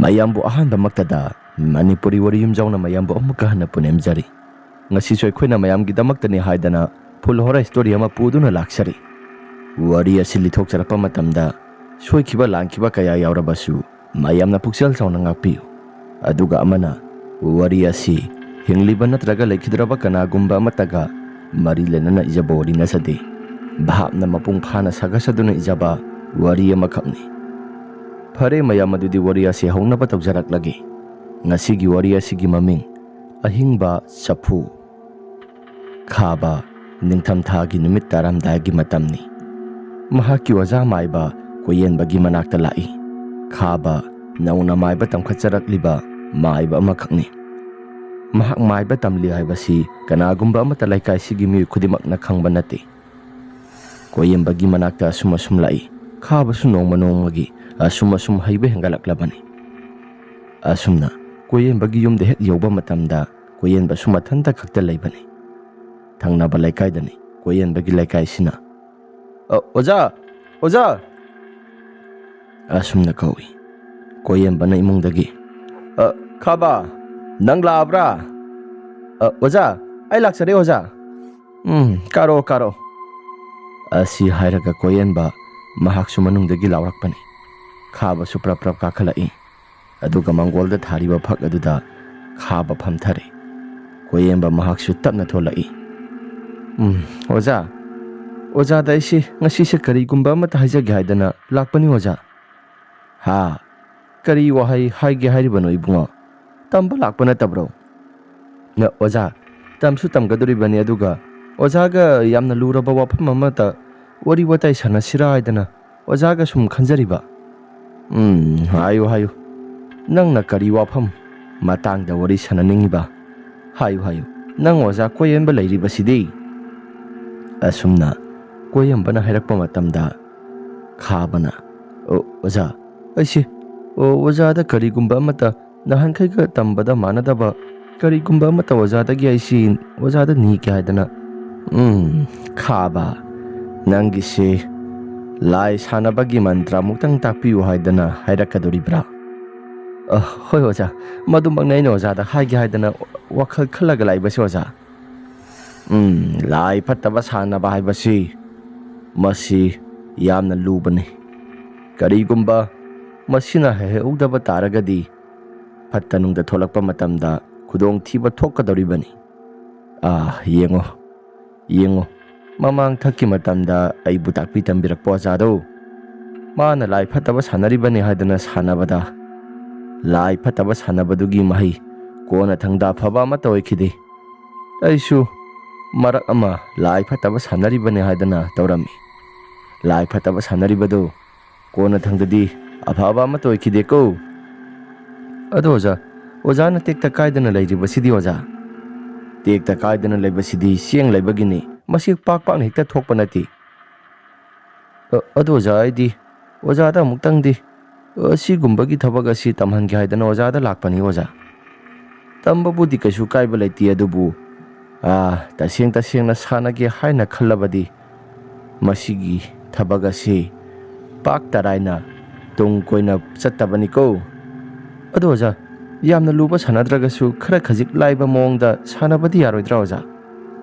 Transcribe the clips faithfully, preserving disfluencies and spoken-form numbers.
ꯑꯌꯥꯝꯕꯨ ꯑꯍꯥꯟꯕꯃꯛꯇꯗ ꯃꯅꯤꯄꯨꯔꯤ ꯋꯥꯔꯤ ꯌꯨꯝꯖꯥꯎꯅ ꯃꯌꯥꯝꯕꯨ ꯑꯃꯨꯛꯀ ꯍꯟꯅ ꯄꯨꯅꯦꯝꯖꯔꯤ꯫ ꯉꯁꯤꯁꯨ ꯑꯩꯈꯣꯏꯅ ꯃꯌꯥꯝꯒꯤꯗꯃꯛꯇꯅꯤ ꯍꯥꯏꯗꯅ full horror story ꯑꯃ ꯄꯨꯗꯨꯅ ꯂꯥꯛꯆꯔꯤ꯫ ꯋꯥꯔꯤ ꯑꯁꯤ ꯂꯤꯊꯣꯛꯆꯔꯛꯄ ꯃꯇꯝꯗ ꯁꯣꯏꯈꯤꯕ ꯂꯥꯟꯈꯤꯕ ꯀꯌꯥ ꯌꯥꯎꯔꯕꯁꯨ ꯃꯌꯥꯝꯅ ꯄꯨꯛꯆꯦꯜ ꯆꯥꯎꯅ ꯉꯥꯛꯄꯤꯌꯨ꯫ ꯑꯗꯨꯒ ꯑꯃꯅ, ꯋꯥꯔꯤ ꯑꯁꯤ ꯍꯤꯡꯂꯤꯕ ꯅꯠꯇ꯭ꯔꯒ ꯂꯩꯈꯤꯗ꯭ꯔꯕ ꯀꯅꯥꯒꯨꯝꯕ ꯑꯃꯠꯇꯒ ꯃꯔꯤ ꯂꯩꯅꯅ ꯏꯖꯕ ꯋꯥꯔꯤ ꯅꯠꯆꯗꯦ꯫ ꯚꯥꯞꯅ ꯃꯄꯨꯡ ꯐꯥꯅ ꯁꯥꯒꯠꯆꯗꯨꯅ ꯏꯖꯕ ꯋꯥꯔꯤ ꯑꯃꯈꯛꯅꯤ꯫ ꯐꯔꯦ ꯃꯌꯥꯝ, ꯑꯗꯨꯗꯤ ꯋꯥꯔꯤ ꯑꯁꯤ ꯍꯧꯅꯕ ꯇꯧꯖꯔꯛꯂꯒꯦ꯫ ꯉꯁꯤꯒꯤ ꯋꯥꯔꯤ ꯑꯁꯤꯒꯤ ꯃꯃꯤꯡ ꯑꯍꯤꯡꯕ ꯆꯐꯨ꯫ ꯈꯥꯕ ꯅꯤꯡꯊꯝꯊꯥꯒꯤ ꯅꯨꯃꯤꯠ ꯇꯥꯔꯝꯗꯥꯏꯒꯤ ꯃꯇꯝꯅꯤ꯫ ꯃꯍꯥꯛꯀꯤ ꯑꯣꯖꯥ ꯃꯥꯏꯕ ꯀꯣꯌꯦꯟꯕꯒꯤ ꯃꯅꯥꯛꯇ ꯂꯥꯛꯏ꯫ ꯈꯥꯕ ꯅꯧꯅ ꯃꯥꯏꯕ ꯇꯝꯈꯠꯆꯔꯛꯂꯤꯕ ꯃꯥꯏꯕ ꯑꯃꯈꯛꯅꯤ꯫ ꯃꯍꯥꯛ ꯃꯥꯏꯕ ꯇꯝꯂꯤ ꯍꯥꯏꯕꯁꯤ ꯀꯅꯥꯒꯨꯝꯕ ꯑꯃꯠꯇ ꯂꯩꯀꯥꯏꯁꯤꯒꯤ ꯃꯤꯑꯣꯏ ꯈꯨꯗꯤꯡꯃꯛꯅ ꯈꯪꯕ ꯅꯠꯇꯦ꯫ ꯀꯣꯌꯦꯟꯕꯒꯤ ꯃꯅꯥꯛꯇ ꯑꯁꯨꯝ ꯑꯁꯨꯝ ꯂꯥꯛꯏ꯫ ꯈꯥꯕꯁꯨ ꯅꯣꯡꯃ ꯅꯣꯡꯃꯒꯤ ꯑꯁꯨꯝ ꯑꯁꯨꯝ ꯍꯩꯕ ꯍꯦꯟꯒꯠꯂꯛꯂꯕꯅꯤ꯫ ꯑꯁꯨꯝꯅ ꯀꯣꯌꯦꯟꯕꯒꯤ ꯌꯨꯝꯗ ꯍꯦꯛ ꯌꯧꯕ ꯃꯇꯝꯗ ꯀꯣꯌꯦꯟꯕꯁꯨ ꯃꯊꯟꯇ ꯈꯛꯇ ꯂꯩꯕꯅꯤ꯫ ꯊꯪꯅꯕ ꯂꯩꯀꯥꯏꯗꯅꯤ ꯀꯣꯌꯦꯟꯕꯒꯤ ꯂꯩꯀꯥꯏꯁꯤꯅ꯫ "ꯑ, ꯑꯣꯖꯥ! ꯑꯣꯖꯥ!" ꯑꯁꯨꯝꯅ ꯀꯧꯏ꯫ ꯀꯣꯌꯦꯟꯕꯅ ꯏꯃꯨꯡꯗꯒꯤ, "ꯑ, ꯈꯥꯕ, ꯅꯪ ꯂꯥꯛꯑꯕ꯭ꯔꯥ? ꯑ, ꯑꯣꯖꯥ, ꯑꯩ ꯂꯥꯛꯆꯔꯦ, ꯑꯣꯖꯥ!" "ꯎꯝ, ꯀꯥꯔꯣ, ꯀꯥꯔꯣ!" ꯑꯁꯤ ꯍꯥꯏꯔꯒ ꯀꯣꯌꯦꯟꯕ ꯃꯍꯥꯛꯁꯨ ꯃꯅꯨꯡꯗꯒꯤ ꯂꯥꯎꯔꯛꯄꯅꯤ꯫ ꯈꯥꯕꯁꯨ ꯄ꯭ꯔꯞ ꯄ꯭ꯔꯞ ꯀꯥꯈꯠꯂꯛꯏ꯫ ꯑꯗꯨꯒ ꯃꯪꯒꯣꯜꯗ ꯊꯥꯔꯤꯕ ꯐꯛ ꯑꯗꯨꯗ ꯈꯥꯕ ꯐꯝꯊꯔꯦ꯫ ꯀꯣꯌꯦꯟꯕ ꯃꯍꯥꯛꯁꯨ ꯇꯞꯅ ꯊꯣꯛꯂꯛꯏ꯫ "ꯎꯝ, ꯑꯣꯖꯥ, ꯑꯣꯖꯥꯗ ꯑꯩꯁꯦ ꯉꯁꯤꯁꯦ ꯀꯔꯤꯒꯨꯝꯕ ꯑꯃꯠꯇ ꯍꯥꯏꯖꯒꯦ ꯍꯥꯏꯗꯅ ꯂꯥꯛꯄꯅꯤ, ꯑꯣꯖꯥ꯫" "ꯍꯥ? ꯀꯔꯤ ꯋꯥꯍꯩ ꯍꯥꯏꯒꯦ ꯍꯥꯏꯔꯤꯕꯅꯣ, ꯏꯕꯨꯡꯉꯣ? ꯇꯝꯕ ꯂꯥꯛꯄ ꯅꯠꯇꯕ꯭ꯔꯣ?" "ꯅ-, ꯑꯣꯖꯥ, ꯇꯝꯁꯨ ꯇꯝꯒꯗꯧꯔꯤꯕꯅꯤ, ꯑꯗꯨꯒ ꯑꯣꯖꯥꯒ ꯌꯥꯝꯅ ꯂꯨꯔꯕ ꯋꯥꯐꯝ ꯑꯃꯇ ꯋꯥꯔꯤ ꯋꯥꯇꯥꯏ ꯁꯥꯟꯅꯁꯤꯔꯥ ꯍꯥꯏꯗꯅ ꯑꯣꯖꯥꯒ ꯁꯨꯝ ꯈꯟꯖꯔꯤꯕ꯫" "ꯎꯝ, ꯍꯥꯏꯌꯨ, ꯍꯥꯏꯌꯨ꯫ ꯅꯪꯅ ꯀꯔꯤ ꯋꯥꯐꯝ ꯃꯇꯥꯡꯗ ꯋꯥꯔꯤ ꯁꯥꯟꯅꯅꯤꯡꯉꯤꯕ? ꯍꯥꯏꯌꯨ, ꯍꯥꯏꯌꯨ꯫ ꯅꯪ ꯑꯣꯖꯥ ꯀꯣꯌꯦꯟꯕ ꯂꯩꯔꯤꯕꯁꯤꯗꯤ?" ꯑꯁꯨꯝꯅ ꯀꯣꯌꯦꯟꯕꯅ ꯍꯥꯏꯔꯛꯄ ꯃꯇꯝꯗ ꯈꯥꯕꯅ, "ꯑꯣ, ꯑꯣꯖꯥ, ꯑꯩꯁꯦ, ꯑꯣ, ꯑꯣꯖꯥꯗ ꯀꯔꯤꯒꯨꯝꯕ ꯑꯃꯠꯇ ꯅꯍꯥꯟꯈꯩꯒ ꯇꯝꯕꯗ ꯃꯥꯟꯅꯗꯕ ꯀꯔꯤꯒꯨꯝꯕ ꯑꯃꯠꯇ ꯑꯣꯖꯥꯗꯒꯤ ꯑꯩꯁꯤ ꯑꯣꯖꯥꯗ ꯅꯤꯒꯦ ꯍꯥꯏꯗꯅ꯫" "ꯎꯝ, ꯈꯥꯕ, ꯅꯪꯒꯤꯁꯤ ꯂꯥꯏ ꯁꯥꯟꯅꯕꯒꯤ ꯃꯟꯇ꯭ꯔ ꯑꯃꯨꯛꯇꯪ ꯇꯥꯛꯄꯤꯌꯨ ꯍꯥꯏꯗꯅ ꯍꯥꯏꯔꯛꯀꯗꯣꯔꯤꯕ꯭ꯔꯥ?" ꯑ, ꯍꯣꯏ ꯑꯣꯖꯥ, ꯃꯗꯨꯃꯛꯅ ꯑꯩꯅ ꯑꯣꯖꯥꯗ ꯍꯥꯏꯒꯦ ꯍꯥꯏꯗꯅ ꯋꯥꯈꯜ ꯈꯜꯂꯒ ꯂꯥꯛꯏꯕꯁꯤ ꯑꯣꯖꯥ꯫ ꯎꯝ, ꯂꯥꯏ ꯐꯠꯇꯕ ꯁꯥꯟꯅꯕ ꯍꯥꯏꯕꯁꯤ, ꯃꯁꯤ ꯌꯥꯝꯅ ꯂꯨꯕꯅꯤ꯫ ꯀꯔꯤꯒꯨꯝꯕ ꯃꯁꯤꯅ ꯍꯩꯍꯧꯗꯕ ꯇꯥꯔꯒꯗꯤ, ꯐꯠꯇ ꯅꯨꯡꯗ ꯊꯣꯛꯂꯛꯄ ꯃꯇꯝꯗ ꯈꯨꯗꯣꯡꯊꯤꯕ ꯊꯣꯛꯀꯗꯧꯔꯤꯕꯅꯤ꯫ ꯑꯥ, ꯌꯦꯡꯉꯣ, ꯌꯦꯡꯉꯣ, ꯃꯃꯥꯡ ꯊꯛꯀꯤ ꯃꯇꯝꯗ ꯑꯩꯕꯨ ꯇꯥꯛꯄꯤ ꯇꯝꯕꯤꯔꯛꯄ ꯑꯣꯖꯥꯗꯣ, ꯃꯥꯅ ꯂꯥꯏ ꯐꯠꯇꯕ ꯁꯥꯟꯅꯔꯤꯕꯅꯤ ꯍꯥꯏꯗꯅ ꯁꯥꯟꯅꯕꯗ, ꯂꯥꯏ ꯐꯠꯇꯕ ꯁꯥꯟꯅꯕꯗꯨꯒꯤ ꯃꯍꯩ ꯀꯣꯟꯅ ꯊꯪꯗ ꯑꯐꯕ ꯑꯃꯠꯇ ꯑꯣꯏꯈꯤꯗꯦ꯫ ꯑꯩꯁꯨ ꯃꯔꯛ ꯑꯃ ꯂꯥꯏ ꯐꯠꯇꯕ ꯁꯥꯟꯅꯔꯤꯕꯅꯤ ꯍꯥꯏꯗꯅ ꯇꯧꯔꯝꯃꯤ꯫ ꯂꯥꯏ ꯐꯠꯇꯕ ꯁꯥꯟꯅꯔꯤꯕꯗꯨ ꯀꯣꯟꯅ ꯊꯪꯗꯗꯤ ꯑꯐꯕ ꯑꯃꯠꯇ ꯑꯣꯏꯈꯤꯗꯦꯀꯣ꯫ ꯑꯗꯣ ꯑꯣꯖꯥ, ꯑꯣꯖꯥꯅ ꯇꯦꯛꯇ ꯀꯥꯏꯗꯅ ꯂꯩꯔꯤꯕꯁꯤꯗꯤ ꯑꯣꯖꯥ? ꯇꯦꯛꯇ ꯀꯥꯏꯗꯅ ꯂꯩꯕꯁꯤꯗꯤ ꯆꯦꯡ ꯂꯩꯕꯒꯤꯅꯤ꯫ ꯃꯁꯤ ꯄꯥꯛ ꯄꯥꯛꯅ ꯍꯦꯛꯇ ꯊꯣꯛꯄ ꯅꯠꯇꯦ꯫ ꯑ-, ꯑꯗꯣ ꯑꯣꯖꯥ, ꯑꯩꯗꯤ ꯑꯣꯖꯥꯗ ꯑꯃꯨꯛꯇꯪꯗꯤ ꯑꯁꯤꯒꯨꯝꯕꯒꯤ ꯊꯕꯛ ꯑꯁꯤ ꯇꯝꯍꯟꯒꯦ ꯍꯥꯏꯗꯅ ꯑꯣꯖꯥꯗ ꯂꯥꯛꯄꯅꯤ ꯑꯣꯖꯥ꯫ ꯇꯝꯕꯕꯨꯗꯤ ꯀꯩꯁꯨ ꯀꯥꯏꯕ ꯂꯩꯇꯦ, ꯑꯗꯨꯕꯨ, ꯑꯥ, ꯇꯁꯦꯡ ꯇꯁꯦꯡꯅ ꯁꯥꯟꯅꯒꯦ ꯍꯥꯏꯅ ꯈꯜꯂꯕꯗꯤ ꯃꯁꯤꯒꯤ ꯊꯕꯛ ꯑꯁꯤ ꯄꯥꯛ ꯇꯔꯥꯏꯅ ꯇꯨꯡ ꯀꯣꯏꯅ ꯆꯠꯇꯕꯅꯤꯀꯣ꯫ ꯑꯗꯣ ꯑꯣꯖꯥ, ꯌꯥꯝꯅ ꯂꯨꯕ ꯁꯥꯟꯅꯗ꯭ꯔꯒꯁꯨ ꯈꯔ ꯈꯖꯤꯛ ꯂꯥꯏꯕ ꯃꯑꯣꯡꯗ ꯁꯥꯟꯅꯕꯗꯤ ꯌꯥꯔꯣꯏꯗ꯭ꯔꯥ ꯑꯣꯖꯥ?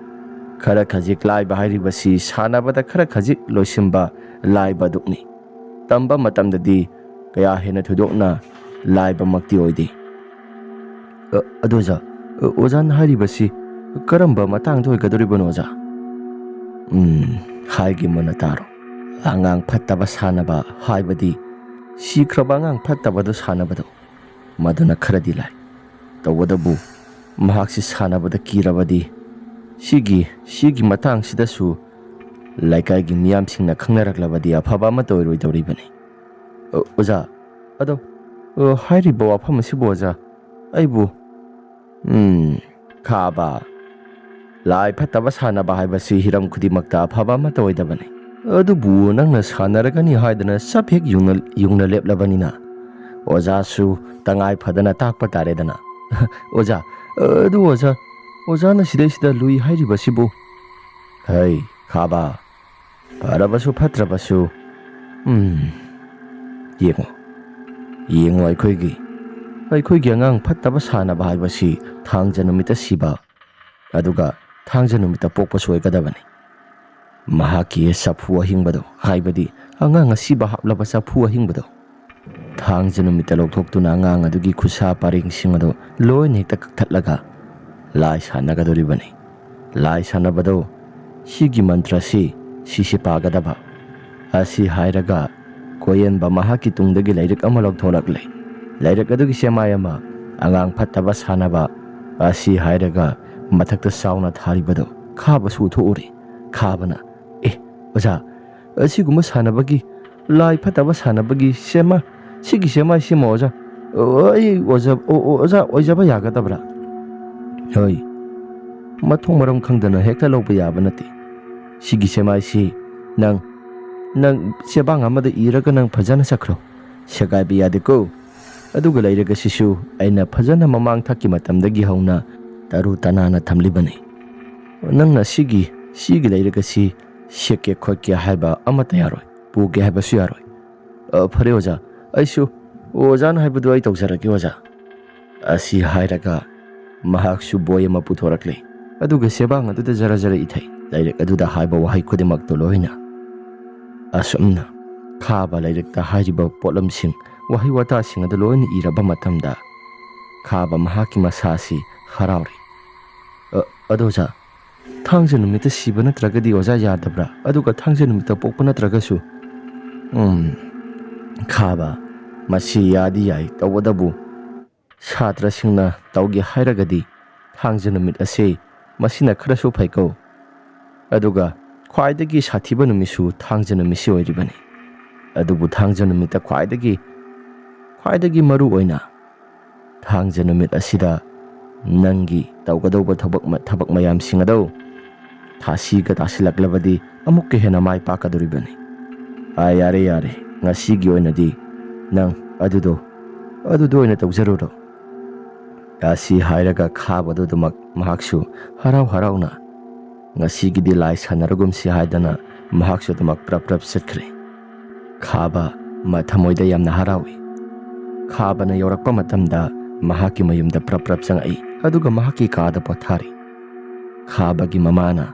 ꯈꯔ ꯈꯖꯤꯛ ꯂꯥꯏꯕ ꯍꯥꯏꯔꯤꯕꯁꯤ ꯁꯥꯟꯅꯕꯗ ꯈꯔ ꯈꯖꯤꯛ ꯂꯣꯏꯁꯤꯟꯕ ꯂꯥꯏꯕ ꯑꯗꯨꯅꯤ꯫ ꯇꯝꯕ ꯃꯇꯝꯗꯗꯤ ꯀꯌꯥ ꯍꯦꯟꯅ ꯊꯣꯏꯗꯣꯛꯅ ꯂꯥꯏꯕꯃꯛꯇꯤ ꯑꯣꯏꯗꯦ꯫ ꯑ, ꯑꯗꯣ ꯑꯣꯖꯥ, ꯑ, ꯑꯣꯖꯥꯅ ꯍꯥꯏꯔꯤꯕꯁꯤ ꯀꯔꯝꯕ ꯃꯇꯥꯡꯗ ꯑꯣꯏꯒꯗꯧꯔꯤꯕꯅꯣ ꯑꯣꯖꯥ? ꯎꯝ, ꯍꯥꯏꯒꯦ ꯃꯨꯟꯅ ꯇꯥꯔꯣ꯫ ꯑꯉꯥꯡ ꯐꯠꯇꯕ ꯁꯥꯟꯅꯕ ꯍꯥꯏꯕꯗꯤ ꯁꯤꯈ꯭ꯔꯕ ꯑꯉꯥꯡ ꯐꯠꯇꯕꯗꯨ ꯁꯥꯟꯅꯕꯗꯣ, ꯃꯗꯨꯅ ꯈꯔꯗꯤ ꯂꯥꯏ꯫ ꯇꯧꯕꯇꯕꯨ ꯃꯍꯥꯛꯁꯤ ꯁꯥꯟꯅꯕꯗ ꯀꯤꯔꯕꯗꯤ ꯁꯤꯒꯤ, ꯁꯤꯒꯤ ꯃꯇꯥꯡꯁꯤꯗꯁꯨ ꯂꯩꯀꯥꯏꯒꯤ ꯃꯤꯌꯥꯝꯁꯤꯡꯅ ꯈꯪꯅꯔꯛꯂꯕꯗꯤ ꯑꯐꯕ ꯑꯃꯠꯇ ꯑꯣꯏꯔꯣꯏꯗꯧꯔꯤꯕꯅꯤ꯫ ꯑ, ꯑꯣꯖꯥ, ꯑꯗꯣ, ꯑ, ꯍꯥꯏꯔꯤꯕ ꯋꯥꯐꯝ ꯑꯁꯤꯕꯨ ꯑꯣꯖꯥ, ꯑꯩꯕꯨ, ꯎꯝ, ꯈꯥꯕ, ꯂꯥꯏ ꯐꯠꯇꯕ ꯁꯥꯟꯅꯕ ꯍꯥꯏꯕꯁꯤ ꯍꯤꯔꯝ ꯈꯨꯗꯤꯡꯃꯛꯇ ꯑꯐꯕ ꯑꯃꯠꯇ ꯑꯣꯏꯗꯕꯅꯤ꯫ ꯑꯗꯨꯕꯨ ꯅꯪꯅ ꯁꯥꯟꯅꯔꯒꯅꯤ ꯍꯥꯏꯗꯅ ꯆꯞ ꯍꯦꯛ ꯌꯨꯡꯅ, ꯌꯨꯡꯅ ꯂꯦꯞꯂꯕꯅꯤꯅ ꯑꯣꯖꯥꯁꯨ ꯇꯉꯥꯏ ꯐꯗꯅ ꯇꯥꯛꯄ ꯇꯥꯔꯦꯗꯅ꯫ ꯑꯣꯖꯥ, ꯑꯗꯨ ꯑꯣꯖꯥ, ꯑꯣꯖꯥꯅ ꯁꯤꯗꯩꯁꯤꯗ ꯂꯨꯏ ꯍꯥꯏꯔꯤꯕꯁꯤꯕꯨ? ꯍꯩ, ꯈꯥꯕ, ꯐꯔꯕꯁꯨ ꯐꯠꯇ꯭ꯔꯕꯁꯨ, ꯎꯝ, ꯌꯦꯡꯉꯣ, ꯌꯦꯡꯉꯣ ꯑꯩꯈꯣꯏꯒꯤ ꯑꯩꯈꯣꯏꯒꯤ ꯑꯉꯥꯡ ꯐꯠꯇꯕ ꯁꯥꯟꯅꯕ ꯍꯥꯏꯕꯁꯤ ꯊꯥꯡꯖ ꯅꯨꯃꯤꯠꯇ ꯁꯤꯕ, ꯑꯗꯨꯒ ꯊꯥꯡꯖ ꯅꯨꯃꯤꯠꯇ ꯄꯣꯛꯄꯁꯨ ꯑꯣꯏꯒꯗꯕꯅꯤ꯫ ꯃꯍꯥꯛꯀꯤ ꯆꯐꯨ ꯑꯍꯤꯡꯕꯗꯣ, ꯍꯥꯏꯕꯗꯤ ꯑꯉꯥꯡ ꯑꯁꯤꯕ ꯍꯥꯞꯂꯕ ꯆꯐꯨ ꯑꯍꯤꯡꯕꯗꯣ, ꯊꯥꯡꯖ ꯅꯨꯃꯤꯠꯇ ꯂꯧꯊꯣꯛꯇꯨꯅ ꯑꯉꯥꯡ ꯑꯗꯨꯒꯤ ꯈꯨꯠꯁꯥ ꯄꯔꯦꯡꯁꯤꯡ ꯑꯗꯨ ꯂꯣꯏꯅ ꯍꯦꯛꯇ ꯀꯛꯊꯠꯂꯒ ꯂꯥꯏ ꯁꯥꯟꯅꯒꯗꯧꯔꯤꯕꯅꯤ꯫ ꯂꯥꯏ ꯁꯥꯟꯅꯕꯗꯣ, ꯁꯤꯒꯤ ꯃꯟꯇ꯭ꯔꯁꯤ ꯁꯤꯁꯤ ꯄꯥꯒꯗꯕ꯫ ꯑꯁꯤ ꯍꯥꯏꯔꯒ ꯀꯣꯌꯦꯟꯕ ꯃꯍꯥꯛꯀꯤ ꯇꯨꯡꯗꯒꯤ ꯂꯥꯏꯔꯤꯛ ꯑꯃ ꯂꯧꯊꯣꯔꯛꯂꯦ꯫ ꯂꯥꯏꯔꯤꯛ ꯑꯗꯨꯒꯤ ꯆꯦꯃꯥꯏ ꯑꯃ, ꯑꯉꯥꯡ ꯐꯠꯇꯕ ꯁꯥꯟꯅꯕ ꯑꯁꯤ ꯍꯥꯏꯔꯒ ꯃꯊꯛꯇ ꯆꯥꯎꯅ ꯊꯥꯔꯤꯕꯗꯣ ꯈꯥꯕꯁꯨ ꯎꯊꯣꯛꯎꯔꯦ꯫ ꯈꯥꯕꯅ, "ꯑꯦ, ꯑꯣꯖꯥ, ꯑꯁꯤꯒꯨꯝꯕ ꯁꯥꯟꯅꯕꯒꯤ, ꯂꯥꯏ ꯐꯠꯇꯕ ꯁꯥꯟꯅꯕꯒꯤ ꯁꯦꯝꯃ, ꯁꯤꯒꯤ ꯁꯦꯝꯃ ꯁꯦꯝꯃ ꯑꯣꯖꯥ, ꯑꯣ, ꯑꯩ ꯑꯣꯖꯥ, ꯑꯣ, ꯑꯣ, ꯑꯣꯖꯥ ꯑꯣꯏꯖꯕ ꯌꯥꯒꯗꯕ꯭ꯔꯥ?" "ꯍꯣꯏ, ꯃꯊꯣꯡ ꯃꯔꯝ ꯈꯪꯗꯅ ꯍꯦꯛꯇ ꯂꯧꯕ ꯌꯥꯕ ꯅꯠꯇꯦ꯫ ꯁꯤꯒꯤ ꯁꯦꯃꯥꯏꯁꯤ ꯅꯪ, ꯅꯪ ꯆꯦꯕꯥꯡ ꯑꯃꯗ ꯏꯔꯒ ꯅꯪ ꯐꯖꯅ ꯆꯠꯈ꯭ꯔꯣ꯫ ꯁꯦꯒꯥꯏꯕ ꯌꯥꯗꯦꯀꯣ꯫ ꯑꯗꯨꯒ ꯂꯥꯏꯔꯤꯛ ꯑꯁꯤꯁꯨ ꯑꯩꯅ ꯐꯖꯅ ꯃꯃꯥꯡ ꯊꯛꯀꯤ ꯃꯇꯝꯗꯒꯤ ꯍꯧꯅ ꯇꯔꯨ ꯇꯅꯥꯟꯅ ꯊꯝꯂꯤꯕꯅꯤ꯫ ꯅꯪꯅ ꯁꯤꯒꯤ, ꯁꯤꯒꯤ ꯂꯥꯏꯔꯤꯛ ꯑꯁꯤ ꯁꯦꯠꯀꯦ ꯈꯣꯠꯀꯦ ꯍꯥꯏꯕ ꯑꯃꯠꯇ ꯌꯥꯔꯣꯏ, ꯄꯨꯒꯦ ꯍꯥꯏꯕꯁꯨ ꯌꯥꯔꯣꯏ꯫" "ꯑ, ꯐꯔꯦ ꯑꯣꯖꯥ, ꯑꯩꯁꯨ ꯑꯣꯖꯥꯅ ꯍꯥꯏꯕꯗꯨ ꯑꯩ ꯇꯧꯖꯔꯒꯦ ꯑꯣꯖꯥ꯫" ꯑꯁꯤ ꯍꯥꯏꯔꯒ ꯃꯍꯥꯛꯁꯨ ꯕꯣꯏ ꯑꯃ ꯄꯨꯊꯣꯔꯛꯂꯦ꯫ ꯑꯗꯨꯒ ꯆꯦꯕꯥꯡ ꯑꯗꯨꯗ ꯖꯔ ꯖꯔ ꯏꯊꯩ, ꯂꯥꯏꯔꯤꯛ ꯑꯗꯨꯗ ꯍꯥꯏꯕ ꯋꯥꯍꯩ ꯈꯨꯗꯤꯡꯃꯛꯇꯨ ꯂꯣꯏꯅ꯫ ꯑꯁꯨꯝꯅ ꯈꯥꯕ ꯂꯥꯏꯔꯤꯛꯇ ꯍꯥꯏꯔꯤꯕ ꯄꯣꯠꯂꯝꯁꯤꯡ, ꯋꯥꯍꯩ ꯋꯥꯇꯥꯁꯤꯡ ꯑꯗꯨ ꯂꯣꯏꯅ ꯏꯔꯕ ꯃꯇꯝꯗ ꯈꯥꯕ ꯃꯍꯥꯛꯀꯤ ꯃꯁꯥꯁꯤ ꯍꯔꯥꯎꯔꯦ꯫ "ꯑ, ꯑꯗꯣ ꯑꯣꯖꯥ, ꯊꯥꯡꯖ ꯅꯨꯃꯤꯠꯇ ꯁꯤꯕ ꯅꯠꯇ꯭ꯔꯒꯗꯤ ꯑꯣꯖꯥ ꯌꯥꯗꯕ꯭ꯔꯥ? ꯑꯗꯨꯒ ꯊꯥꯡꯖ ꯅꯨꯃꯤꯠꯇ ꯄꯣꯛꯄ ꯅꯠꯇ꯭ꯔꯒꯁꯨ?" "ꯎꯝ, ꯈꯥꯕ, ꯃꯁꯤ ꯌꯥꯗꯤ ꯌꯥꯏ, ꯇꯧꯕꯇꯕꯨ ꯁꯥꯇ꯭ꯔꯁꯤꯡꯅ ꯇꯧꯒꯦ ꯍꯥꯏꯔꯒꯗꯤ ꯊꯥꯡꯖ ꯅꯨꯃꯤꯠ ꯑꯁꯤ ꯃꯁꯤꯅ ꯈꯔꯁꯨ ꯐꯩꯀꯣ꯫ ꯑꯗꯨꯒ ꯈ꯭ꯋꯥꯏꯗꯒꯤ ꯁꯥꯊꯤꯕ ꯅꯨꯃꯤꯠꯁꯨ ꯊꯥꯡꯖ ꯅꯨꯃꯤꯠꯁꯤ ꯑꯣꯏꯔꯤꯕꯅꯤ꯫ ꯑꯗꯨꯕꯨ ꯊꯥꯡꯖ ꯅꯨꯃꯤꯠꯇ ꯈ꯭ꯋꯥꯏꯗꯒꯤ, ꯈ꯭ꯋꯥꯏꯗꯒꯤ ꯃꯔꯨ ꯑꯣꯏꯅ ꯊꯥꯡꯖ ꯅꯨꯃꯤꯠ ꯑꯁꯤꯗ ꯅꯪꯒꯤ ꯇꯧꯒꯗꯧꯕ ꯊꯕꯛ ꯃ-, ꯊꯕꯛ ꯃꯌꯥꯝꯁꯤꯡ ꯑꯗꯨ ꯊꯥꯁꯤꯒ ꯇꯥꯁꯤꯜꯂꯛꯂꯕꯗꯤ ꯑꯃꯨꯛꯀ ꯍꯦꯟꯅ ꯃꯥꯏ ꯄꯥꯛꯀꯗꯧꯔꯤꯕꯅꯤ꯫" "ꯑꯥ, ꯌꯥꯔꯦ, ꯌꯥꯔꯦ, ꯉꯁꯤꯒꯤ ꯑꯣꯏꯅꯗꯤ ꯅꯪ ꯑꯗꯨꯗꯣ, ꯑꯗꯨꯗꯣ ꯑꯣꯏꯅ ꯇꯧꯖꯔꯨꯔꯣ꯫" ꯑꯁꯤ ꯍꯥꯏꯔꯒ ꯈꯥꯕꯗꯨꯗꯃꯛ ꯃꯍꯥꯛꯁꯨ ꯍꯔꯥꯎ ꯍꯔꯥꯎꯅ ꯉꯁꯤꯒꯤꯗꯤ ꯂꯥꯏ ꯁꯥꯟꯅꯔꯒꯨꯝꯁꯤ ꯍꯥꯏꯗꯅ ꯃꯍꯥꯛꯁꯨ ꯑꯗꯨꯃꯛ ꯄ꯭ꯔꯞ ꯄ꯭ꯔꯞ ꯆꯠꯈ꯭ꯔꯦ꯫ ꯈꯥꯕ ꯃꯊꯃꯣꯏꯗ ꯌꯥꯝꯅ ꯍꯔꯥꯎꯏ꯫ ꯈꯥꯕꯅ ꯌꯧꯔꯛꯄ ꯃꯇꯝꯗ ꯃꯍꯥꯛꯀꯤ ꯃꯌꯨꯝꯗ ꯄ꯭ꯔꯞ ꯄ꯭ꯔꯞ ꯆꯪꯉꯛꯏ, ꯑꯗꯨꯒ ꯃꯍꯥꯛꯀꯤ ꯀꯥꯗ ꯄꯣꯊꯥꯔꯤ꯫ ꯈꯥꯕꯒꯤ ꯃꯃꯥꯅ,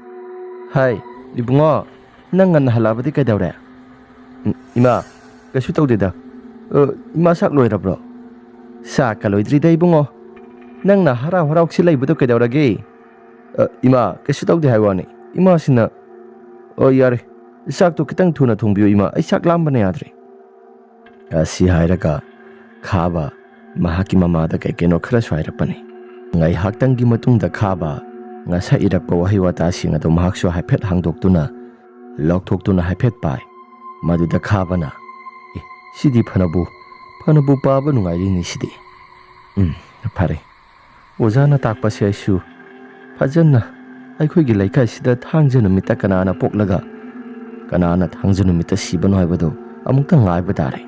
"ꯍꯥꯏ, ꯏꯕꯨꯡꯉꯣ, ꯅꯪ ꯉꯟꯅ ꯍꯜꯂꯛꯑꯕꯗꯤ ꯀꯩꯗꯧꯔꯦ?" "ꯎꯝ, ꯏꯃꯥ, ꯀꯩꯁꯨ ꯇꯧꯗꯦꯗ꯫ ꯑ, ꯏꯃꯥ, ꯆꯥꯛ ꯂꯣꯏꯔꯕ꯭ꯔꯣ?" "ꯆꯥꯛꯀ ꯂꯣꯏꯗ꯭ꯔꯤꯗ, ꯏꯕꯨꯡꯉꯣ꯫ ꯅꯪꯅ ꯍꯔꯥꯎ ꯍꯔꯥꯎ ꯁꯤ ꯂꯩꯕꯗꯣ ꯀꯩꯗꯧꯔꯒꯦ?" "ꯑ, ꯏꯃꯥ, ꯀꯩꯁꯨ ꯇꯧꯗꯦ ꯍꯥꯏꯕ ꯋꯥꯅꯤ꯫ ꯏꯃꯥꯁꯤꯅ"꯫ "ꯑꯣ, ꯌꯥꯔꯦ꯫ ꯆꯥꯛꯇꯣ ꯈꯤꯇꯪ ꯊꯨꯅ ꯊꯣꯡꯕꯤꯌꯨ, ꯏꯃꯥ꯫ ꯑꯩ ꯆꯥꯛ ꯂꯥꯝꯕꯅ ꯌꯥꯗ꯭ꯔꯦ"꯫ ꯑꯁꯤ ꯍꯥꯏꯔꯒ ꯈꯥꯕ ꯃꯍꯥꯛꯀꯤ ꯃꯃꯥꯗ ꯀꯩ ꯀꯩꯅꯣ ꯈꯔꯁꯨ ꯍꯥꯏꯔꯛꯄꯅꯤ꯫ ꯉꯥꯏꯍꯥꯛꯇꯪꯒꯤ ꯃꯇꯨꯡꯗ ꯈꯥꯕ ꯉꯁꯥꯏ ꯏꯔꯛꯄ ꯋꯥꯍꯩ ꯋꯥꯇꯥꯁꯤꯡ ꯑꯗꯨ ꯃꯍꯥꯛꯁꯨ ꯍꯥꯏꯐꯦꯠ ꯍꯥꯡꯗꯣꯛꯇꯨꯅ, ꯂꯧꯊꯣꯛꯇꯨꯅ ꯍꯥꯏꯐꯦꯠ ꯄꯥꯏ꯫ ꯃꯗꯨꯗ ꯈꯥꯕꯅ, "ꯑꯦ, ꯁꯤꯗꯤ ꯐꯅꯕꯨ, ꯐꯅꯕꯨ ꯄꯥꯕ ꯅꯨꯡꯉꯥꯏꯔꯤꯅꯤ ꯁꯤꯗꯤ꯫ ꯎꯝ, ꯐꯔꯦ꯫ ꯑꯣꯖꯥꯅ ꯇꯥꯛꯄꯁꯦ ꯑꯩꯁꯨ ꯐꯖꯅ ꯑꯩꯈꯣꯏꯒꯤ ꯂꯩꯀꯥꯏꯁꯤꯗ ꯊꯥꯡꯖ ꯅꯨꯃꯤꯠꯇ ꯀꯅꯥꯅ ꯄꯣꯛꯂꯒ ꯀꯅꯥꯅ ꯊꯥꯡꯖ ꯅꯨꯃꯤꯠꯇ ꯁꯤꯕꯅꯣ ꯍꯥꯏꯕꯗꯨ ꯑꯃꯨꯛꯇ ꯉꯥꯏꯕ ꯇꯥꯔꯦ"꯫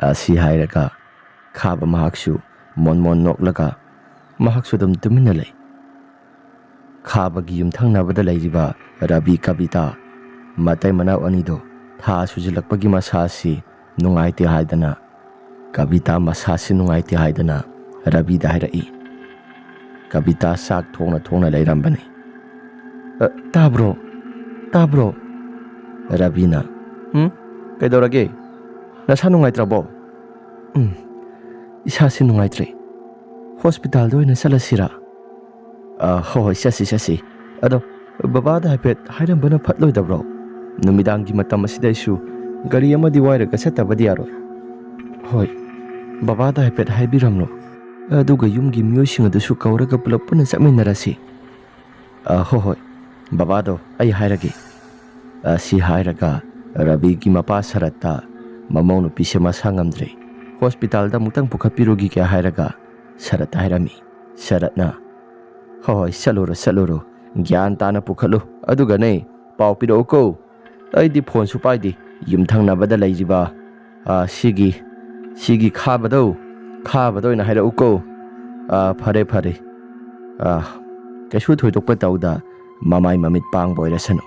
ꯑꯁꯤ ꯍꯥꯏꯔꯒ ꯈꯥꯕ ꯃꯍꯥꯛꯁꯨ ꯃꯣꯟ ꯃꯣꯟ ꯅꯣꯛꯂꯒ ꯃꯍꯥꯛꯁꯨ ꯑꯗꯨꯝ ꯇꯨꯃꯤꯟꯅ ꯂꯩ꯫ ꯈꯥꯕꯒꯤ ꯌꯨꯝꯊꯪꯅꯕꯗ ꯂꯩꯔꯤꯕ ꯔꯕꯤ ꯀꯕꯤꯇꯥ ꯃꯇꯩ ꯃꯅꯥꯎ ꯑꯅꯤꯗꯣ ꯊꯥ ꯁꯨꯖꯤꯜꯂꯛꯄꯒꯤ ꯃꯁꯥꯁꯤ ꯅꯨꯡꯉꯥꯏꯇꯦ ꯍꯥꯏꯗꯅ, ꯀꯕꯤꯇꯥ ꯃꯁꯥꯁꯤ ꯅꯨꯡꯉꯥꯏꯇꯦ ꯍꯥꯏꯗꯅ ꯔꯕꯤꯗ ꯍꯥꯏꯔꯛꯏ꯫ ꯀꯕꯤꯇꯥ ꯆꯥꯛ ꯊꯣꯡꯅ ꯊꯣꯡꯅ ꯂꯩꯔꯝꯕꯅꯤ꯫ "ꯑ, ꯇꯥꯕ꯭ꯔꯣ? ꯇꯥꯕ꯭ꯔꯣ?" ꯔꯕꯤꯅ, "ꯎꯝ? ꯀꯩꯗꯧꯔꯒꯦ? ꯅꯁꯥ ꯅꯨꯡꯉꯥꯏꯇ꯭ꯔꯕꯣ?" "ꯎꯝ, ꯏꯁꯥꯁꯤ ꯅꯨꯡꯉꯥꯏꯇ꯭ꯔꯦ꯫ ꯍꯣꯁꯄꯤꯇꯥꯜꯗ ꯑꯣꯏꯅ ꯆꯠꯂꯁꯤꯔꯥ?" "ꯑ, ꯍꯣꯏ, ꯍꯣꯏ, ꯆꯠꯁꯤ, ꯆꯠꯁꯤ꯫ ꯑꯗꯣ ꯕꯕꯥꯗ ꯍꯥꯏꯐꯦꯠ ꯍꯥꯏꯔꯝꯕꯅ ꯐꯠꯂꯣꯏꯗꯕ꯭ꯔꯣ?" "ꯅꯨꯃꯤꯗꯥꯡꯒꯤ ꯃꯇꯝ ꯑꯁꯤꯗ ꯑꯩꯁꯨ ꯒꯥꯔꯤ ꯑꯃꯗꯤ ꯋꯥꯏꯔꯒ ꯆꯠꯇꯕꯗꯤ ꯌꯥꯔꯣꯏ꯫" "ꯍꯣꯏ, ꯕꯕꯥꯗ ꯍꯥꯏꯐꯦꯠ ꯍꯥꯏꯕꯤꯔꯝꯂꯣ꯫ ꯑꯗꯨꯒ ꯌꯨꯝꯒꯤ ꯃꯤꯑꯣꯏꯁꯤꯡ ꯑꯗꯨꯁꯨ ꯀꯧꯔꯒ ꯄꯨꯂꯞ ꯄꯨꯟꯅ ꯆꯠꯃꯤꯟꯅꯔꯁꯤ꯫" "ꯑ, ꯍꯣꯏ, ꯍꯣꯏ, ꯕꯕꯥꯗꯣ ꯑꯩ ꯍꯥꯏꯔꯒꯦ꯫" ꯑꯁꯤ ꯍꯥꯏꯔꯒ ꯔꯕꯤꯒꯤ ꯃꯄꯥ ꯁꯔꯠꯇ ꯃꯃꯧ ꯅꯨꯄꯤꯁꯦ ꯃꯁꯥ ꯉꯝꯗ꯭ꯔꯦ, ꯍꯣꯁꯄꯤꯇꯥꯜꯗ ꯑꯃꯨꯛꯇꯪ ꯄꯨꯈꯠꯄꯤꯔꯨꯈꯤꯒꯦ ꯍꯥꯏꯔꯒ ꯁꯔꯠꯇ ꯍꯥꯏꯔꯝꯃꯤ꯫ ꯁꯔꯠꯅ, "ꯍꯣꯏ, ꯍꯣꯏ, ꯆꯠꯂꯨꯔꯣ, ꯆꯠꯂꯨꯔꯣ꯫ ꯒ꯭ꯌꯥꯟ ꯇꯥꯅ ꯄꯨꯈꯠꯂꯨ꯫ ꯑꯗꯨꯒꯅꯦ, ꯄꯥꯎ ꯄꯤꯔꯛꯎꯀꯣ꯫ ꯑꯩꯗꯤ ꯐꯣꯟꯁꯨ ꯄꯥꯏꯗꯦ꯫ ꯌꯨꯝꯊꯪꯅꯕꯗ ꯂꯩꯔꯤꯕ, ꯑ, ꯁꯤꯒꯤ, ꯁꯤꯒꯤ ꯈꯥꯕꯗꯧ, ꯈꯥꯕꯗ ꯑꯣꯏꯅ ꯍꯥꯏꯔꯛꯎꯀꯣ꯫ ꯑ, ꯐꯔꯦ, ꯐꯔꯦ꯫ ꯑ, ꯀꯩꯁꯨ ꯊꯣꯏꯗꯣꯛꯄ ꯇꯧꯗ ꯃꯃꯥꯏ ꯃꯃꯤꯠ ꯄꯥꯡꯕ ꯑꯣꯏꯔꯁꯅꯨ꯫"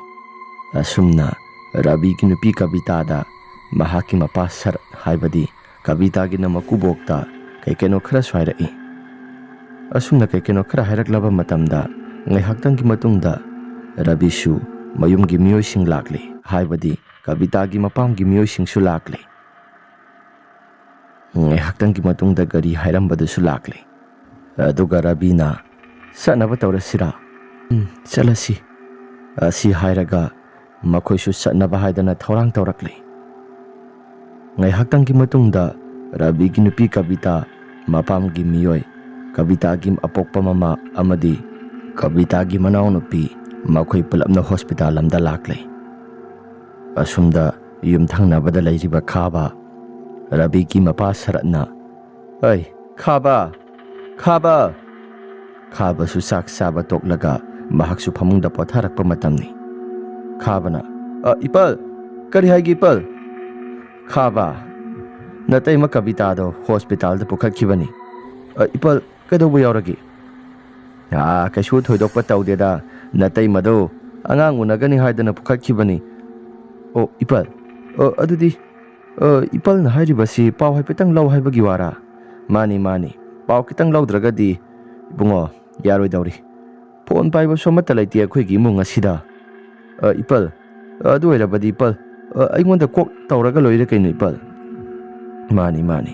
ꯑꯁꯨꯝꯅ ꯔꯕꯤꯒꯤ ꯅꯨꯄꯤ ꯀꯕꯤꯇꯥꯗ ꯃꯍꯥꯛꯀꯤ ꯃꯄꯥ ꯁꯔꯠ, ꯍꯥꯏꯕꯗꯤ ꯀꯕꯤꯇꯥꯒꯤꯅ ꯃꯀꯨꯕꯣꯛꯇ ꯀꯩ ꯀꯩꯅꯣ ꯈꯔꯁꯨ ꯍꯥꯏꯔꯛꯏ꯫ ꯑꯁꯨꯝꯅ ꯀꯩ ꯀꯩꯅꯣ ꯈꯔ ꯍꯥꯏꯔꯛꯂꯕ ꯃꯇꯝꯗ ꯉꯥꯏꯍꯥꯛꯇꯪꯒꯤ ꯃꯇꯨꯡꯗ ꯔꯕꯤꯁꯨ ꯃꯌꯨꯝꯒꯤ ꯃꯤꯑꯣꯏꯁꯤꯡ ꯂꯥꯛꯂꯤ, ꯍꯥꯏꯕꯗꯤ ꯀꯕꯤꯇꯥꯒꯤ ꯃꯄꯥꯝꯒꯤ ꯃꯤꯑꯣꯏꯁꯤꯡꯁꯨ ꯂꯥꯛꯂꯤ꯫ ꯉꯥꯏꯍꯥꯛꯇꯪꯒꯤ ꯃꯇꯨꯡꯗ ꯒꯥꯔꯤ ꯍꯥꯏꯔꯝꯕꯗꯨꯁꯨ ꯂꯥꯛꯂꯤ꯫ ꯑꯗꯨꯒ ꯔꯕꯤꯅ, "ꯆꯠꯅꯕ ꯇꯧꯔꯁꯤꯔꯥ?" "ꯎꯝ, ꯆꯠꯂꯁꯤ," ꯑꯁꯤ ꯍꯥꯏꯔꯒ ꯃꯈꯣꯏꯁꯨ ꯆꯠꯅꯕ ꯍꯥꯏꯗꯅ ꯊꯧꯔꯥꯡ ꯇꯧꯔꯛꯂꯤ꯫ ꯉꯥꯏꯍꯥꯛꯇꯪꯒꯤ ꯃꯇꯨꯡꯗ ꯔꯕꯤꯒꯤ ꯅꯨꯄꯤ ꯀꯕꯤꯇꯥ, ꯃꯄꯥꯝꯒꯤ ꯃꯤꯑꯣꯏ, ꯀꯕꯤꯇꯥꯒꯤ ꯑꯄꯣꯛꯄ ꯃꯃꯥ ꯑꯃꯗꯤ ꯀꯕꯤꯇꯥꯒꯤ ꯃꯅꯥꯎꯅꯨꯄꯤ, ꯃꯈꯣꯏ ꯄꯨꯂꯞꯅ ꯍꯣꯁꯄꯤꯇꯥꯜ ꯑꯃꯗ ꯂꯥꯛꯂꯦ꯫ ꯑꯁꯨꯝꯗ ꯌꯨꯝꯊꯪꯅꯕꯗ ꯂꯩꯔꯤꯕ ꯈꯥꯕ, ꯔꯕꯤꯒꯤ ꯃꯄꯥ ꯁꯔꯠꯅ, "ꯑꯩ, ꯈꯥꯕ! ꯈꯥꯕ!" ꯈꯥꯕꯁꯨ ꯆꯥꯛ ꯆꯥꯕ ꯇꯣꯛꯂꯒ ꯃꯍꯥꯛꯁꯨ ꯐꯃꯨꯡꯗ ꯄꯣꯊꯥꯔꯛꯄ ꯃꯇꯝꯅꯤ꯫ ꯈꯥꯕꯅ, "ꯑ, ꯏꯄꯜ! ꯀꯔꯤ ꯍꯥꯏꯒꯦ, ꯏꯄꯜ?" "ꯈꯥꯕ, ꯅꯇꯩꯃ ꯀꯕꯤꯇꯥꯗꯣ ꯍꯣꯁꯄꯤꯇꯥꯜꯗ ꯄꯨꯈꯠꯈꯤꯕꯅꯤ꯫" "ꯑ, ꯏꯄꯜ, ꯀꯩꯗꯧꯕ ꯌꯥꯎꯔꯒꯦ?" "ꯑꯥ, ꯀꯩꯁꯨ ꯊꯣꯏꯗꯣꯛꯄ ꯇꯧꯗꯦꯗ, ꯅꯇꯩꯃꯗꯣ ꯑꯉꯥꯡ ꯎꯅꯒꯅꯤ ꯍꯥꯏꯗꯅ ꯄꯨꯈꯠꯈꯤꯕꯅꯤ꯫" "ꯑꯣ, ꯏꯄꯜ, ꯑ, ꯑꯗꯨꯗꯤ, ꯑ, ꯏꯄꯜꯅ ꯍꯥꯏꯔꯤꯕꯁꯤ ꯄꯥꯎ ꯍꯥꯏꯐꯦꯠꯇꯪ ꯂꯧ ꯍꯥꯏꯕꯒꯤ ꯋꯥꯔꯥ?" "ꯃꯥꯅꯤ, ꯃꯥꯅꯤ, ꯄꯥꯎ ꯈꯤꯇꯪ ꯂꯧꯗ꯭ꯔꯒꯗꯤ, ꯏꯕꯨꯡꯉꯣ, ꯌꯥꯔꯣꯏꯗꯧꯔꯤ꯫ ꯐꯣꯟ ꯄꯥꯏꯕꯁꯨ ꯑꯃꯠꯇ ꯂꯩꯇꯦ ꯑꯩꯈꯣꯏꯒꯤ ꯏꯃꯨꯡ ꯑꯁꯤꯗ꯫" "ꯑ, ꯏꯄꯜ, ꯑꯗꯨ ꯑꯣꯏꯔꯕꯗꯤ ꯏꯄꯜ, ꯑ, ꯑꯩꯉꯣꯟꯗ ꯀꯣꯛ ꯇꯧꯔꯒ ꯂꯣꯏꯔꯦ ꯀꯩꯅꯣ, ꯏꯄꯜ꯫" "ꯃꯥꯅꯤ, ꯃꯥꯅꯤ,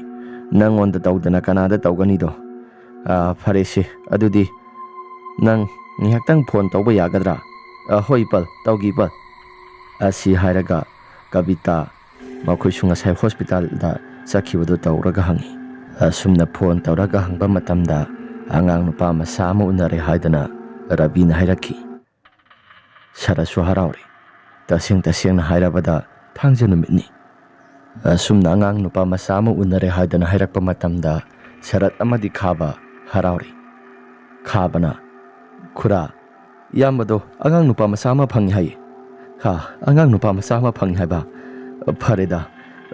ꯅꯪꯉꯣꯟꯗ ꯇꯧꯗꯅ ꯀꯅꯥꯗ ꯇꯧꯒꯅꯤꯗꯣ? ꯑ, ꯐꯔꯦꯁꯦ, ꯑꯗꯨꯗꯤ ꯅꯪ ꯉꯥꯏꯍꯥꯛꯇꯪ ꯐꯣꯟ ꯇꯧꯕ ꯌꯥꯒꯗ꯭ꯔꯥ?" "ꯑ, ꯍꯣꯏ, ꯏꯄꯜ, ꯇꯧꯒꯦ, ꯏꯄꯜ꯫" ꯑꯁꯤ ꯍꯥꯏꯔꯒ ꯀꯕꯤꯇꯥ, ꯃꯈꯣꯏꯁꯨ ꯉꯁꯥꯏ ꯍꯣꯁꯄꯤꯇꯥꯜꯗ ꯆꯠꯈꯤꯕꯗꯨ ꯇꯧꯔꯒ ꯍꯪꯉꯤ꯫ ꯑꯁꯨꯝꯅ ꯐꯣꯟ ꯇꯧꯔꯒ ꯍꯪꯕ ꯃꯇꯝꯗ ꯑꯉꯥꯡ ꯅꯨꯄꯥ ꯃꯆꯥ ꯑꯃ ꯎꯅꯔꯦ ꯍꯥꯏꯗꯅ ꯔꯕꯤꯅ ꯍꯥꯏꯔꯛꯈꯤ꯫ ꯁꯔꯠꯁꯨ ꯍꯔꯥꯎꯔꯦ꯫ ꯇꯁꯦꯡ ꯇꯁꯦꯡꯅ ꯍꯥꯏꯔꯕꯗ ꯊꯥꯡꯖ ꯅꯨꯃꯤꯠꯅꯤ꯫ ꯑꯁꯨꯝꯅ ꯑꯉꯥꯡ ꯅꯨꯄꯥ ꯃꯆꯥ ꯑꯃ ꯎꯅꯔꯦ ꯍꯥꯏꯗꯅ ꯍꯥꯏꯔꯛꯄ ꯃꯇꯝꯗ ꯁꯔꯠ ꯑꯃꯗꯤ ꯈꯥꯕ ꯍꯔꯥꯎꯔꯦ꯫ ꯈꯥꯕꯅ, "ꯈꯨꯔꯥ, ꯏꯌꯥꯝꯕꯗꯣ ꯑꯉꯥꯡ ꯅꯨꯄꯥ ꯃꯆꯥ ꯑꯃ ꯐꯪꯉꯤ ꯍꯥꯏꯌꯦ꯫" "ꯍꯥ, ꯑꯉꯥꯡ ꯅꯨꯄꯥ ꯃꯆꯥ ꯑꯃ ꯐꯪꯉꯤ ꯍꯥꯏꯕ? ꯐꯔꯦꯗ꯫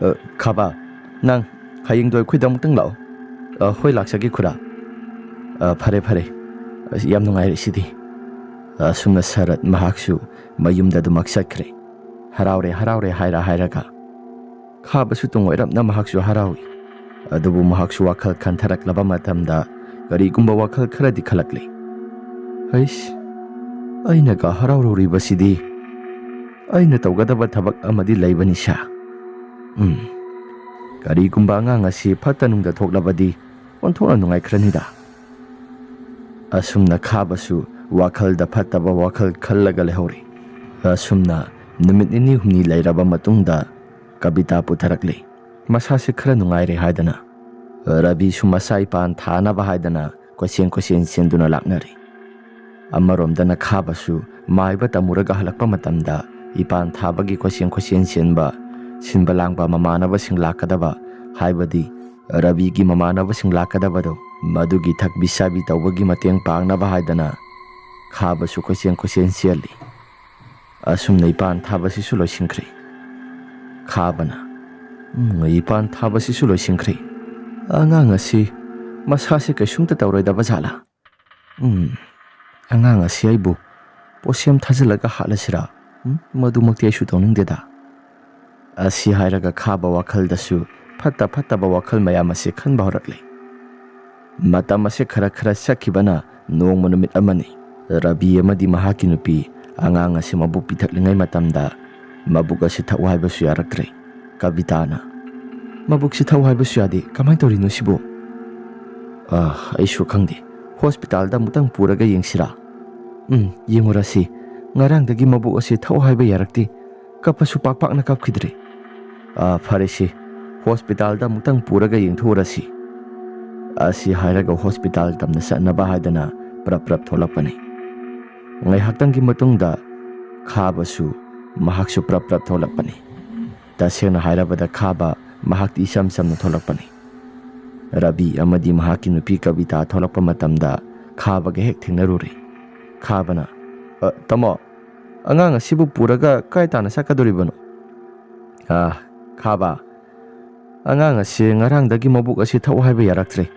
ꯑ, ꯈꯥꯕ, ꯅꯪ ꯍꯌꯦꯡꯗꯣ ꯑꯩꯈꯣꯏꯗ ꯑꯃꯨꯛꯇꯪ ꯂꯥꯛꯑꯣ꯫" "ꯑ, ꯍꯣꯏ, ꯂꯥꯛꯆꯒꯦ ꯈꯨꯔꯥ꯫" "ꯑ, ꯐꯔꯦ, ꯐꯔꯦ꯫ ꯑꯁ, ꯌꯥꯝ ꯅꯨꯡꯉꯥꯏꯔꯦ ꯁꯤꯗꯤ꯫" ꯑꯁꯨꯝꯅ ꯁꯔꯠ ꯃꯍꯥꯛꯁꯨ ꯃꯌꯨꯝꯗ ꯑꯗꯨꯃꯛ ꯆꯠꯈ꯭ꯔꯦ꯫ ꯍꯔꯥꯎꯔꯦ, ꯍꯔꯥꯎꯔꯦ ꯍꯥꯏꯔ ꯍꯥꯏꯔꯒ꯫ ꯈꯥꯕꯁꯨ ꯇꯨꯡꯑꯣꯏꯔꯞꯅ ꯃꯍꯥꯛꯁꯨ ꯍꯔꯥꯎꯏ꯫ ꯑꯗꯨꯕꯨ ꯃꯍꯥꯛꯁꯨ ꯋꯥꯈꯜ ꯈꯟꯊꯔꯛꯂꯕ ꯃꯇꯝꯗ ꯀꯔꯤꯒꯨꯝꯕ ꯋꯥꯈꯜ ꯈꯔꯗꯤ ꯈꯜꯂꯛꯂꯤ꯫ "ꯍꯩꯁ, ꯑꯩꯅꯒ ꯍꯔꯥꯎꯔꯨꯔꯤꯕꯁꯤꯗꯤ꯫ ꯑꯩꯅ ꯇꯧꯒꯗꯕ ꯊꯕꯛ ꯑꯃꯗꯤ ꯂꯩꯕꯅꯤ ꯁꯥ꯫ ꯎꯝ, ꯀꯔꯤꯒꯨꯝꯕ ꯑꯉꯥꯡ ꯑꯁꯤ ꯐꯠꯇ ꯅꯨꯡꯗ ꯊꯣꯛꯂꯕꯗꯤ ꯑꯣꯟꯊꯣꯛꯅ ꯅꯨꯡꯉꯥꯏꯈ꯭ꯔꯅꯤꯗ"꯫ ꯑꯁꯨꯝꯅ ꯈꯥꯕꯁꯨ ꯋꯥꯈꯜꯗ ꯐꯠꯇꯕ ꯋꯥꯈꯜ ꯈꯜꯂꯒ ꯂꯩꯍꯧꯔꯤ꯫ ꯑꯁꯨꯝꯅ ꯅꯨꯃꯤꯠ ꯅꯤꯅꯤ ꯍꯨꯝꯅꯤ ꯂꯩꯔꯕ ꯃꯇꯨꯡꯗ ꯀꯕꯤꯇꯥ ꯄꯨꯊꯔꯛꯂꯤ꯫ ꯃꯁꯥꯁꯦ ꯈꯔ ꯅꯨꯡꯉꯥꯏꯔꯦ ꯍꯥꯏꯗꯅ꯫ ꯔꯕꯤꯁꯨ ꯃꯁꯥ ꯏꯄꯥꯟ ꯊꯥꯅꯕ ꯍꯥꯏꯗꯅ ꯀꯣꯏꯆꯦꯟ ꯀꯣꯏꯆꯦꯟ ꯆꯦꯟꯗꯨꯅ ꯂꯥꯛꯅꯔꯤ꯫ ꯑꯃꯔꯣꯝꯗꯅ ꯈꯥꯕꯁꯨ ꯃꯥꯏꯕ ꯇꯝꯃꯨꯔꯒ ꯍꯜꯂꯛꯄ ꯃꯇꯝꯗ ꯏꯄꯥꯟ ꯊꯥꯕꯒꯤ ꯀꯣꯏꯆꯦꯟ ꯀꯣꯏꯆꯦꯟ ꯆꯦꯟꯕ, ꯁꯤꯟꯕ ꯂꯥꯡꯕ ꯃꯃꯥꯟꯅꯕꯁꯤꯡ ꯂꯥꯛꯀꯗꯕ, ꯍꯥꯏꯕꯗꯤ ꯔꯕꯤꯒꯤ ꯃꯃꯥꯟꯅꯕꯁꯤꯡ ꯂꯥꯛꯀꯗꯕꯗꯣ, ꯃꯗꯨꯒꯤ ꯊꯛꯄꯤ ꯆꯥꯕꯤ ꯇꯧꯕꯒꯤ ꯃꯇꯦꯡ ꯄꯥꯡꯅꯕ ꯍꯥꯏꯗꯅ ꯈꯥꯕꯁꯨ ꯀꯣꯏꯆꯦꯟ ꯀꯣꯏꯆꯦꯟ ꯆꯦꯜꯂꯤ꯫ ꯑꯁꯨꯝꯅ ꯏꯄꯥꯟ ꯊꯥꯕꯁꯤꯁꯨ ꯂꯣꯏꯁꯤꯟꯈ꯭ꯔꯦ꯫ ꯈꯥꯕꯅ, "ꯎꯝ, ꯏꯄꯥꯟ ꯊꯥꯕꯁꯤꯁꯨ ꯂꯣꯏꯁꯤꯟꯈ꯭ꯔꯦ꯫ ꯑꯉꯥꯡ ꯑꯁꯤ ꯃꯁꯥꯁꯦ ꯀꯩꯁꯨꯝꯇ ꯇꯧꯔꯣꯏꯗꯕ ꯖꯥꯠꯂꯥ? ꯎꯝ, ꯑꯉꯥꯡ ꯑꯁꯤ ꯑꯩꯕꯨ ꯄꯣꯠꯁꯦꯝ ꯊꯥꯖꯤꯜꯂꯒ ꯍꯥꯠꯂꯁꯤꯔꯥ? ꯎꯝ, ꯃꯗꯨꯃꯛꯇꯤ ꯑꯩꯁꯨ ꯇꯧꯅꯤꯡꯗꯦꯗ"꯫ ꯑꯁꯤ ꯍꯥꯏꯔꯒ ꯈꯥꯕ ꯋꯥꯈꯜꯗꯁꯨ ꯐꯠꯇ ꯐꯠꯇꯕ ꯋꯥꯈꯜ ꯃꯌꯥꯝ ꯑꯁꯤ ꯈꯟꯕ ꯍꯧꯔꯛꯂꯦ꯫ ꯃꯇꯝ ꯑꯁꯤ ꯈꯔ ꯈꯔ ꯆꯠꯈꯤꯕꯅ ꯅꯣꯡꯃ ꯅꯨꯃꯤꯠ ꯑꯃꯅꯤ꯫ ꯔꯕꯤ ꯑꯃꯗꯤ ꯃꯍꯥꯛꯀꯤ ꯅꯨꯄꯤ ꯑꯉꯥꯡ ꯑꯁꯤ ꯃꯕꯨꯛ ꯄꯤꯊꯛꯂꯤꯉꯩ ꯃꯇꯝꯗ ꯃꯕꯨꯛ ꯑꯁꯤ ꯊꯛꯎ ꯍꯥꯏꯕꯁꯨ ꯌꯥꯔꯛꯇ꯭ꯔꯦ꯫ ꯀꯕꯤꯇꯥꯅ, "ꯃꯕꯨꯛꯁꯤ ꯊꯛꯎ ꯍꯥꯏꯕꯁꯨ ꯌꯥꯗꯦ, ꯀꯃꯥꯏꯅ ꯇꯧꯔꯤꯅꯣ ꯁꯤꯕꯨ?" "ꯑ, ꯑꯩꯁꯨ ꯈꯪꯗꯦ꯫ ꯍꯣꯁꯄꯤꯇꯥꯜꯗ ꯑꯃꯨꯛꯇꯪ ꯄꯨꯔꯒ ꯌꯦꯡꯁꯤꯔꯥ?" "ꯎꯝ, ꯌꯦꯡꯉꯨꯔꯁꯤ꯫ ꯉꯔꯥꯡꯗꯒꯤ ꯃꯕꯨꯛ ꯑꯁꯤ ꯊꯛꯎ ꯍꯥꯏꯕ ꯌꯥꯔꯛꯇꯦ꯫ ꯀꯞꯄꯁꯨ ꯄꯥꯛ ꯄꯥꯛꯅ ꯀꯞꯈꯤꯗ꯭ꯔꯦ꯫ ꯑ, ꯐꯔꯦꯁꯦ, ꯍꯣꯁꯄꯤꯇꯥꯜꯗ ꯑꯃꯨꯛꯇꯪ ꯄꯨꯔꯒ ꯌꯦꯡꯊꯣꯛꯎꯔꯁꯤ"꯫ ꯑꯁꯤ ꯍꯥꯏꯔꯒ ꯍꯣꯁꯄꯤꯇꯥꯜ ꯇꯝꯅ ꯆꯠꯅꯕ ꯍꯥꯏꯗꯅ ꯄ꯭ꯔꯞ ꯄ꯭ꯔꯞ ꯊꯣꯛꯂꯛꯄꯅꯤ꯫ ꯉꯥꯏꯍꯥꯛꯇꯪꯒꯤ ꯃꯇꯨꯡꯗ ꯈꯥꯕꯁꯨ ꯃꯍꯥꯛꯁꯨ ꯄ꯭ꯔꯞ ꯄ꯭ꯔꯞ ꯊꯣꯛꯂꯛꯄꯅꯤ꯫ ꯇꯁꯦꯡꯅ ꯍꯥꯏꯔꯕꯗ ꯈꯥꯕ ꯃꯍꯥꯛꯇꯤ ꯏꯆꯝ ꯆꯝꯅ ꯊꯣꯛꯂꯛꯄꯅꯤ꯫ ꯔꯕꯤ ꯑꯃꯗꯤ ꯃꯍꯥꯛꯀꯤ ꯅꯨꯄꯤ ꯀꯕꯤꯇꯥ ꯊꯣꯛꯂꯛꯄ ꯃꯇꯝꯗ ꯈꯥꯕꯒ ꯍꯦꯛ ꯊꯦꯡꯅꯔꯨꯔꯦ꯫ ꯈꯥꯕꯅ, "ꯑ, ꯇꯥꯃꯣ, ꯑꯉꯥꯡ ꯑꯁꯤꯕꯨ ꯄꯨꯔꯒ ꯀꯥꯏ ꯇꯥꯟꯅ ꯆꯠꯀꯗꯧꯔꯤꯕꯅꯣ?" "ꯑ, ꯈꯥꯕ, ꯑꯉꯥꯡ ꯑꯁꯤ ꯉꯔꯥꯡꯗꯒꯤ ꯃꯕꯨꯛ ꯑꯁꯤ ꯊꯛꯎ ꯍꯥꯏꯕ ꯌꯥꯔꯛꯇ꯭ꯔꯦ꯫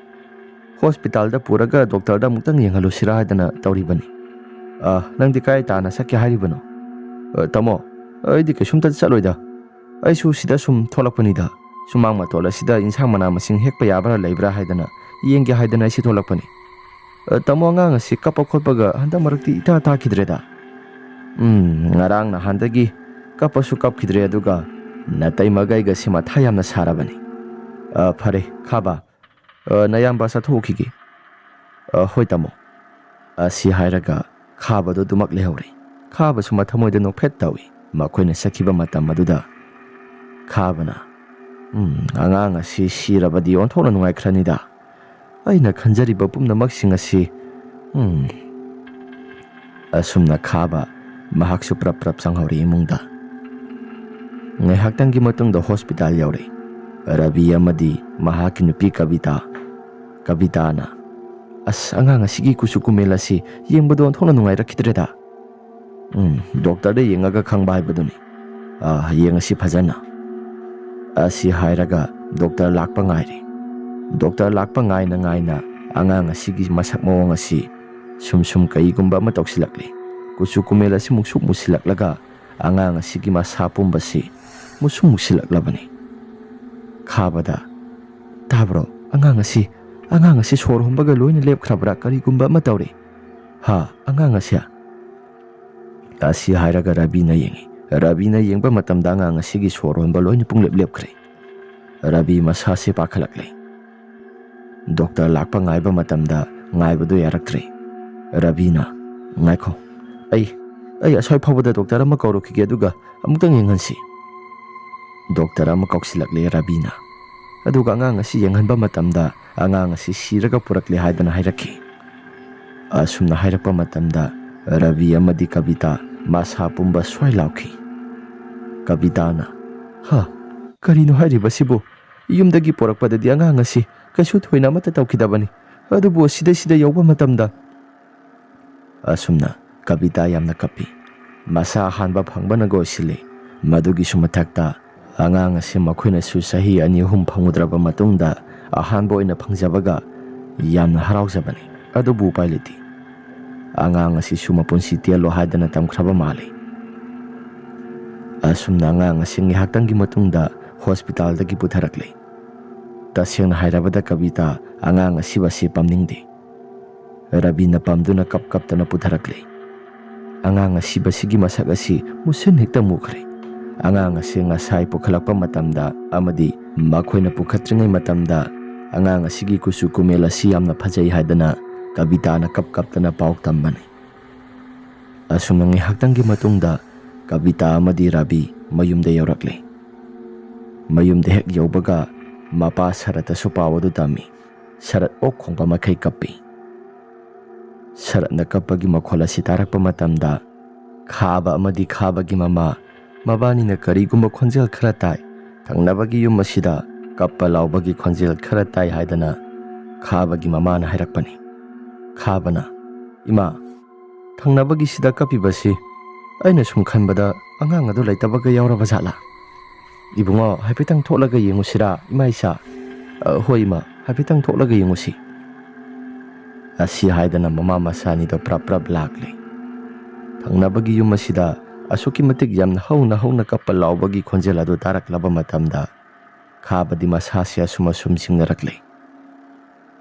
ꯍꯣꯁꯄꯤꯇꯥꯜꯗ ꯄꯨꯔꯒ ꯗꯣꯛꯇꯔꯗ ꯑꯃꯨꯛꯇꯪ ꯌꯦꯡꯍꯜꯂꯨꯁꯤꯔꯥ ꯍꯥꯏꯗꯅ ꯇꯧꯔꯤꯕꯅꯤ꯫ ꯑ, ꯅꯪꯗꯤ ꯀꯥꯏ ꯇꯥꯟꯅ ꯆꯠꯀꯦ ꯍꯥꯏꯔꯤꯕꯅꯣ?" "ꯑ, ꯇꯥꯃꯣ, ꯑꯩꯗꯤ ꯀꯩꯁꯨꯝꯇ ꯆꯠꯂꯣꯏꯗ꯫ ꯑꯩꯁꯨ ꯁꯤꯗ ꯁꯨꯝ ꯊꯣꯛꯂꯛꯄꯅꯤꯗ꯫ ꯁꯨꯃꯥꯡ ꯃꯇꯣꯜ ꯑꯁꯤꯗ ꯏꯟꯁꯥꯡ ꯃꯅꯥ ꯃꯁꯤꯡ ꯍꯦꯛꯄ ꯌꯥꯕ꯭ꯔꯥ ꯂꯩꯕ꯭ꯔꯥ ꯍꯥꯏꯗꯅ ꯌꯦꯡꯒꯦ ꯍꯥꯏꯗꯅ ꯑꯩꯁꯤ ꯊꯣꯛꯂꯛꯄꯅꯤ꯫ "ꯑ, ꯇꯥꯃꯣ, ꯑꯉꯥꯡ ꯑꯁꯤ ꯀꯞꯄ ꯈꯣꯠꯄꯒ ꯍꯟꯗꯛ ꯃꯔꯛꯇꯤ ꯏꯇꯥ ꯇꯥꯈꯤꯗ꯭ꯔꯦꯗ"꯫ "ꯎꯝ, ꯉꯔꯥꯡ ꯅꯍꯥꯟꯗꯒꯤ ꯀꯞꯄꯁꯨ ꯀꯞꯈꯤꯗ꯭ꯔꯦ, ꯑꯗꯨꯒ ꯅꯇꯩꯃꯒꯩꯒꯁꯤ ꯃꯊꯥ ꯌꯥꯝꯅ ꯁꯥꯔꯕꯅꯤ꯫ ꯑ, ꯐꯔꯦ, ꯈꯥꯕ, ꯑ, ꯅꯌꯥꯝꯕ ꯆꯠꯊꯣꯛꯈꯤꯒꯦ"꯫ "ꯑ, ꯍꯣꯏ, ꯇꯥꯃꯣ"꯫ ꯑꯁꯤ ꯍꯥꯏꯔꯒ ꯈꯥꯕꯗꯣ ꯑꯗꯨꯃꯛ ꯂꯩꯍꯧꯔꯦ꯫ ꯈꯥꯕꯁꯨ ꯃꯊꯃꯣꯏꯗ ꯅꯣꯛꯐꯦꯠ ꯇꯧꯏ꯫ ꯃꯈꯣꯏꯅ ꯆꯠꯈꯤꯕ ꯃꯇꯝ ꯑꯗꯨꯗ ꯈꯥꯕꯅ, "ꯎꯝ, ꯑꯉꯥꯡ ꯑꯁꯤ ꯁꯤꯔꯕꯗꯤ ꯑꯣꯟꯊꯣꯛꯅ ꯅꯨꯡꯉꯥꯏꯈ꯭ꯔꯅꯤꯗ꯫ ꯑꯩꯅ ꯈꯟꯖꯔꯤꯕ ꯄꯨꯝꯅꯃꯛꯁꯤꯡ ꯑꯁꯤ, ꯎꯝ"꯫ ꯑꯁꯨꯝꯅ ꯈꯥꯕ ꯃꯍꯥꯛꯁꯨ ꯄ꯭ꯔꯞ ꯄ꯭ꯔꯞ ꯆꯪꯍꯧꯔꯦ ꯏꯃꯨꯡꯗ꯫ ꯉꯥꯏꯍꯥꯛꯇꯪꯒꯤ ꯃꯇꯨꯡꯗ ꯍꯣꯁꯄꯤꯇꯥꯜ ꯌꯧꯔꯦ꯫ ꯔꯕꯤ ꯑꯃꯗꯤ ꯃꯍꯥꯛꯀꯤ ꯅꯨꯄꯤ ꯀꯕꯤꯇꯥ꯫ ꯀꯕꯤꯇꯥꯅ, "ꯑꯁ, ꯑꯉꯥꯡ ꯑꯁꯤꯒꯤ ꯀꯨꯆꯨ ꯀꯨꯃꯦꯜ ꯑꯁꯤ ꯌꯦꯡꯕꯗ ꯑꯣꯟꯊꯣꯛꯅ ꯅꯨꯡꯉꯥꯏꯔꯛꯈꯤꯗ꯭ꯔꯦꯗ"꯫ "ꯎꯝ, ꯗꯣꯛꯇꯔꯗ ꯌꯦꯡꯉꯒ ꯈꯪꯕ ꯍꯥꯏꯕꯗꯨꯅꯤ꯫ ꯑꯥ, ꯌꯦꯡꯉꯁꯤ ꯐꯖꯅ"꯫ ꯑꯁꯤ ꯍꯥꯏꯔꯒ ꯗꯣꯛꯇꯔ ꯂꯥꯛꯄ ꯉꯥꯏꯔꯦ꯫ ꯗꯣꯛꯇꯔ ꯂꯥꯛꯄ ꯉꯥꯏꯅ ꯉꯥꯏꯅ ꯑꯉꯥꯡ ꯑꯁꯤꯒꯤ ꯃꯁꯛ ꯃꯑꯣꯡ ꯑꯁꯤ ꯁꯨꯝ ꯁꯨꯝ ꯀꯩꯒꯨꯝꯕ ꯑꯃ ꯇꯧꯁꯤꯜꯂꯛꯂꯦ꯫ ꯀꯨꯆꯨ ꯀꯨꯃꯦꯜ ꯑꯁꯤ ꯃꯨꯛꯁꯨꯛ ꯃꯨꯁꯤꯜꯂꯛꯂꯒ ꯑꯉꯥꯡ ꯑꯁꯤꯒꯤ ꯃꯁꯥ ꯄꯨꯝꯕꯁꯤ ꯃꯨꯁꯨꯛ ꯃꯨꯁꯤꯜꯂꯛꯂꯕꯅꯤ꯫ ꯈꯥꯕꯗ, "ꯇꯥꯕ꯭ꯔꯣ? ꯑꯉꯥꯡ ꯑꯁꯤ, ꯑꯉꯥꯡ ꯑꯁꯤ ꯁꯣꯔ ꯍꯣꯟꯕꯒ ꯂꯣꯏꯅ ꯂꯦꯞꯈ꯭ꯔꯕ꯭ꯔꯥ? ꯀꯔꯤꯒꯨꯝꯕ ꯑꯃ ꯇꯧꯔꯦ꯫ ꯍꯥ, ꯑꯉꯥꯡ ꯑꯁꯤ?" ꯑꯁꯤ ꯍꯥꯏꯔꯒ ꯔꯕꯤꯅ ꯌꯦꯡꯉꯤ꯫ ꯔꯕꯤꯅ ꯌꯦꯡꯕ ꯃꯇꯝꯗ ꯑꯉꯥꯡ ꯑꯁꯤꯒꯤ ꯁꯣꯔ ꯍꯣꯟꯕ ꯂꯣꯏꯅ ꯄꯨꯡꯂꯦꯞ ꯂꯦꯞꯈ꯭ꯔꯦ꯫ ꯔꯕꯤ ꯃꯁꯥꯁꯦ ꯄꯥꯈꯠꯂꯛꯂꯦ꯫ ꯗꯣꯛꯇꯔ ꯂꯥꯛꯄ ꯉꯥꯏꯕ ꯃꯇꯝꯗ ꯉꯥꯏꯕꯗꯨ ꯌꯥꯔꯛꯇ꯭ꯔꯦ꯫ ꯔꯕꯤꯅ, "ꯉꯥꯏꯈꯣ, ꯑꯩ, ꯑꯩ ꯑꯁ꯭ꯋꯥꯏ ꯐꯥꯎꯕꯗ ꯗꯣꯛꯇꯔ ꯑꯃ ꯀꯧꯔꯨꯈꯤꯒꯦ, ꯑꯗꯨꯒ ꯑꯃꯨꯛꯇꯪ ꯌꯦꯡꯍꯟꯁꯤ"꯫ ꯗꯣꯛꯇꯔ ꯑꯃ ꯀꯧꯁꯤꯜꯂꯛꯂꯦ ꯔꯕꯤꯅ꯫ ꯑꯗꯨꯒ ꯑꯉꯥꯡ ꯑꯁꯤ ꯌꯦꯡꯍꯟꯕ ꯃꯇꯝꯗ ꯑꯉꯥꯡ ꯑꯁꯤ ꯁꯤꯔꯒ ꯄꯨꯔꯛꯂꯦ ꯍꯥꯏꯗꯅ ꯍꯥꯏꯔꯛꯈꯤ꯫ ꯑꯁꯨꯝꯅ ꯍꯥꯏꯔꯛꯄ ꯃꯇꯝꯗ ꯔꯕꯤ ꯑꯃꯗꯤ ꯀꯕꯤꯇꯥ ꯃꯁꯥ ꯄꯨꯝꯕ ꯁ꯭ꯋꯥꯏ ꯂꯥꯎꯈꯤ꯫ ꯀꯕꯤꯇꯥꯅ, "ꯍꯥ, ꯀꯔꯤꯅꯣ ꯍꯥꯏꯔꯤꯕꯁꯤꯕꯨ? ꯌꯨꯝꯗꯒꯤ ꯄꯣꯔꯛꯄꯗꯗꯤ ꯑꯉꯥꯡ ꯑꯁꯤ ꯀꯩꯁꯨ ꯊꯣꯏꯅ ꯑꯃꯠꯇ ꯇꯧꯈꯤꯗꯕꯅꯤ, ꯑꯗꯨꯕꯨ ꯑꯁꯤꯗꯩꯁꯤꯗ ꯌꯧꯕ ꯃꯇꯝꯗ"꯫ ꯑꯁꯨꯝꯅ ꯀꯕꯤꯇꯥ ꯌꯥꯝꯅ ꯀꯞꯄꯤ꯫ ꯃꯁꯥ ꯑꯍꯥꯟꯕ ꯐꯪꯕꯅꯒ ꯑꯣꯏꯁꯤꯜꯂꯤ꯫ ꯃꯗꯨꯒꯤꯁꯨ ꯃꯊꯛꯇ ꯑꯉꯥꯡ ꯑꯁꯤ ꯃꯈꯣꯏꯅꯁꯨ ꯆꯍꯤ ꯑꯅꯤ ꯑꯍꯨꯝ ꯐꯪꯉꯨꯗ꯭ꯔꯕ ꯃꯇꯨꯡꯗ ꯑꯍꯥꯟꯕ ꯑꯣꯏꯅ ꯐꯪꯖꯕꯒ ꯌꯥꯝꯅ ꯍꯔꯥꯎꯖꯕꯅꯤ꯫ ꯑꯗꯨꯕꯨ ꯎꯄꯥꯏ ꯂꯩꯇꯦ꯫ ꯑꯉꯥꯡ ꯑꯁꯤꯁꯨ ꯃꯄꯨꯟꯁꯤ ꯇꯦꯜꯂꯣ ꯍꯥꯏꯗꯅ ꯇꯝꯈ꯭ꯔꯕ ꯃꯥꯜꯂꯤ꯫ ꯑꯁꯨꯝꯅ ꯑꯉꯥꯡ ꯑꯁꯤ ꯉꯥꯏꯍꯥꯛꯇꯪꯒꯤ ꯃꯇꯨꯡꯗ ꯍꯣꯁꯄꯤꯇꯥꯜꯗꯒꯤ ꯄꯨꯊꯔꯛꯂꯦ꯫ ꯇꯁꯦꯡꯅ ꯍꯥꯏꯔꯕꯗ ꯀꯕꯤꯇꯥ ꯑꯉꯥꯡ ꯑꯁꯤꯕꯨ ꯑꯁꯤ ꯄꯝꯅꯤꯡꯗꯦ꯫ ꯔꯕꯤꯅ ꯄꯝꯗꯨꯅ ꯀꯞ ꯀꯞꯇꯅ ꯄꯨꯊꯔꯛꯂꯦ꯫ ꯑꯉꯥꯡ ꯑꯁꯤꯕꯁꯤꯒꯤ ꯃꯁꯛ ꯑꯁꯤ ꯃꯨꯁꯤꯟ ꯍꯦꯛꯇ ꯃꯨꯈ꯭ꯔꯦ꯫ ꯑꯉꯥꯡ ꯑꯁꯤ ꯉꯁꯥꯏ ꯄꯨꯈꯠꯂꯛꯄ ꯃꯇꯝꯗ ꯑꯃꯗꯤ ꯃꯈꯣꯏꯅ ꯄꯨꯈꯠꯇ꯭ꯔꯤꯉꯩ ꯃꯇꯝꯗ ꯑꯉꯥꯡ ꯑꯁꯤꯒꯤ ꯀꯨꯆꯨ ꯀꯨꯃꯦꯜ ꯑꯁꯤ ꯌꯥꯝꯅ ꯐꯖꯩ ꯍꯥꯏꯗꯅ ꯀꯕꯤꯇꯥꯅ ꯀꯞ ꯀꯞꯇꯅ ꯄꯥꯎ ꯇꯝꯕꯅꯤ꯫ ꯑꯁꯨꯝꯅ ꯉꯥꯏꯍꯥꯛꯇꯪꯒꯤ ꯃꯇꯨꯡꯗ ꯀꯕꯤꯇꯥ ꯑꯃꯗꯤ ꯔꯥꯕꯤ ꯃꯌꯨꯝꯗ ꯌꯧꯔꯛꯂꯦ꯫ ꯃꯌꯨꯝꯗ ꯍꯦꯛ ꯌꯧꯕꯒ ꯃꯄꯥ ꯁꯔꯠꯇꯁꯨ ꯄꯥꯎ ꯑꯗꯨ ꯇꯝꯃꯤ꯫ ꯁꯔꯠ ꯑꯣꯛ ꯈꯣꯡꯕ ꯃꯈꯩ ꯀꯞꯄꯤ꯫ ꯁꯔꯠꯅ ꯀꯞꯄꯒꯤ ꯃꯈꯣꯜ ꯑꯁꯤ ꯇꯥꯔꯛꯄ ꯃꯇꯝꯗ ꯈꯥꯕ ꯑꯃꯗꯤ ꯈꯥꯕꯒꯤ ꯃꯃꯥ ꯃꯕꯥꯅꯤꯅ ꯀꯔꯤꯒꯨꯝꯕ ꯈꯣꯟꯖꯦꯜ ꯈꯔ ꯇꯥꯏ꯫ ꯊꯪꯅꯕꯒꯤ ꯌꯨꯝ ꯑꯁꯤꯗ ꯀꯞꯄ ꯂꯥꯎꯕꯒꯤ ꯈꯣꯟꯖꯦꯜ ꯈꯔ ꯇꯥꯏ ꯍꯥꯏꯗꯅ ꯈꯥꯕꯒꯤ ꯃꯃꯥꯅ ꯍꯥꯏꯔꯛꯄꯅꯤ꯫ ꯈꯥꯕꯅ, "ꯏꯃꯥ, ꯊꯪꯅꯕꯒꯤꯁꯤꯗ ꯀꯞꯄꯤꯕꯁꯤ ꯑꯩꯅ ꯁꯨꯝ ꯈꯟꯕꯗ ꯑꯉꯥꯡ ꯑꯗꯨ ꯂꯩꯇꯕꯒ ꯌꯥꯎꯔꯕ ꯖꯥꯠꯂꯥ? ꯏꯕꯨꯡꯉꯣ, ꯍꯥꯏꯐꯦꯠꯇꯪ ꯊꯣꯛꯂꯒ ꯌꯦꯡꯉꯨꯁꯤꯔꯥ, ꯏꯃꯥ ꯏꯆꯥ? ꯑ, ꯍꯣꯏ ꯏꯃꯥ, ꯍꯥꯏꯐꯦꯠꯇꯪ ꯊꯣꯛꯂꯒ ꯌꯦꯡꯉꯨꯁꯤ"꯫ ꯑꯁꯤ ꯍꯥꯏꯗꯅ ꯃꯃꯥ ꯃꯆꯥ ꯑꯅꯤꯗꯣ ꯄ꯭ꯔꯞ ꯄ꯭ꯔꯞ ꯂꯥꯛꯂꯦ꯫ ꯊꯪꯅꯕꯒꯤ ꯌꯨꯝ ꯑꯁꯤꯗ ꯑꯁꯨꯛꯀꯤ ꯃꯇꯤꯛ ꯌꯥꯝꯅ ꯍꯧꯅ ꯍꯧꯅ ꯀꯞꯄ ꯂꯥꯎꯕꯒꯤ ꯈꯣꯟꯖꯦꯜ ꯑꯗꯨ ꯇꯥꯔꯛꯂꯕ ꯃꯇꯝꯗ ꯈꯥꯕꯗꯤ ꯃꯁꯥꯁꯤ ꯑꯁꯨꯝ ꯑꯁꯨꯝ ꯆꯤꯡꯅꯔꯛꯂꯦ꯫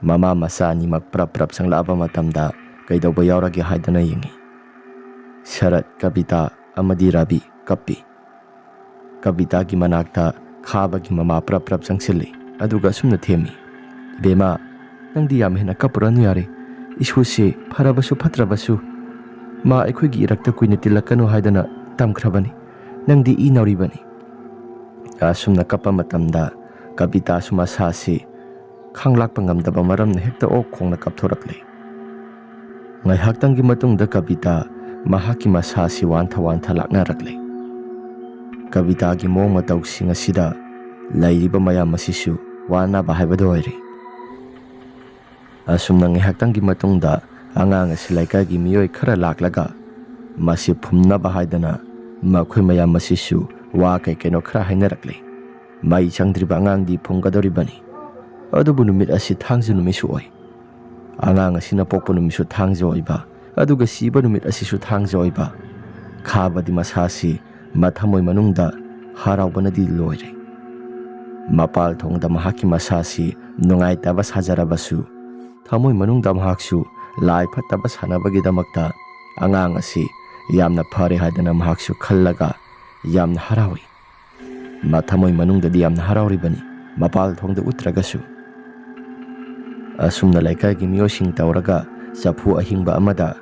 ꯃꯃꯥ ꯃꯆꯥ ꯑꯅꯤꯃꯛ ꯄ꯭ꯔꯞ ꯄ꯭ꯔꯞ ꯆꯪꯂꯛꯑꯕ ꯃꯇꯝꯗ ꯀꯩꯗꯧꯕ ꯌꯥꯎꯔꯒꯦ ꯍꯥꯏꯗꯅ ꯌꯦꯡꯉꯤ꯫ ꯁꯔꯠ, ꯀꯕꯤꯇꯥ ꯑꯃꯗꯤ ꯔꯥꯕꯤ ꯀꯞꯄꯤ꯫ ꯀꯕꯤꯇꯥꯒꯤ ꯃꯅꯥꯛꯇ ꯈꯥꯕꯒꯤ ꯃꯃꯥ ꯄ꯭ꯔꯞ ꯄ꯭ꯔꯞ ꯆꯪꯁꯤꯜꯂꯤ, ꯑꯗꯨꯒ ꯑꯁꯨꯝꯅ ꯊꯦꯝꯃꯤ, "ꯏꯕꯦꯝꯃ, ꯅꯪꯗꯤ ꯌꯥꯝ ꯍꯦꯟꯅ ꯀꯞꯄꯨꯔꯅꯨ ꯌꯥꯔꯦ꯫ ꯏꯁꯨꯁꯤ ꯐꯔꯕꯁꯨ ꯐꯠꯇ꯭ꯔꯕꯁꯨ ꯃꯥ ꯑꯩꯈꯣꯏꯒꯤ ꯏꯔꯛꯇ ꯀꯨꯏꯅ ꯇꯤꯜꯂꯛꯀꯅꯨ ꯍꯥꯏꯗꯅ ꯇꯝꯈ꯭ꯔꯕꯅꯤ꯫ ꯅꯪꯗꯤ ꯏ ꯅꯧꯔꯤꯕꯅꯤ"꯫ ꯑꯁꯨꯝꯅ ꯀꯞꯄ ꯃꯇꯝꯗ ꯀꯕꯤꯇꯥꯁꯨ ꯃꯁꯥꯁꯤ ꯈꯥꯡꯂꯥꯛꯄ ꯉꯝꯗꯕ ꯃꯔꯝꯅ ꯍꯦꯛꯇ ꯑꯣꯛ ꯈꯣꯡꯅ ꯀꯞꯊꯣꯔꯛꯂꯦ꯫ ꯉꯥꯏꯍꯥꯛꯇꯪꯒꯤ ꯃꯇꯨꯡꯗ ꯀꯕꯤꯇꯥ ꯃꯍꯥꯛꯀꯤ ꯃꯁꯥꯁꯤ ꯋꯥꯟꯊ ꯋꯥꯟꯊ ꯂꯥꯛꯅꯔꯛꯂꯦ꯫ ꯀꯕꯤꯇꯥꯒꯤ ꯃꯑꯣꯡ ꯃꯇꯧꯁꯤꯡ ꯑꯁꯤꯗ ꯂꯩꯔꯤꯕ ꯃꯌꯥꯝ ꯑꯁꯤꯁꯨ ꯋꯥꯅꯕ ꯍꯥꯏꯕꯗꯨ ꯑꯣꯏꯔꯦ꯫ ꯑꯁꯨꯝꯅ ꯉꯥꯏꯍꯥꯛꯇꯪꯒꯤ ꯃꯇꯨꯡꯗ ꯑꯉꯥꯡ ꯑꯁꯤ ꯂꯩꯀꯥꯏꯒꯤ ꯃꯤꯑꯣꯏ ꯈꯔ ꯂꯥꯛꯂꯒ ꯃꯁꯤ ꯐꯨꯝꯅꯕ ꯍꯥꯏꯗꯅ ꯃꯈꯣꯏ ꯃꯌꯥꯝ ꯑꯁꯤꯁꯨ ꯋꯥ ꯀꯩ ꯀꯩꯅꯣ ꯈꯔ ꯍꯥꯏꯅꯔꯛꯂꯦ꯫ ꯃꯩ ꯆꯪꯗ꯭ꯔꯤꯕ ꯑꯉꯥꯡꯗꯤ ꯐꯨꯝꯒꯗꯧꯔꯤꯕꯅꯤ꯫ ꯑꯗꯨꯕꯨ ꯅꯨꯃꯤꯠ ꯑꯁꯤ ꯊꯥꯡꯖ ꯅꯨꯃꯤꯠꯁꯨ ꯑꯣꯏ꯫ ꯑꯉꯥꯡ ꯑꯁꯤꯅ ꯄꯣꯛꯄ ꯅꯨꯃꯤꯠꯁꯨ ꯊꯥꯡꯖ ꯑꯣꯏꯕ, ꯑꯗꯨꯒ ꯁꯤꯕ ꯅꯨꯃꯤꯠ ꯑꯁꯤꯁꯨ ꯊꯥꯡꯖ ꯑꯣꯏꯕ꯫ ꯈꯥꯕꯗꯤ ꯃꯁꯥꯁꯤ ꯃꯊꯃꯣꯏ ꯃꯅꯨꯡꯗ ꯍꯔꯥꯎꯕꯅꯗꯤ ꯂꯣꯏꯔꯦ꯫ ꯃꯄꯥꯜ ꯊꯣꯡꯗ ꯃꯍꯥꯛꯀꯤ ꯃꯁꯥꯁꯤ ꯅꯨꯡꯉꯥꯏꯇꯕ ꯁꯥꯖꯔꯕꯁꯨ, ꯊꯃꯣꯏ ꯃꯅꯨꯡꯗ ꯃꯍꯥꯛꯁꯨ ꯂꯥꯏ ꯐꯠꯇꯕ ꯁꯥꯟꯅꯕꯒꯤꯗꯃꯛꯇ ꯑꯉꯥꯡ ꯑꯁꯤ ꯌꯥꯝꯅ ꯐꯔꯦ ꯍꯥꯏꯗꯅ ꯃꯍꯥꯛꯁꯨ ꯈꯜꯂꯒ ꯌꯥꯝꯅ ꯍꯔꯥꯎꯏ꯫ ꯃꯊꯃꯣꯏ ꯃꯅꯨꯡꯗꯗꯤ ꯌꯥꯝꯅ ꯍꯔꯥꯎꯔꯤꯕꯅꯤ, ꯃꯄꯥꯜ ꯊꯣꯡꯗ ꯎꯠꯇ꯭ꯔꯒꯁꯨ꯫ ꯑꯁꯨꯝꯅ ꯂꯩꯀꯥꯏꯒꯤ ꯃꯤꯑꯣꯏꯁꯤꯡ ꯇꯧꯔꯒ ꯆꯐꯨ ꯑꯍꯤꯡꯕ ꯑꯃꯗ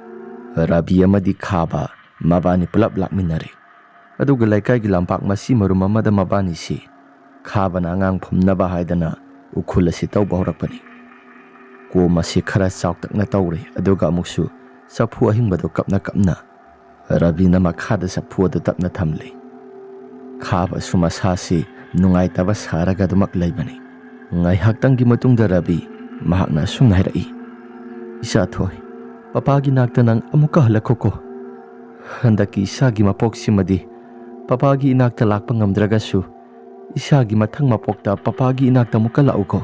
ꯔꯕꯤ ꯑꯃꯗꯤ ꯈꯥꯕ ꯃꯕꯥꯅꯤ ꯄꯨꯂꯞ ꯂꯥꯛꯃꯤꯟꯅꯔꯦ꯫ ꯑꯗꯨꯒ ꯂꯩꯀꯥꯏꯒꯤ ꯂꯝꯄꯥꯛ ꯃꯁꯤ ꯃꯔꯨꯝ ꯑꯃꯗ ꯃꯕꯥꯅꯤꯁꯤ ꯈꯥꯕꯅ ꯑꯉꯥꯡ ꯐꯨꯝꯅꯕ ꯍꯥꯏꯗꯅ ꯎꯈꯨꯜ ꯑꯁꯤ ꯇꯧꯕ ꯍꯧꯔꯛꯄꯅꯤ꯫ ꯀꯣꯝ ꯑꯁꯤ ꯈꯔ ꯆꯥꯎꯇꯛꯅ ꯇꯧꯔꯦ, ꯑꯗꯨꯒ ꯑꯃꯨꯛꯁꯨ ꯆꯐꯨ ꯑꯍꯤꯡꯕꯗꯨ ꯀꯞꯅ ꯀꯞꯅ ꯔꯕꯤꯅ ꯃꯈꯥꯗ ꯆꯐꯨ ꯑꯗꯨ ꯇꯞꯅ ꯊꯝꯂꯤ꯫ ꯈꯥꯕꯁꯨ ꯃꯁꯥꯁꯤ ꯅꯨꯡꯉꯥꯏꯇꯕ ꯁꯥꯔꯒ ꯑꯗꯨꯃꯛ ꯂꯩꯕꯅꯤ꯫ ꯉꯥꯏꯍꯥꯛꯇꯪꯒꯤ ꯃꯇꯨꯡꯗ ꯔꯕꯤ ꯃꯍꯥꯛꯅ ꯑꯁꯨꯝꯅ ꯍꯥꯏꯔꯛꯏ, "ꯏꯆꯥ ꯊꯣꯏ, ꯄꯄꯥꯒꯤ ꯅꯥꯛꯇ ꯅꯪ ꯑꯃꯨꯛꯀ ꯍꯜꯂꯛꯈꯣꯀꯣ꯫ ꯍꯟꯗꯛꯀꯤ ꯏꯆꯥꯒꯤ ꯃꯄꯣꯛꯁꯤꯃꯗꯤ ꯄꯄꯥꯒꯤ ꯏꯅꯥꯛꯇ ꯂꯥꯛꯄ ꯉꯝꯗ꯭ꯔꯒꯁꯨ, ꯏꯆꯥꯒꯤ ꯃꯊꯪ ꯃꯄꯣꯛꯇ ꯄꯄꯥꯒꯤ ꯏꯅꯥꯛꯇ ꯑꯃꯨꯛꯀ ꯂꯥꯛꯎꯀꯣ"꯫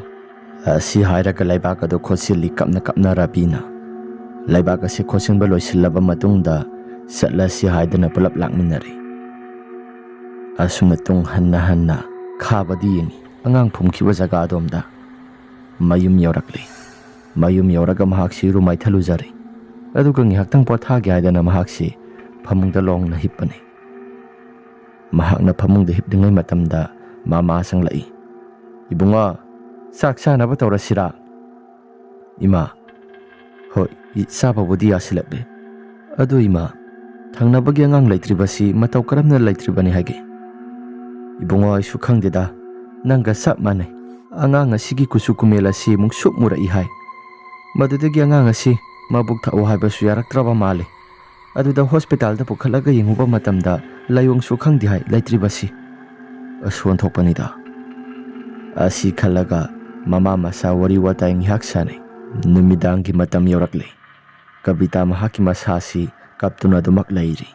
ꯑꯁꯤ ꯍꯥꯏꯔꯒ ꯂꯩꯕꯥꯛ ꯑꯗꯨ ꯈꯣꯠꯆꯤꯜꯂꯤ ꯀꯞꯅ ꯀꯞꯅ ꯔꯕꯤꯅ꯫ ꯂꯩꯕꯥꯛ ꯑꯁꯤ ꯈꯣꯠꯆꯤꯟꯕ ꯂꯣꯏꯁꯤꯜꯂꯕ ꯃꯇꯨꯡꯗ ꯆꯠꯂꯁꯤ ꯍꯥꯏꯗꯨꯅ ꯄꯨꯂꯞ ꯂꯥꯛꯃꯤꯟꯅꯔꯦ꯫ ꯑꯁꯨꯝꯅ ꯇꯨꯡ ꯍꯟꯅ ꯍꯟꯅ ꯈꯥꯕꯗꯤ ꯌꯦꯡꯉꯤ, ꯑꯉꯥꯡ ꯐꯨꯝꯈꯤꯕ ꯖꯒꯥ ꯑꯗꯣꯝꯗ꯫ ꯃꯌꯨꯝ ꯌꯧꯔꯛꯂꯦ꯫ ꯃꯌꯨꯝ ꯌꯧꯔꯒ ꯃꯍꯥꯛꯁꯤ ꯏꯔꯨ ꯃꯥꯏꯊ ꯂꯨꯖꯔꯦ꯫ ꯑꯗꯨꯒ ꯉꯥꯏꯍꯥꯛꯇꯪ ꯄꯣꯊꯥꯒꯦ ꯍꯥꯏꯗꯅ ꯃꯍꯥꯛꯁꯤ ꯐꯃꯨꯡꯗ ꯂꯣꯡꯅ ꯍꯤꯞꯄꯅꯤ꯫ ꯃꯍꯥꯛꯅ ꯐꯃꯨꯡꯗ ꯍꯤꯞꯂꯤꯉꯩ ꯃꯇꯝꯗ ꯃꯃꯥ ꯆꯪꯂꯛꯏ꯫ "ꯏꯕꯨꯡꯉꯣ, ꯆꯥꯛ ꯆꯥꯅꯕ ꯇꯧꯔꯁꯤꯔꯥ?" "ꯏꯃꯥ, ꯍꯣꯏ, ꯏ-, ꯆꯥꯕꯕꯨꯗꯤ ꯌꯥꯁꯤꯜꯂꯛꯂꯦ꯫ ꯑꯗꯨ ꯏꯃꯥ, ꯊꯪꯅꯕꯒꯤ ꯑꯉꯥꯡ ꯂꯩꯇ꯭ꯔꯤꯕꯁꯤ ꯃꯇꯧ ꯀꯔꯝꯅ ꯂꯩꯇ꯭ꯔꯤꯕꯅꯤ ꯍꯥꯏꯒꯦ?" "ꯏꯕꯨꯡꯉꯣ, ꯑꯩꯁꯨ ꯈꯪꯗꯦꯗ, ꯅꯪꯒ ꯆꯞ ꯃꯥꯟꯅꯩ꯫ ꯑꯉꯥꯡ ꯑꯁꯤꯒꯤ ꯀꯨꯆꯨ ꯀꯨꯃꯦꯜ ꯑꯁꯤ ꯑꯃꯨꯛ ꯁꯨꯛ ꯃꯨꯔꯛꯏ ꯍꯥꯏ꯫ ꯃꯗꯨꯗꯒꯤ ꯑꯉꯥꯡ ꯑꯁꯤ ꯃꯕꯨꯛ ꯊꯛꯎ ꯍꯥꯏꯕꯁꯨ ꯌꯥꯔꯛꯇ꯭ꯔꯕ ꯃꯥꯜꯂꯤ꯫ ꯑꯗꯨꯗ ꯍꯣꯁꯄꯤꯇꯥꯜꯗ ꯄꯨꯈꯠꯂꯒ ꯌꯦꯡꯉꯨꯕ ꯃꯇꯝꯗ ꯂꯥꯏꯑꯣꯡꯁꯨ ꯈꯪꯗꯦ ꯍꯥꯏ ꯂꯩꯇ꯭ꯔꯤꯕꯁꯤ꯫ ꯑꯁ, ꯑꯣꯟꯊꯣꯛꯄꯅꯤꯗ"꯫ ꯑꯁꯤ ꯈꯜꯂꯒ ꯃꯃꯥ ꯃꯆꯥ ꯋꯥꯔꯤ ꯋꯥꯇꯥꯏ ꯉꯥꯏꯍꯥꯛ ꯁꯥꯟꯅꯩ꯫ ꯅꯨꯃꯤꯗꯥꯡꯒꯤ ꯃꯇꯝ ꯌꯧꯔꯛꯂꯦ꯫ ꯀꯕꯤꯇꯥ ꯃꯍꯥꯛꯀꯤ ꯃꯁꯥꯁꯤ ꯀꯞꯇꯨꯅ ꯑꯗꯨꯃꯛ ꯂꯩꯔꯤ꯫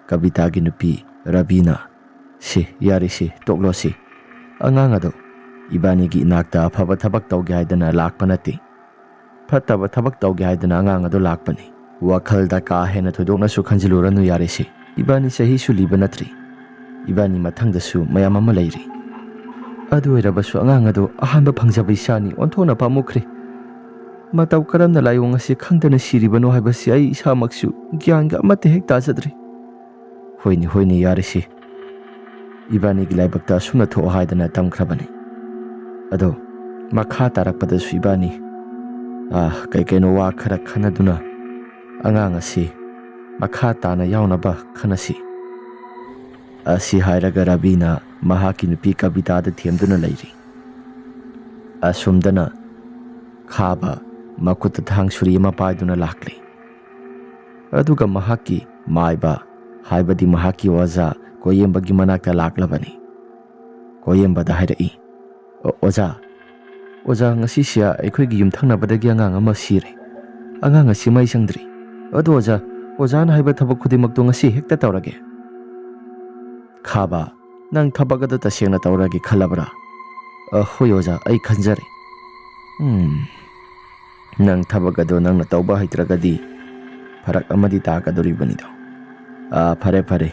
ꯀꯕꯤꯇꯥꯒꯤ ꯅꯨꯄꯤ ꯔꯕꯤꯅ, "ꯁꯤ, ꯌꯥꯔꯦ ꯁꯤ, ꯇꯣꯛꯂꯣ ꯁꯤ꯫ ꯑꯉꯥꯡ ꯑꯗꯣ ꯏꯕꯥꯅꯤꯒꯤ ꯏꯅꯥꯛꯇ ꯑꯐꯕ ꯊꯕꯛ ꯇꯧꯒꯦ ꯍꯥꯏꯗꯅ ꯂꯥꯛꯄ ꯅꯠꯇꯦ꯫ ꯐꯠꯇꯕ ꯊꯕꯛ ꯇꯧꯒꯦ ꯍꯥꯏꯗꯅ ꯑꯉꯥꯡ ꯑꯗꯣ ꯂꯥꯛꯄꯅꯤ꯫ ꯋꯥꯈꯜꯗ ꯀꯥ ꯍꯦꯟꯅ ꯊꯣꯏꯗꯣꯛꯅꯁꯨ ꯈꯟꯖꯤꯜꯂꯨꯔꯅꯨ, ꯌꯥꯔꯦ ꯁꯤ"꯫ ꯏꯕꯥꯅꯤ ꯆꯍꯤꯁꯨ ꯂꯤꯕ ꯅꯠꯇ꯭ꯔꯤ꯫ ꯏꯕꯥꯅꯤ ꯃꯊꯪꯗꯁꯨ ꯃꯌꯥꯝ ꯑꯃ ꯂꯩꯔꯤ꯫ ꯑꯗꯨ ꯑꯣꯏꯔꯕꯁꯨ ꯑꯉꯥꯡ ꯑꯗꯨ ꯑꯍꯥꯟꯕ ꯐꯪꯖꯕ ꯏꯆꯥꯅꯤ, ꯑꯣꯟꯊꯣꯛꯅ ꯄꯥꯝꯃꯨꯈ꯭ꯔꯦ꯫ ꯃꯇꯧ ꯀꯔꯝꯅ ꯂꯥꯏꯑꯣꯡ ꯑꯁꯤ ꯈꯪꯗꯅ ꯁꯤꯔꯤꯕꯅꯣ ꯍꯥꯏꯕꯁꯤ ꯑꯩ ꯏꯁꯥꯃꯛꯁꯨ ꯒ꯭ꯌꯥꯟꯒ ꯑꯃꯠꯇ ꯍꯦꯛ ꯇꯥꯖꯗ꯭ꯔꯦ꯫ "ꯍꯣꯏꯅꯦ, ꯍꯣꯏꯅꯦ, ꯌꯥꯔꯦꯁꯦ꯫ ꯏꯕꯥꯅꯤꯒꯤ ꯂꯥꯏꯕꯛꯇ ꯑꯁꯨꯝꯅ ꯊꯣꯛꯑꯣ" ꯍꯥꯏꯗꯅ ꯇꯝꯈ꯭ꯔꯕꯅꯤ꯫ ꯑꯗꯣ ꯃꯈꯥ ꯇꯥꯔꯛꯄꯗꯁꯨ ꯏꯕꯥꯅꯤ, ꯑꯥ, ꯀꯩ ꯀꯩꯅꯣ ꯋꯥ ꯈꯔ ꯈꯟꯅꯗꯨꯅ ꯑꯉꯥꯡ ꯑꯁꯤ ꯃꯈꯥ ꯇꯥꯅ ꯌꯥꯎꯅꯕ ꯈꯟꯅꯁꯤ꯫ ꯑꯁꯤ ꯍꯥꯏꯔꯒ ꯔꯕꯤꯅ ꯃꯍꯥꯛꯀꯤ ꯅꯨꯄꯤ ꯀꯕꯤꯇꯥꯗ ꯊꯦꯝꯗꯨꯅ ꯂꯩꯔꯤ꯫ ꯑꯁꯨꯝꯗꯅ ꯈꯥꯕ ꯃꯈꯨꯠꯇ ꯊꯥꯡ ꯁꯨꯔꯤ ꯑꯃ ꯄꯥꯏꯗꯨꯅ ꯂꯥꯛꯂꯤ꯫ ꯑꯗꯨꯒ ꯃꯍꯥꯛꯀꯤ ꯃꯥꯏꯕ, ꯍꯥꯏꯕꯗꯤ ꯃꯍꯥꯛꯀꯤ ꯑꯣꯖꯥ ꯀꯣꯌꯦꯝꯕꯒꯤ ꯃꯅꯥꯛꯇ ꯂꯥꯛꯂꯕꯅꯤ꯫ ꯀꯣꯌꯦꯝꯕꯗ ꯍꯥꯏꯔꯛꯏ, "ꯑꯣ-, ꯑꯣꯖꯥ, ꯑꯣꯖꯥ, ꯉꯁꯤꯁꯦ ꯑꯩꯈꯣꯏꯒꯤ ꯌꯨꯝꯊꯪꯅꯕꯗꯒꯤ ꯑꯉꯥꯡ ꯑꯃ ꯁꯤꯔꯦ꯫ ꯑꯉꯥꯡ ꯑꯁꯤ ꯃꯩ ꯆꯪꯗ꯭ꯔꯤ꯫ ꯑꯗꯣ ꯑꯣꯖꯥ, ꯑꯣꯖꯥꯅ ꯍꯥꯏꯕ ꯊꯕꯛ ꯈꯨꯗꯤꯡꯃꯛꯇꯣ ꯉꯁꯤ ꯍꯦꯛꯇ ꯇꯧꯔꯒꯦ꯫" "ꯈꯥꯕ, ꯅꯪ ꯊꯕꯛ ꯑꯗꯨ ꯇꯁꯦꯡꯅ ꯇꯧꯔꯒꯦ ꯈꯜꯂꯕ꯭ꯔꯥ?" "ꯑ, ꯍꯣꯏ ꯑꯣꯖꯥ, ꯑꯩ ꯈꯟꯖꯔꯦ꯫" "ꯎꯝ, ꯅꯪ ꯊꯕꯛ ꯑꯗꯨ ꯅꯪꯅ ꯇꯧꯕ ꯍꯩꯇ꯭ꯔꯒꯗꯤ ꯐꯔꯛ ꯑꯃꯗꯤ ꯇꯥꯒꯗꯧꯔꯤꯕꯅꯤꯗꯣ꯫ ꯑꯥ, ꯐꯔꯦ, ꯐꯔꯦ,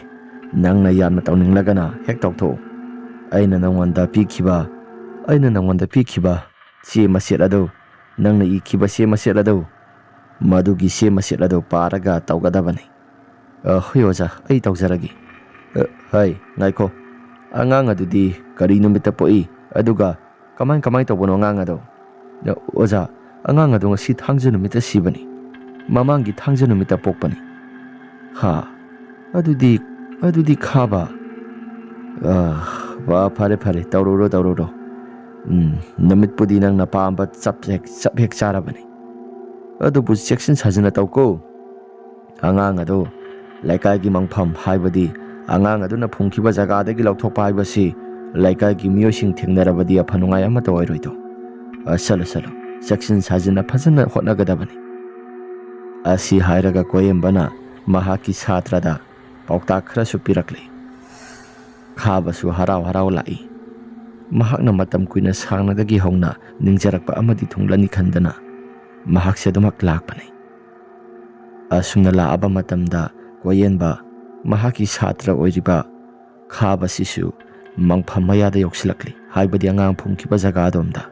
ꯅꯪꯅ ꯌꯥꯝꯅ ꯇꯧꯅꯤꯡꯂꯒꯅ ꯍꯦꯛ ꯇꯧꯊꯣꯛꯎ꯫ ꯑꯩꯅ ꯅꯪꯉꯣꯟꯗ ꯄꯤꯈꯤꯕ, ꯑꯩꯅ ꯅꯪꯉꯣꯟꯗ ꯄꯤꯈꯤꯕ ꯆꯦ ꯃꯆꯦꯠ ꯑꯗꯨ, ꯅꯪꯅ ꯏꯈꯤꯕ ꯆꯦ ꯃꯆꯦꯠ ꯑꯗꯨ, ꯃꯗꯨꯒꯤ ꯆꯦ ꯃꯆꯦꯠ ꯑꯗꯨ ꯄꯥꯔꯒ ꯇꯧꯒꯗꯕꯅꯤ꯫" "ꯑ, ꯍꯣꯏ ꯑꯣꯖꯥ, ꯑꯩ ꯇꯧꯖꯔꯒꯦ꯫" "ꯑ, ꯍꯩ, ꯉꯥꯏꯈꯣ, ꯑꯉꯥꯡ ꯑꯗꯨꯗꯤ ꯀꯔꯤ ꯅꯨꯃꯤꯠꯇ ꯄꯣꯛꯏ, ꯑꯗꯨꯒ ꯀꯃꯥꯏ ꯀꯃꯥꯏ ꯇꯧꯕꯅꯣ ꯑꯉꯥꯡ ꯑꯗꯣ?" "ꯑ, ꯑꯣꯖꯥ, ꯑꯉꯥꯡ ꯑꯗꯣ ꯉꯁꯤ ꯊꯥꯡꯖ ꯅꯨꯃꯤꯠꯇ ꯁꯤꯕꯅꯤ꯫ ꯃꯃꯥꯡꯒꯤ ꯊꯥꯡꯖ ꯅꯨꯃꯤꯠꯇ ꯄꯣꯛꯄꯅꯤ꯫" "ꯍꯥ, ꯑꯗꯨꯗꯤ, ꯑꯗꯨꯗꯤ ꯈꯥꯕ꯫" "ꯑ, ꯋꯥ, ꯐꯔꯦ, ꯐꯔꯦ, ꯇꯧꯔꯨꯔꯣ, ꯇꯧꯔꯨꯔꯣ꯫ ꯎꯝ, ꯅꯨꯃꯤꯠꯄꯨꯗꯤ ꯅꯪꯅ ꯄꯥꯝꯕ ꯆꯞ ꯍꯦꯛ, ꯆꯞ ꯍꯦꯛ ꯆꯥꯔꯕꯅꯤ꯫ ꯑꯗꯨꯕꯨ ꯆꯦꯛꯁꯤꯟ ꯁꯥꯖꯤꯟꯅ ꯇꯧꯀꯣ꯫ ꯑꯉꯥꯡ ꯑꯗꯨ ꯂꯩꯀꯥꯏꯒꯤ ꯃꯪꯐꯝ, ꯍꯥꯏꯕꯗꯤ ꯑꯉꯥꯡ ꯑꯗꯨꯅ ꯐꯨꯝꯈꯤꯕ ꯖꯒꯥꯗꯒꯤ ꯂꯧꯊꯣꯛꯄ ꯍꯥꯏꯕꯁꯤ ꯂꯩꯀꯥꯏꯒꯤ ꯃꯤꯑꯣꯏꯁꯤꯡ ꯊꯦꯡꯅꯔꯕꯗꯤ ꯑꯐ ꯅꯨꯡꯉꯥꯏ ꯑꯃꯠꯇ ꯑꯣꯏꯔꯣꯏꯗꯣ꯫ ꯑ, ꯆꯠꯂꯣ, ꯆꯠꯂꯣ, ꯆꯦꯛꯁꯤꯟ ꯁꯥꯖꯤꯟꯅ ꯐꯖꯅ ꯍꯣꯠꯅꯒꯗꯕꯅꯤ꯫" ꯑꯁꯤ ꯍꯥꯏꯔꯒ ꯀꯣꯌꯦꯝꯕꯅ ꯃꯍꯥꯛꯀꯤ ꯁꯥꯇ꯭ꯔꯗ ꯄꯥꯎꯇꯥꯛ ꯈꯔꯁꯨ ꯄꯤꯔꯛꯂꯤ꯫ ꯈꯥꯕꯁꯨ ꯍꯔꯥꯎ ꯍꯔꯥꯎ ꯂꯥꯛꯏ꯫ ꯃꯍꯥꯛꯅ ꯃꯇꯝ ꯀꯨꯏꯅ ꯁꯥꯡꯅꯗꯒꯤ ꯍꯧꯅ ꯅꯤꯡꯖꯔꯛꯄ ꯑꯃꯗꯤ ꯊꯨꯡꯂꯅꯤ ꯈꯟꯗꯅ ꯃꯍꯥꯛꯁꯦ ꯑꯗꯨꯃꯛ ꯂꯥꯛꯄꯅꯤ꯫ ꯑꯁꯨꯝꯅ ꯂꯥꯛꯑꯕ ꯃꯇꯝꯗ ꯀꯣꯌꯦꯟꯕ ꯃꯍꯥꯛꯀꯤ ꯁꯥꯇ꯭ꯔ ꯑꯣꯏꯔꯤꯕ ꯈꯥꯕꯁꯤꯁꯨ ꯃꯪꯐꯝ ꯃꯌꯥꯗ ꯌꯧꯁꯤꯜꯂꯛꯂꯤ, ꯍꯥꯏꯕꯗꯤ ꯑꯉꯥꯡ ꯐꯨꯝꯈꯤꯕ ꯖꯒꯥ ꯑꯗꯣꯝꯗ꯫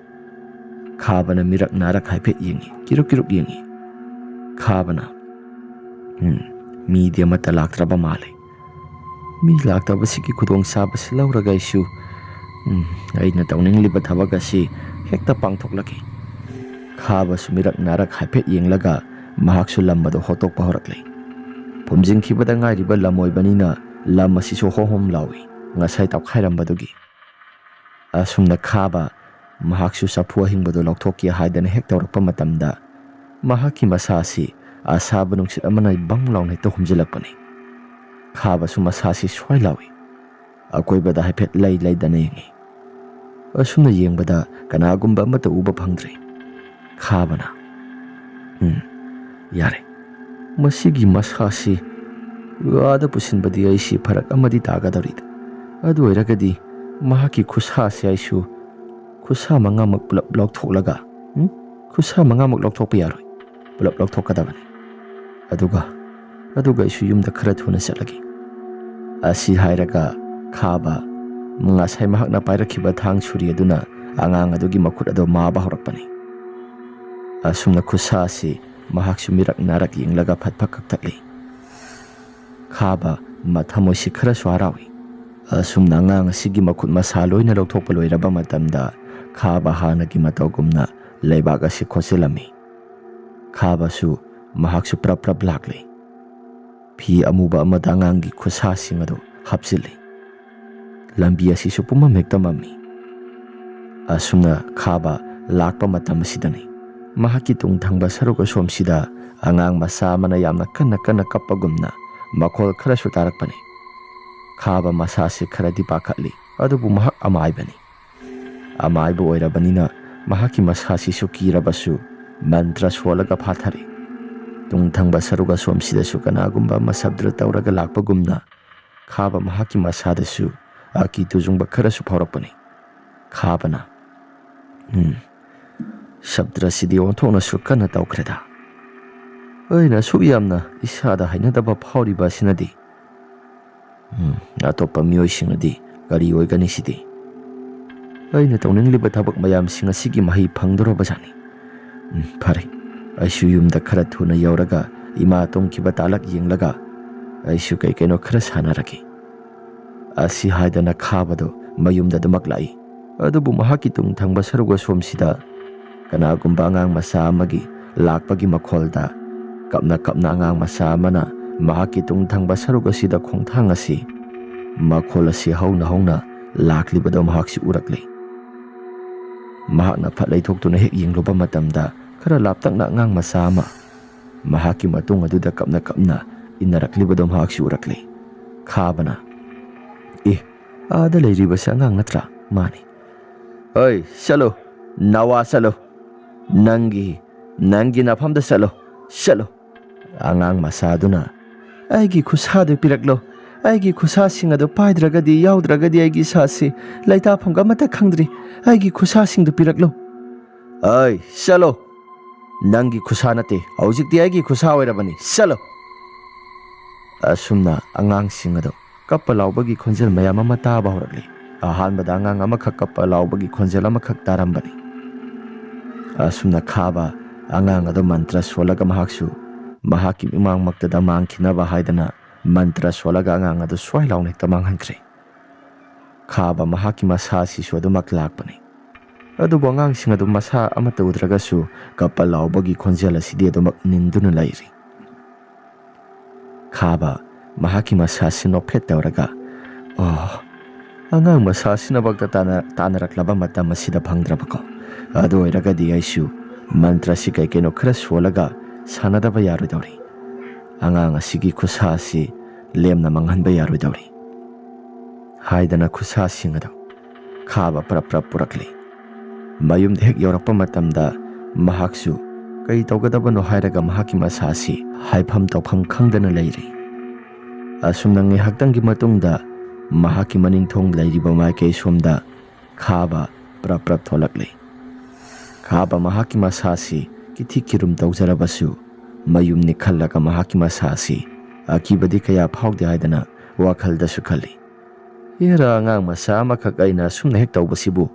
ꯈꯥꯕꯅ ꯃꯤꯔꯛ ꯅꯥꯔꯛ ꯍꯥꯏꯐꯦꯠ ꯌꯦꯡꯉꯤ, ꯀꯤꯔꯨꯛ ꯀꯤꯔꯨꯛ ꯌꯦꯡꯉꯤ꯫ ꯈꯥꯕꯅ, "ꯎꯝ, ꯃꯤꯗꯤ ꯑꯃꯠꯇ ꯂꯥꯛꯇ꯭ꯔꯕ ꯃꯥꯜꯂꯦ꯫ ꯃꯤ ꯂꯥꯛꯇꯕꯁꯤꯒꯤ ꯈꯨꯗꯣꯡꯆꯥꯕꯁꯤ ꯂꯧꯔꯒ ꯑꯩꯁꯨ, ꯎꯝ, ꯑꯩꯅ ꯇꯧꯅꯤꯡꯂꯤꯕ ꯊꯕꯛ ꯑꯁꯤ ꯍꯦꯛꯇ ꯄꯥꯡꯊꯣꯛꯂꯒꯦ꯫" ꯈꯥꯕꯁꯨ ꯃꯤꯔꯛ ꯅꯥꯔꯛ ꯍꯥꯏꯐꯦꯠ ꯌꯦꯡꯂꯒ ꯃꯍꯥꯛꯁꯨ ꯂꯝ ꯑꯗꯨ ꯍꯣꯠꯇꯣꯛꯄ ꯍꯧꯔꯛꯂꯦ꯫ ꯐꯨꯝꯖꯤꯟꯈꯤꯕꯗ ꯉꯥꯏꯔꯤꯕ ꯂꯝ ꯑꯣꯏꯕꯅꯤꯅ ꯂꯝ ꯑꯁꯤꯁꯨ ꯍꯣꯝ ꯍꯣꯝ ꯂꯥꯎꯏ, ꯉꯁꯥꯏ ꯇꯧꯈꯥꯏꯔꯝꯕꯗꯨꯒꯤ꯫ ꯑꯁꯨꯝꯅ ꯈꯥꯕ ꯃꯍꯥꯛꯁꯨ ꯆꯐꯨ ꯑꯍꯤꯡꯕꯗꯨ ꯂꯧꯊꯣꯛꯀꯦ ꯍꯥꯏꯗꯅ ꯍꯦꯛ ꯇꯧꯔꯛꯄ ꯃꯇꯝꯗ, ꯃꯍꯥꯛꯀꯤ ꯃꯁꯥꯁꯤ ꯑꯁꯥꯕ ꯅꯨꯡꯁꯤꯠ ꯑꯃꯅ ꯕꯪ ꯂꯥꯎꯅ ꯍꯦꯛꯇ ꯍꯨꯝꯖꯤꯜꯂꯛꯄꯅꯤ꯫ ꯈꯥꯕꯁꯨ ꯃꯁꯥꯁꯤ ꯁ꯭ꯋꯥꯏ ꯂꯥꯎꯏ꯫ ꯑꯀꯣꯏꯕꯗ ꯍꯥꯏꯐꯦꯠ ꯂꯩ ꯂꯩꯗꯅ ꯌꯦꯡꯉꯤ꯫ ꯑꯁꯨꯝꯅ ꯌꯦꯡꯕꯗ ꯀꯅꯥꯒꯨꯝꯕ ꯑꯃꯠꯇ ꯎꯕ ꯐꯪꯗ꯭ꯔꯦ꯫ ꯈꯥꯕꯅ, "ꯎꯝ, ꯌꯥꯔꯦ꯫ ꯃꯁꯤꯒꯤ ꯃꯁꯥꯁꯤ ꯑꯥꯗ ꯄꯨꯁꯤꯟꯕꯗꯤ ꯑꯩꯁꯤ ꯐꯔꯛ ꯑꯃꯗꯤ ꯇꯥꯒꯗꯧꯔꯤꯗ꯫ ꯑꯗꯨ ꯑꯣꯏꯔꯒꯗꯤ ꯃꯍꯥꯛꯀꯤ ꯈꯨꯠꯁꯥꯁꯤ ꯑꯩꯁꯨ ꯈꯨꯠꯁꯥ ꯃꯉꯥꯃꯛ ꯄꯨꯂꯞ ꯂꯧꯊꯣꯛꯂꯒ, ꯎꯝ? ꯈꯨꯠꯁꯥ ꯃꯉꯥꯃꯛ ꯂꯧꯊꯣꯛꯄ ꯌꯥꯔꯣꯏ꯫ ꯄꯨꯂꯞ ꯂꯧꯊꯣꯛꯀꯗꯕꯅꯤ꯫ ꯑꯗꯨꯒ, ꯑꯗꯨꯒ ꯑꯩꯁꯨ ꯌꯨꯝꯗ ꯈꯔ ꯊꯨꯅ ꯆꯠꯂꯒꯦ꯫" ꯑꯁꯤ ꯍꯥꯏꯔꯒ ꯈꯥꯕ ꯉꯁꯥꯏ ꯃꯍꯥꯛꯅ ꯄꯥꯏꯔꯛꯈꯤꯕ ꯊꯥꯡ ꯁꯨꯔꯤ ꯑꯗꯨꯅ ꯑꯉꯥꯡ ꯑꯗꯨꯒꯤ ꯃꯈꯨꯠ ꯑꯗꯨ ꯃꯥꯕ ꯍꯧꯔꯛꯄꯅꯤ꯫ ꯑꯁꯨꯝꯅ ꯈꯨꯠꯁꯥ ꯑꯁꯤ ꯃꯍꯥꯛꯁꯨ ꯃꯤꯔꯛ ꯅꯥꯔꯛ ꯌꯦꯡꯂꯒ ꯐꯠ ꯐꯠ ꯀꯛꯊꯠꯂꯤ꯫ ꯈꯥꯕ ꯃꯊꯃꯣꯏꯁꯤ ꯈꯔꯁꯨ ꯍꯔꯥꯎꯏ꯫ ꯑꯁꯨꯝꯅ ꯑꯉꯥꯡ ꯑꯁꯤꯒꯤ ꯃꯈꯨꯠ ꯃꯁꯥ ꯂꯣꯏꯅ ꯂꯧꯊꯣꯛꯄ ꯂꯣꯏꯔꯕ ꯃꯇꯝꯗ, ꯈꯥꯕ ꯍꯥꯟꯅꯒꯤ ꯃꯇꯧꯒꯨꯝꯅ ꯂꯩꯕꯥꯛ ꯑꯁꯤ ꯈꯣꯠꯆꯤꯜꯂꯝꯃꯤ꯫ ꯈꯥꯕꯁꯨ ꯃꯍꯥꯛꯁꯨ ꯄ꯭ꯔꯞ ꯄ꯭ꯔꯞ ꯂꯥꯛꯂꯤ꯫ ꯐꯤ ꯑꯃꯨꯕ ꯑꯃꯗ ꯑꯉꯥꯡꯒꯤ ꯈꯨꯠꯁꯥꯁꯤꯡ ꯑꯗꯨ ꯍꯥꯞꯆꯤꯜꯂꯤ꯫ ꯂꯝꯕꯤ ꯑꯁꯤꯁꯨ ꯄꯨꯝꯃꯝ ꯍꯦꯛꯇ ꯃꯝꯃꯤ꯫ ꯑꯁꯨꯝꯅ ꯈꯥꯕ ꯂꯥꯛꯄ ꯃꯇꯝ ꯑꯁꯤꯗꯅꯤ ꯃꯍꯥꯛꯀꯤ ꯇꯨꯡ ꯊꯪꯕ ꯁꯔꯨꯛ ꯑꯁꯣꯝꯁꯤꯗ ꯑꯉꯥꯡ ꯃꯆꯥ ꯑꯃꯅ ꯌꯥꯝꯅ ꯀꯟꯅ ꯀꯟꯅ ꯀꯞꯄꯒꯨꯝꯅ ꯃꯈꯣꯜ ꯈꯔꯁꯨ ꯇꯥꯔꯛꯄꯅꯤ꯫ ꯈꯥꯕ ꯃꯁꯥꯁꯤ ꯈꯔꯗꯤ ꯄꯥꯈꯠꯂꯤ, ꯑꯗꯨꯕꯨ ꯃꯍꯥꯛ ꯑꯃꯥꯏꯕꯅꯤ꯫ ꯑꯃꯥꯏꯕ ꯑꯣꯏꯔꯕꯅꯤꯅ ꯃꯍꯥꯛꯀꯤ ꯃꯁꯥꯁꯤꯁꯨ ꯀꯤꯔꯕꯁꯨ ꯃꯟꯇ꯭ꯔ ꯁꯣꯜꯂꯒ ꯐꯥꯊꯔꯦ꯫ ꯇꯨꯡ ꯊꯪꯕ ꯁꯔꯨꯛ ꯑꯁꯣꯝꯁꯤꯗꯁꯨ ꯀꯅꯥꯒꯨꯝꯕ ꯑꯃ ꯁꯕꯗ꯭ꯔ ꯇꯧꯔꯒ ꯂꯥꯛꯄꯒꯨꯝꯅ ꯈꯥꯕ ꯃꯍꯥꯛꯀꯤ ꯃꯁꯥꯗꯁꯨ ꯑꯀꯤ ꯇꯨꯖꯨꯡꯕ ꯈꯔꯁꯨ ꯐꯥꯎꯔꯛꯄꯅꯤ꯫ ꯈꯥꯕꯅ, "ꯎꯝ, ꯁꯕꯗ꯭ꯔꯁꯤꯗꯤ ꯑꯣꯟꯊꯣꯛꯅꯁꯨ ꯀꯟꯅ ꯇꯧꯈ꯭ꯔꯦꯗ꯫ ꯑꯩꯅ ꯑꯁꯨꯛ ꯌꯥꯝꯅ ꯏꯁꯥꯗ ꯍꯩꯅꯗꯕ ꯐꯥꯎꯔꯤꯕ ꯑꯁꯤꯅꯗꯤ "ꯎꯝ, ꯑꯇꯣꯞꯄ ꯃꯤꯑꯣꯏꯁꯤꯡꯅꯗꯤ ꯀꯔꯤ ꯑꯣꯏꯒꯅꯤ ꯁꯤꯗꯤ? ꯑꯩꯅ ꯇꯧꯅꯤꯡꯂꯤꯕ ꯊꯕꯛ ꯃꯌꯥꯝꯁꯤꯡ ꯑꯁꯤꯒꯤ ꯃꯍꯩ ꯐꯪꯗꯣꯔꯕꯖꯥꯠꯅꯤ꯫ ꯎꯝ, ꯐꯔꯦ, ꯑꯩꯁꯨ ꯌꯨꯝꯗ ꯈꯔ ꯊꯨꯅ ꯌꯧꯔꯒ ꯏꯃꯥ ꯇꯨꯝꯈꯤꯕ ꯇꯥꯂꯛ ꯌꯦꯡꯂꯒ ꯑꯩꯁꯨ ꯀꯩ ꯀꯩꯅꯣ ꯈꯔ ꯁꯥꯟꯅꯔꯒꯦ"꯫ ꯑꯁꯤ ꯍꯥꯏꯗꯅ ꯈꯥꯕꯗꯨ ꯃꯌꯨꯝꯗ ꯑꯗꯨꯃꯛ ꯂꯥꯛꯏ꯫ ꯑꯗꯨꯕꯨ ꯃꯍꯥꯛꯀꯤ ꯇꯨꯡ ꯊꯪꯕ ꯁꯔꯨꯛ ꯑꯁꯣꯝꯁꯤꯗ ꯀꯅꯥꯒꯨꯝꯕ ꯑꯉꯥꯡ ꯃꯆꯥ ꯑꯃꯒꯤ ꯂꯥꯛꯄꯒꯤ ꯃꯈꯣꯜꯗ ꯀꯞꯅ ꯀꯞꯅ ꯑꯉꯥꯡ ꯃꯆꯥ ꯑꯃꯅ ꯃꯍꯥꯛꯀꯤ ꯇꯨꯡ ꯊꯪꯕ ꯁꯔꯨꯛ ꯑꯁꯤꯗ ꯈꯣꯡꯊꯥꯡ ꯑꯁꯤ, ꯃꯈꯣꯜ ꯑꯁꯤ ꯍꯧꯅ ꯍꯧꯅ ꯂꯥꯛꯂꯤꯕꯗꯨ ꯃꯍꯥꯛꯁꯤ ꯎꯔꯛꯂꯤ꯫ ꯃꯍꯥꯛꯅ ꯐꯠ ꯂꯩꯊꯣꯛꯇꯨꯅ ꯍꯦꯛ ꯌꯦꯡꯂꯨꯕ ꯃꯇꯝꯗ, ꯈꯔ ꯂꯥꯞꯇꯛꯅ ꯑꯉꯥꯡ ꯃꯆꯥ ꯑꯃ ꯃꯍꯥꯛꯀꯤ ꯃꯇꯨꯡ ꯑꯗꯨꯗ ꯀꯞꯅ ꯀꯞꯅ ꯏꯟꯅꯔꯛꯂꯤꯕꯗꯨ ꯃꯍꯥꯛꯁꯨ ꯎꯔꯛꯂꯤ꯫ ꯈꯥꯕꯅ, "ꯑꯦ, ꯑꯥꯗ ꯂꯩꯔꯤꯕꯁꯤ ꯑꯉꯥꯡ ꯅꯠꯇ꯭ꯔꯥ? ꯃꯥꯅꯤ꯫ ꯑꯩ, ꯆꯠꯂꯣ, ꯅꯋꯥ ꯆꯠꯂꯣ, ꯅꯪꯒꯤ, ꯅꯪꯒꯤ ꯅꯐꯝꯗ ꯆꯠꯂꯣ, ꯆꯠꯂꯣ"꯫ ꯑꯉꯥꯡ ꯃꯆꯥꯗꯨꯅ, "ꯑꯩꯒꯤ ꯈꯨꯠꯁꯥꯗꯨ ꯄꯤꯔꯛꯂꯣ, ꯑꯩꯒꯤ ꯈꯨꯠꯁꯥꯁꯤꯡ ꯑꯗꯨ ꯄꯥꯏꯗ꯭ꯔꯒꯗꯤ, ꯌꯥꯎꯗ꯭ꯔꯒꯗꯤ ꯑꯩꯒꯤ ꯏꯁꯥꯁꯤ ꯂꯩꯇꯥꯐꯝꯒ ꯑꯃꯠꯇ ꯈꯪꯗ꯭ꯔꯤ, ꯑꯩꯒꯤ ꯈꯨꯠꯁꯥꯁꯤꯡꯗꯨ ꯄꯤꯔꯛꯂꯣ"꯫ "ꯑꯩ, ꯆꯠꯂꯣ, ꯅꯪꯒꯤ ꯈꯨꯠꯁꯥ ꯅꯠꯇꯦ, ꯍꯧꯖꯤꯛꯇꯤ ꯑꯩꯒꯤ ꯈꯨꯠꯁꯥ ꯑꯣꯏꯔꯕꯅꯤ, ꯆꯠꯂꯣ"꯫ ꯑꯁꯨꯝꯅ ꯑꯉꯥꯡꯁꯤꯡ ꯑꯗꯨ ꯀꯞꯄ ꯂꯥꯎꯕꯒꯤ ꯈꯣꯟꯖꯦꯜ ꯃꯌꯥꯝ ꯑꯃ ꯇꯥꯕ ꯍꯧꯔꯛꯂꯤ꯫ ꯑꯍꯥꯟꯕꯗ ꯑꯉꯥꯡ ꯑꯃꯈꯛ ꯀꯞꯄ ꯂꯥꯎꯕꯒꯤ ꯈꯣꯟꯖꯦꯜ ꯑꯃꯈꯛ ꯇꯥꯔꯝꯕꯅꯤ꯫ ꯑꯁꯨꯝꯅ ꯈꯥꯕ ꯑꯉꯥꯡ ꯑꯗꯨ ꯃꯟꯇ꯭ꯔ ꯁꯣꯜꯂꯒ ꯃꯍꯥꯛꯁꯨ ꯃꯍꯥꯛꯀꯤ ꯃꯤꯃꯥꯡꯃꯛꯇꯗ ꯃꯥꯡꯈꯤꯅꯕ ꯍꯥꯏꯗꯅ ꯃꯟꯇ꯭ꯔ ꯁꯣꯜꯂꯒ ꯑꯉꯥꯡ ꯑꯗꯨ ꯁ꯭ꯋꯥꯏ ꯂꯥꯎꯅ ꯍꯦꯛꯇ ꯃꯥꯡꯍꯟꯈ꯭ꯔꯦ꯫ ꯈꯥꯕ ꯃꯍꯥꯛꯀꯤ ꯃꯁꯥ ꯑꯁꯤꯁꯨ ꯑꯗꯨꯃꯛ ꯂꯥꯛꯄꯅꯤ꯫ ꯑꯗꯨꯕꯨ ꯑꯉꯥꯡꯁꯤꯡ ꯑꯗꯨ ꯃꯁꯥ ꯑꯃꯠꯇ ꯎꯗ꯭ꯔꯒꯁꯨ ꯀꯞꯄ ꯂꯥꯎꯕꯒꯤ ꯈꯣꯟꯖꯦꯜ ꯑꯁꯤꯗꯤ ꯑꯗꯨꯃꯛ ꯅꯤꯟꯗꯨꯅ ꯂꯩꯔꯤ꯫ ꯈꯥꯕ ꯃꯍꯥꯛꯀꯤ ꯃꯁꯥꯁꯤ ꯅꯣꯛꯐꯦꯠ ꯇꯧꯔꯒ, "ꯑꯣ, ꯑꯉꯥꯡ ꯃꯁꯥꯁꯤꯅꯃꯛꯇ ꯇꯥꯟꯅ-, ꯇꯥꯟꯅꯔꯛꯂꯕ ꯃꯇꯝ ꯑꯁꯤꯗ ꯐꯪꯗ꯭ꯔꯕꯀꯣ? ꯑꯗꯨ ꯑꯣꯏꯔꯒꯗꯤ ꯑꯩꯁꯨ ꯃꯟꯇ꯭ꯔꯁꯤ ꯀꯩ ꯀꯩꯅꯣ ꯈꯔ ꯁꯣꯜꯂꯒ ꯁꯥꯟꯅꯗꯕ ꯌꯥꯔꯣꯏꯗꯧꯔꯤ꯫ ꯑꯉꯥꯡ ꯑꯁꯤꯒꯤ ꯈꯨꯠꯁꯥ ꯑꯁꯤ ꯂꯦꯝꯅ ꯃꯥꯡꯍꯟꯕ ꯌꯥꯔꯣꯏꯗꯧꯔꯤ"꯫ ꯍꯥꯏꯗꯅ ꯈꯨꯠꯁꯥꯁꯤꯡ ꯑꯗꯨ ꯈꯥꯕ ꯄ꯭ꯔꯞ ꯄ꯭ꯔꯞ ꯄꯨꯔꯛꯂꯤ꯫ ꯃꯌꯨꯝꯗ ꯍꯦꯛ ꯌꯧꯔꯛꯄ ꯃꯇꯝꯗ ꯃꯍꯥꯛꯁꯨ ꯀꯔꯤ ꯇꯧꯒꯗꯕꯅꯣ ꯍꯥꯏꯔꯒ ꯃꯍꯥꯛꯀꯤ ꯃꯁꯥꯁꯤ ꯍꯥꯏꯐꯝ ꯇꯧꯐꯝ ꯈꯪꯗꯅ ꯂꯩꯔꯤ꯫ ꯑꯁꯨꯝꯅ ꯉꯥꯏꯍꯥꯛꯇꯪꯒꯤ ꯃꯇꯨꯡꯗ ꯃꯍꯥꯛꯀꯤ ꯃꯅꯤꯡ ꯊꯣꯡ ꯂꯩꯔꯤꯕ ꯃꯥꯏꯀꯩ ꯁꯣꯝꯗ ꯈꯥꯕ ꯄ꯭ꯔꯞ ꯄ꯭ꯔꯞ ꯊꯣꯛꯂꯛꯂꯤ꯫ ꯈꯥꯕ ꯃꯍꯥꯛꯀꯤ ꯃꯁꯥꯁꯤ ꯀꯤꯊꯤ ꯀꯤꯔꯨꯝ ꯇꯧꯖꯔꯕꯁꯨ, ꯃꯌꯨꯝꯅꯤ ꯈꯜꯂꯒ ꯃꯍꯥꯛꯀꯤ ꯃꯁꯥꯁꯤ ꯑꯀꯤꯕꯗꯤ ꯀꯌꯥ ꯐꯥꯎꯗꯦ ꯍꯥꯏꯗꯅ ꯋꯥꯈꯜꯗꯁꯨ ꯈꯜꯂꯤ, "ꯍꯦꯔꯥ, ꯑꯉꯥꯡ ꯃꯆꯥ ꯑꯃꯈꯛ ꯑꯩꯅ ꯑꯁꯨꯝꯅ ꯍꯦꯛ ꯇꯧꯕꯁꯤꯕꯨ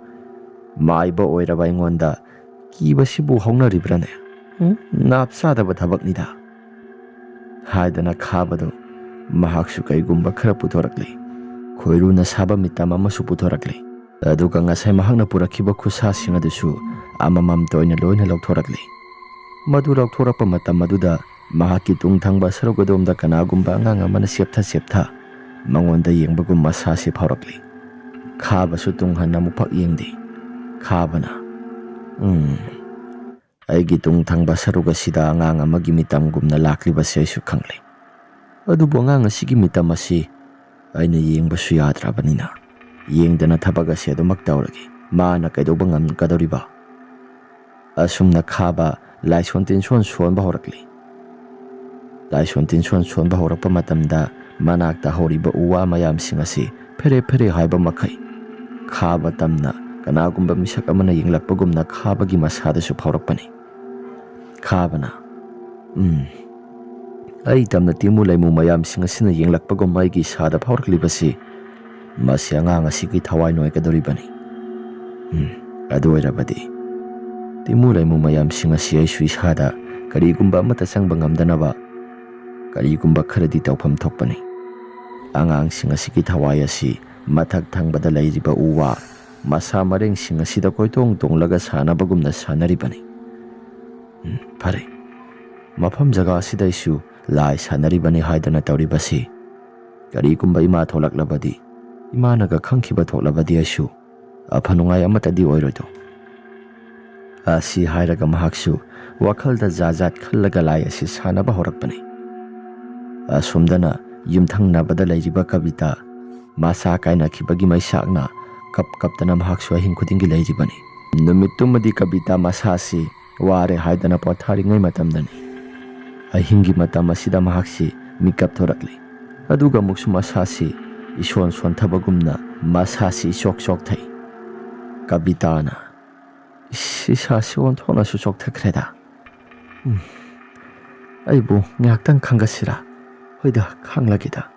ꯃꯥꯏꯕ ꯑꯣꯏꯔꯕ ꯑꯩꯉꯣꯟꯗ ꯀꯤꯕꯁꯤꯕꯨ ꯍꯧꯅꯔꯤꯕ꯭ꯔꯥꯅꯦ? ꯎꯝ, ꯅꯥꯞ ꯆꯥꯗꯕ ꯊꯕꯛꯅꯤꯗ" ꯍꯥꯏꯗꯅ ꯈꯥꯕꯗꯨ ꯃꯍꯥꯛꯁꯨ ꯀꯩꯒꯨꯝꯕ ꯈꯔ ꯄꯨꯊꯣꯔꯛꯂꯤ꯫ ꯈꯣꯏꯔꯨꯅ ꯁꯥꯕ ꯃꯤꯇꯝ ꯑꯃꯁꯨ ꯄꯨꯊꯣꯔꯛꯂꯤ꯫ ꯑꯗꯨꯒ ꯉꯁꯥꯏ ꯃꯍꯥꯛꯅ ꯄꯨꯔꯛꯈꯤꯕ ꯈꯨꯠꯁꯥꯁꯤꯡ ꯑꯗꯨꯁꯨ ꯑꯃꯃꯝꯇ ꯑꯣꯏꯅ ꯂꯣꯏꯅ ꯂꯧꯊꯣꯔꯛꯂꯤ꯫ ꯃꯗꯨ ꯂꯧꯊꯣꯔꯛꯄ ꯃꯇꯝ ꯑꯗꯨꯗ ꯃꯍꯥꯛꯀꯤ ꯇꯨꯡ ꯊꯪꯕ ꯁꯔꯨꯛ ꯑꯗꯣꯝꯗ ꯀꯅꯥꯒꯨꯝꯕ ꯑꯉꯥꯡ ꯑꯃꯅ ꯆꯦꯞꯊ ꯆꯦꯞꯊ ꯃꯉꯣꯟꯗ ꯌꯦꯡꯕꯒꯨꯝ ꯃꯁꯥꯁꯤ ꯐꯥꯎꯔꯛꯂꯤ꯫ ꯈꯥꯕꯁꯨ ꯇꯨꯡ ꯍꯟꯅ ꯑꯃꯨꯛꯐꯥꯎ ꯌꯦꯡꯗꯦ꯫ ꯈꯥꯕꯅ, "ꯎꯝ, ꯑꯩꯒꯤ ꯇꯨꯡ ꯊꯪꯕ ꯁꯔꯨꯛ ꯑꯁꯤꯗ ꯑꯉꯥꯡ ꯑꯃꯒꯤ ꯃꯤꯇꯝꯒꯨꯝꯅ ꯂꯥꯛꯂꯤꯕꯁꯦ ꯑꯩꯁꯨ ꯈꯪꯂꯦ꯫ ꯑꯗꯨꯕꯨ ꯑꯉꯥꯡ ꯑꯁꯤꯒꯤ ꯃꯤꯇꯝ ꯑꯁꯤ ꯑꯩꯅ ꯌꯦꯡꯕꯁꯨ ꯌꯥꯗ꯭ꯔꯕꯅꯤꯅ, ꯌꯦꯡꯗꯅ ꯊꯕꯛ ꯑꯁꯤ ꯑꯗꯨꯃꯛ ꯇꯧꯔꯒꯦ꯫ ꯃꯥꯅ ꯀꯩꯗꯧꯕ ꯉꯝꯒꯗꯧꯔꯤꯕ?" ꯑꯁꯨꯝꯅ ꯈꯥꯕ ꯂꯥꯏꯁꯣꯟ ꯇꯤꯟꯁꯣꯟ ꯁꯣꯟꯕ ꯍꯧꯔꯛꯂꯤ꯫ ꯂꯥꯏꯁꯣꯟ ꯇꯤꯟꯁꯣꯟ ꯁꯣꯟꯕ ꯍꯧꯔꯛꯄ ꯃꯇꯝꯗ ꯃꯅꯥꯛꯇ ꯍꯧꯔꯤꯕ ꯎ ꯋꯥ ꯃꯌꯥꯝꯁꯤꯡ ꯑꯁꯤ ꯐꯦꯔꯦ ꯐꯦꯔꯦ ꯍꯥꯏꯕ ꯃꯈꯩ ꯈꯥꯕ ꯇꯝꯅ ꯀꯅꯥꯒꯨꯝꯕ ꯃꯤꯁꯛ ꯑꯃꯅ ꯌꯦꯡꯂꯛꯄꯒꯨꯝꯅ ꯈꯥꯕꯒꯤ ꯃꯁꯥꯗꯁꯨ ꯐꯥꯎꯔꯛꯄꯅꯤ꯫ ꯈꯥꯕꯅ, "ꯎꯝ, ꯑꯩ ꯇꯝꯅ ꯇꯤꯃꯨ ꯂꯩꯃꯨ ꯃꯌꯥꯝꯁꯤꯡ ꯑꯁꯤꯅ ꯌꯦꯡꯂꯛꯄꯒꯨꯝ ꯑꯩꯒꯤ ꯏꯁꯥꯗ ꯐꯥꯎꯔꯛꯂꯤꯕꯁꯤ ꯃꯁꯤ ꯑꯉꯥꯡ ꯑꯁꯤꯒꯤ ꯊꯋꯥꯏ ꯅꯣꯏꯒꯗꯧꯔꯤꯕꯅꯤ꯫ ꯎꯝ, ꯑꯗꯨ ꯑꯣꯏꯔꯕꯗꯤ ꯇꯤꯃꯨ ꯂꯩꯃꯨ ꯃꯌꯥꯝꯁꯤꯡ ꯑꯁꯤ ꯑꯩꯁꯨ ꯏꯁꯥꯗ ꯀꯔꯤꯒꯨꯝꯕ ꯑꯃꯠꯇ ꯆꯪꯕ ꯉꯝꯗꯅꯕ ꯀꯔꯤꯒꯨꯝꯕ ꯈꯔꯗꯤ ꯇꯧꯐꯝ ꯊꯣꯛꯄꯅꯤ꯫ ꯑꯉꯥꯡꯁꯤꯡ ꯑꯁꯤꯒꯤ ꯊꯋꯥꯏ ꯑꯁꯤ ꯃꯊꯛ ꯊꯪꯕꯗ ꯂꯩꯔꯤꯕ ꯎ ꯋꯥ ꯃꯁꯥ ꯃꯔꯦꯡꯁꯤꯡ ꯑꯁꯤꯗ ꯀꯣꯏꯇꯣꯡ ꯇꯣꯡꯂꯒ ꯁꯥꯟꯅꯕꯒꯨꯝꯅ ꯁꯥꯟꯅꯔꯤꯕꯅꯤ꯫ ꯎꯝ, ꯐꯔꯦ, ꯃꯐꯝ ꯖꯒꯥ ꯑꯁꯤꯗ ꯑꯩꯁꯨ ꯂꯥꯏ ꯁꯥꯟꯅꯔꯤꯕꯅꯤ ꯍꯥꯏꯗꯅ ꯇꯧꯔꯤꯕꯁꯤ ꯀꯔꯤꯒꯨꯝꯕ ꯏꯃꯥ ꯊꯣꯛꯂꯛꯂꯕꯗꯤ, ꯏꯃꯥꯅꯒ ꯈꯪꯈꯤꯕ ꯊꯣꯛꯂꯕꯗꯤ ꯑꯩꯁꯨ ꯑꯐ ꯅꯨꯡꯉꯥꯏ ꯑꯃꯠꯇꯗꯤ ꯑꯣꯏꯔꯣꯏꯗꯣ?" ꯑꯁꯤ ꯍꯥꯏꯔꯒ ꯃꯍꯥꯛꯁꯨ ꯋꯥꯈꯜꯗ ꯖꯥꯠ ꯖꯥꯠ ꯈꯜꯂꯒ ꯂꯥꯏ ꯑꯁꯤ ꯁꯥꯟꯅꯕ ꯍꯧꯔꯛꯄꯅꯤ꯫ ꯑꯁꯣꯝꯗꯅ ꯌꯨꯝꯊꯪꯅꯕꯗ ꯂꯩꯔꯤꯕ ꯀꯕꯤꯇꯥ ꯃꯆꯥ ꯀꯥꯏꯅꯈꯤꯕꯒꯤ ꯃꯩꯁꯥꯛꯅ ꯀꯞ ꯀꯞꯇꯅ ꯃꯍꯥꯛꯁꯨ ꯑꯍꯤꯡ ꯈꯨꯗꯤꯡꯒꯤ ꯂꯩꯔꯤꯕꯅꯤ꯫ ꯅꯨꯃꯤꯠꯇꯨꯃꯗꯤ ꯀꯕꯤꯇꯥ ꯃꯁꯥꯁꯤ ꯋꯥꯔꯦ ꯍꯥꯏꯗꯅ ꯄꯣꯊꯥꯔꯤꯉꯩ ꯃꯇꯝꯗꯅꯤ꯫ ꯑꯍꯤꯡꯒꯤ ꯃꯇꯝ ꯑꯁꯤꯗ ꯃꯍꯥꯛꯁꯤ ꯃꯤꯀꯞ ꯊꯣꯔꯛꯂꯤ꯫ ꯑꯗꯨꯒ ꯑꯃꯨꯛꯁꯨ ꯃꯁꯥꯁꯤ ꯏꯁꯣꯟ ꯁꯣꯟꯊꯕꯒꯨꯝꯅ ꯃꯁꯥꯁꯤ ꯏꯆꯣꯛ ꯆꯣꯛꯊꯩ꯫ ꯀꯕꯤꯇꯥꯅ, "ꯏꯁ, ꯏꯁꯥꯁꯤ ꯑꯣꯟꯊꯣꯛꯅꯁꯨ ꯆꯣꯛꯊꯈ꯭ꯔꯦꯗ꯫ ꯎꯝ, ꯑꯩꯕꯨ ꯉꯥꯏꯍꯥꯛꯇꯪ ꯈꯪꯒꯠꯁꯤꯔꯥ? ꯍꯣꯏꯗ, ꯈꯥꯡꯂꯒꯦꯗ"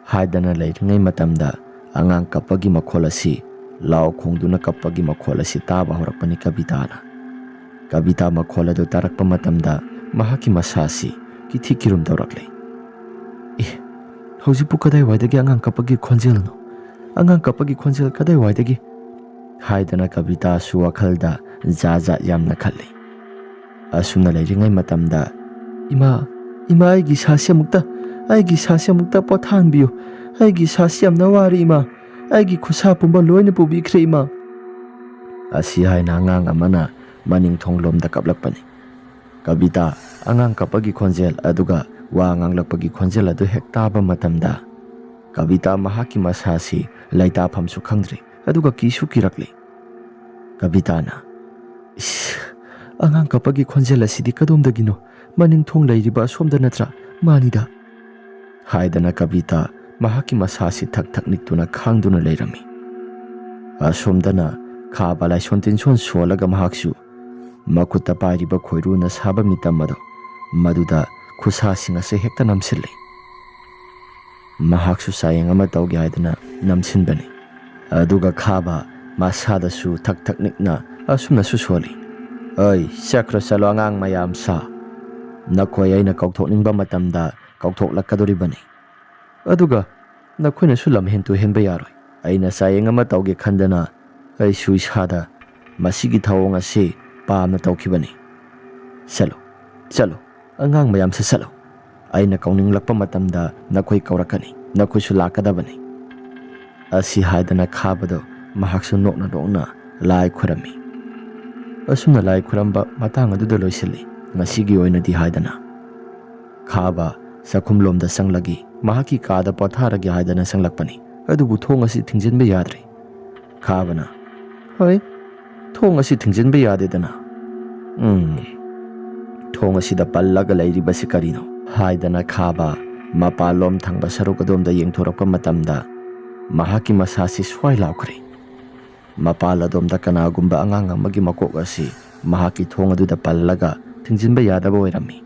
ꯍꯥꯏꯗꯅ ꯂꯩꯔꯤꯉꯩ ꯃꯇꯝꯗ ꯑꯉꯥꯡ ꯀꯞꯄꯒꯤ ꯃꯈꯣꯜ ꯑꯁꯤ, ꯂꯥꯎ ꯈꯣꯡꯗꯨꯅ ꯀꯞꯄꯒꯤ ꯃꯈꯣꯜ ꯑꯁꯤ ꯇꯥꯕ ꯍꯧꯔꯛꯄꯅꯤ ꯀꯕꯤꯇꯥꯅ꯫ ꯀꯕꯤꯇꯥ ꯃꯈꯣꯜ ꯑꯗꯨ ꯇꯥꯔꯛꯄ ꯃꯇꯝꯗ ꯃꯍꯥꯛꯀꯤ ꯃꯁꯥ ꯑꯁꯤ ꯀꯤꯊꯤ ꯀꯤꯔꯨꯝ ꯇꯧꯔꯛꯂꯦ꯫ "ꯑꯦ, ꯍꯧꯖꯤꯛꯄꯨ ꯀꯗꯥꯏꯋꯥꯏꯗꯒꯤ ꯑꯉꯥꯡ ꯀꯞꯄꯒꯤ ꯈꯣꯟꯖꯦꯜꯅꯣ? ꯑꯉꯥꯡ ꯀꯞꯄꯒꯤ ꯈꯣꯟꯖꯦꯜ ꯀꯗꯥꯏꯋꯥꯏꯗꯒꯤ?" ꯍꯥꯏꯗꯅ ꯀꯕꯤꯇꯥꯁꯨ ꯋꯥꯈꯜꯗ ꯖꯥꯠ ꯖꯥꯠ ꯌꯥꯝꯅ ꯈꯜꯂꯤ꯫ ꯑꯁꯨꯝꯅ ꯂꯩꯔꯤꯉꯩ ꯃꯇꯝꯗ, "ꯏꯃꯥ, ꯏꯃꯥ, ꯑꯩꯒꯤ ꯏꯁꯥꯁꯤ ꯑꯃꯨꯛꯇ, ꯑꯩꯒꯤ ꯏꯁꯥꯁꯤ ꯑꯃꯨꯛꯇ ꯄꯣꯊꯥꯍꯟꯕꯤꯌꯨ꯫ ꯑꯩꯒꯤ ꯏꯁꯥꯁꯤ ꯌꯥꯝꯅ ꯋꯥꯔꯦ ꯏꯃꯥ꯫ ꯑꯩꯒꯤ ꯈꯨꯠꯁꯥ ꯄꯨꯝꯕ ꯂꯣꯏꯅ ꯄꯨꯕꯤꯈ꯭ꯔꯦ ꯏꯃꯥ"꯫ ꯑꯁꯤ ꯍꯥꯏꯅ ꯑꯉꯥꯡ ꯑꯃꯅ ꯃꯅꯤꯡ ꯊꯣꯡꯂꯣꯝꯗ ꯀꯞꯂꯛꯄꯅꯤ꯫ ꯀꯕꯤꯇꯥ ꯑꯉꯥꯡ ꯀꯞꯄꯒꯤ ꯈꯣꯟꯖꯦꯜ ꯑꯗꯨꯒ ꯋꯥ ꯉꯥꯡꯂꯛꯄꯒꯤ ꯈꯣꯟꯖꯦꯜ ꯑꯗꯨ ꯍꯦꯛ ꯇꯥꯕ ꯃꯇꯝꯗ, ꯀꯕꯤꯇꯥ ꯃꯍꯥꯛꯀꯤ ꯃꯁꯥꯁꯤ ꯂꯩꯇꯥꯐꯝꯁꯨ ꯈꯪꯗ꯭ꯔꯦ, ꯑꯗꯨꯒ ꯀꯤꯁꯨ ꯀꯤꯔꯛꯂꯦ꯫ ꯀꯕꯤꯇꯥꯅ, "ꯏꯁ, ꯑꯉꯥꯡ ꯀꯞꯄꯒꯤ ꯈꯣꯟꯖꯦꯜ ꯑꯁꯤꯗꯤ ꯀꯗꯣꯝꯗꯒꯤꯅꯣ? ꯃꯅꯤꯡ ꯊꯣꯡ ꯂꯩꯔꯤꯕ ꯑꯁꯣꯝꯗ ꯅꯠꯇ꯭ꯔꯥ? ꯃꯥꯅꯤꯗ"꯫ ꯍꯥꯏꯗꯅ ꯀꯕꯤꯇꯥ ꯃꯍꯥꯛꯀꯤ ꯃꯁꯥꯁꯤ ꯊꯛ ꯊꯛ ꯅꯤꯛꯇꯨꯅ ꯈꯥꯡꯗꯨꯅ ꯂꯩꯔꯝꯃꯤ꯫ ꯑꯁꯣꯝꯗꯅ ꯈꯥꯕ ꯂꯥꯏꯁꯣꯟ ꯇꯤꯟꯁꯣꯟ ꯁꯣꯜꯂꯒ ꯃꯍꯥꯛꯁꯨ ꯃꯈꯨꯠꯇ ꯄꯥꯏꯔꯤꯕ ꯈꯣꯏꯔꯨꯅ ꯁꯥꯕ ꯃꯤꯇꯝ ꯑꯗꯣ, ꯃꯗꯨꯗ ꯈꯨꯠꯁꯥꯁꯤꯡ ꯑꯁꯤ ꯍꯦꯛꯇ ꯅꯝꯁꯤꯜꯂꯤ꯫ ꯃꯍꯥꯛꯁꯨ ꯆꯥꯌꯦꯡ ꯑꯃ ꯇꯧꯒꯦ ꯍꯥꯏꯗꯨꯅ ꯅꯝꯁꯤꯟꯕꯅꯤ꯫ ꯑꯗꯨꯒ ꯈꯥꯕ ꯃꯁꯥꯗꯁꯨ ꯊꯛ ꯊꯛ ꯅꯤꯛꯅ ꯑꯁꯨꯝꯅꯁꯨ ꯁꯣꯜꯂꯤ, "ꯑꯩ, ꯆꯠꯈ꯭ꯔꯣ ꯆꯠꯂꯣ ꯑꯉꯥꯡ ꯃꯌꯥꯝ ꯁꯥ꯫ ꯅꯈꯣꯏ ꯑꯩꯅ ꯀꯧꯊꯣꯛꯅꯤꯡꯕ ꯃꯇꯝꯗ ꯀꯧꯊꯣꯛꯂꯛꯀꯗꯣꯔꯤꯕꯅꯤ꯫ ꯑꯗꯨꯒ ꯅꯈꯣꯏꯅꯁꯨ ꯂꯝ ꯍꯦꯟ ꯇꯨ ꯍꯦꯟꯕ ꯌꯥꯔꯣꯏ꯫ ꯑꯩꯅ ꯆꯥꯌꯦꯡ ꯑꯃ ꯇꯧꯒꯦ ꯈꯟꯗꯅ ꯑꯩꯁꯨ ꯏꯁꯥꯗ ꯃꯁꯤꯒꯤ ꯊꯧꯑꯣꯡ ꯑꯁꯤ ꯄꯥꯝꯅ ꯇꯧꯈꯤꯕꯅꯤ꯫ ꯆꯠꯂꯨ, ꯆꯠꯂꯨ, ꯑꯉꯥꯡ ꯃꯌꯥꯝꯁꯦ ꯆꯠꯂꯨ꯫ ꯑꯩꯅ ꯀꯧꯅꯤꯡꯂꯛꯄ ꯃꯇꯝꯗ ꯅꯈꯣꯏ ꯀꯧꯔꯛꯀꯅꯤ, ꯅꯈꯣꯏꯁꯨ ꯂꯥꯛꯀꯗꯕꯅꯤ"꯫ ꯑꯁꯤ ꯍꯥꯏꯗꯅ ꯈꯥꯕꯗꯣ ꯃꯍꯥꯛꯁꯨ ꯅꯣꯛꯅ ꯅꯣꯛꯅ ꯂꯥꯏ ꯈꯨꯔꯝꯃꯤ꯫ ꯑꯁꯨꯝꯅ ꯂꯥꯏ ꯈꯨꯔꯝꯕ ꯃꯇꯥꯡ ꯑꯗꯨꯗ ꯂꯣꯏꯁꯤꯜꯂꯤ ꯉꯁꯤꯒꯤ ꯑꯣꯏꯅꯗꯤ ꯍꯥꯏꯗꯅ꯫ ꯈꯥꯕ ꯆꯥꯛꯈꯨꯝꯂꯣꯝꯗ ꯆꯪꯂꯒ ꯃꯍꯥꯛꯀꯤ ꯀꯥꯗ ꯄꯣꯊꯥꯔꯒꯦ ꯍꯥꯏꯗꯅ ꯆꯪꯂꯛꯄꯅꯤ꯫ ꯑꯗꯨꯕꯨ ꯊꯣꯡ ꯑꯁꯤ ꯊꯤꯡꯖꯤꯟꯕ ꯌꯥꯗ꯭ꯔꯦ꯫ ꯈꯥꯕꯅ, "ꯍꯣꯏ, ꯊꯣꯡ ꯑꯁꯤ ꯊꯤꯡꯖꯤꯟꯕ ꯌꯥꯗꯦꯗꯅ꯫ ꯎꯝ, ꯊꯣꯡ ꯑꯁꯤꯗ ꯄꯜꯂꯒ ꯂꯩꯔꯤꯕꯁꯤ ꯀꯔꯤꯅꯣ?" ꯍꯥꯏꯗꯅ ꯈꯥꯕ ꯃꯄꯥꯟꯂꯣꯝ ꯊꯪꯕ ꯁꯔꯨꯛ ꯑꯗꯣꯝꯗ ꯌꯦꯡꯊꯣꯔꯛꯄ ꯃꯇꯝꯗ ꯃꯍꯥꯛꯀꯤ ꯃꯁꯥꯁꯤ ꯁ꯭ꯋꯥꯏ ꯂꯥꯎꯈ꯭ꯔꯦ꯫ ꯃꯄꯥꯟ ꯑꯗꯣꯝꯗ ꯀꯅꯥꯒꯨꯝꯕ ꯑꯉꯥꯡ ꯑꯃꯒꯤ ꯃꯀꯣꯛ ꯑꯁꯤ ꯃꯍꯥꯛꯀꯤ ꯊꯣꯡ ꯑꯗꯨꯗ ꯄꯜꯂꯒ ꯊꯤꯡꯖꯤꯟꯕ ꯌꯥꯗꯕ ꯑꯣꯏꯔꯝꯃꯤ꯫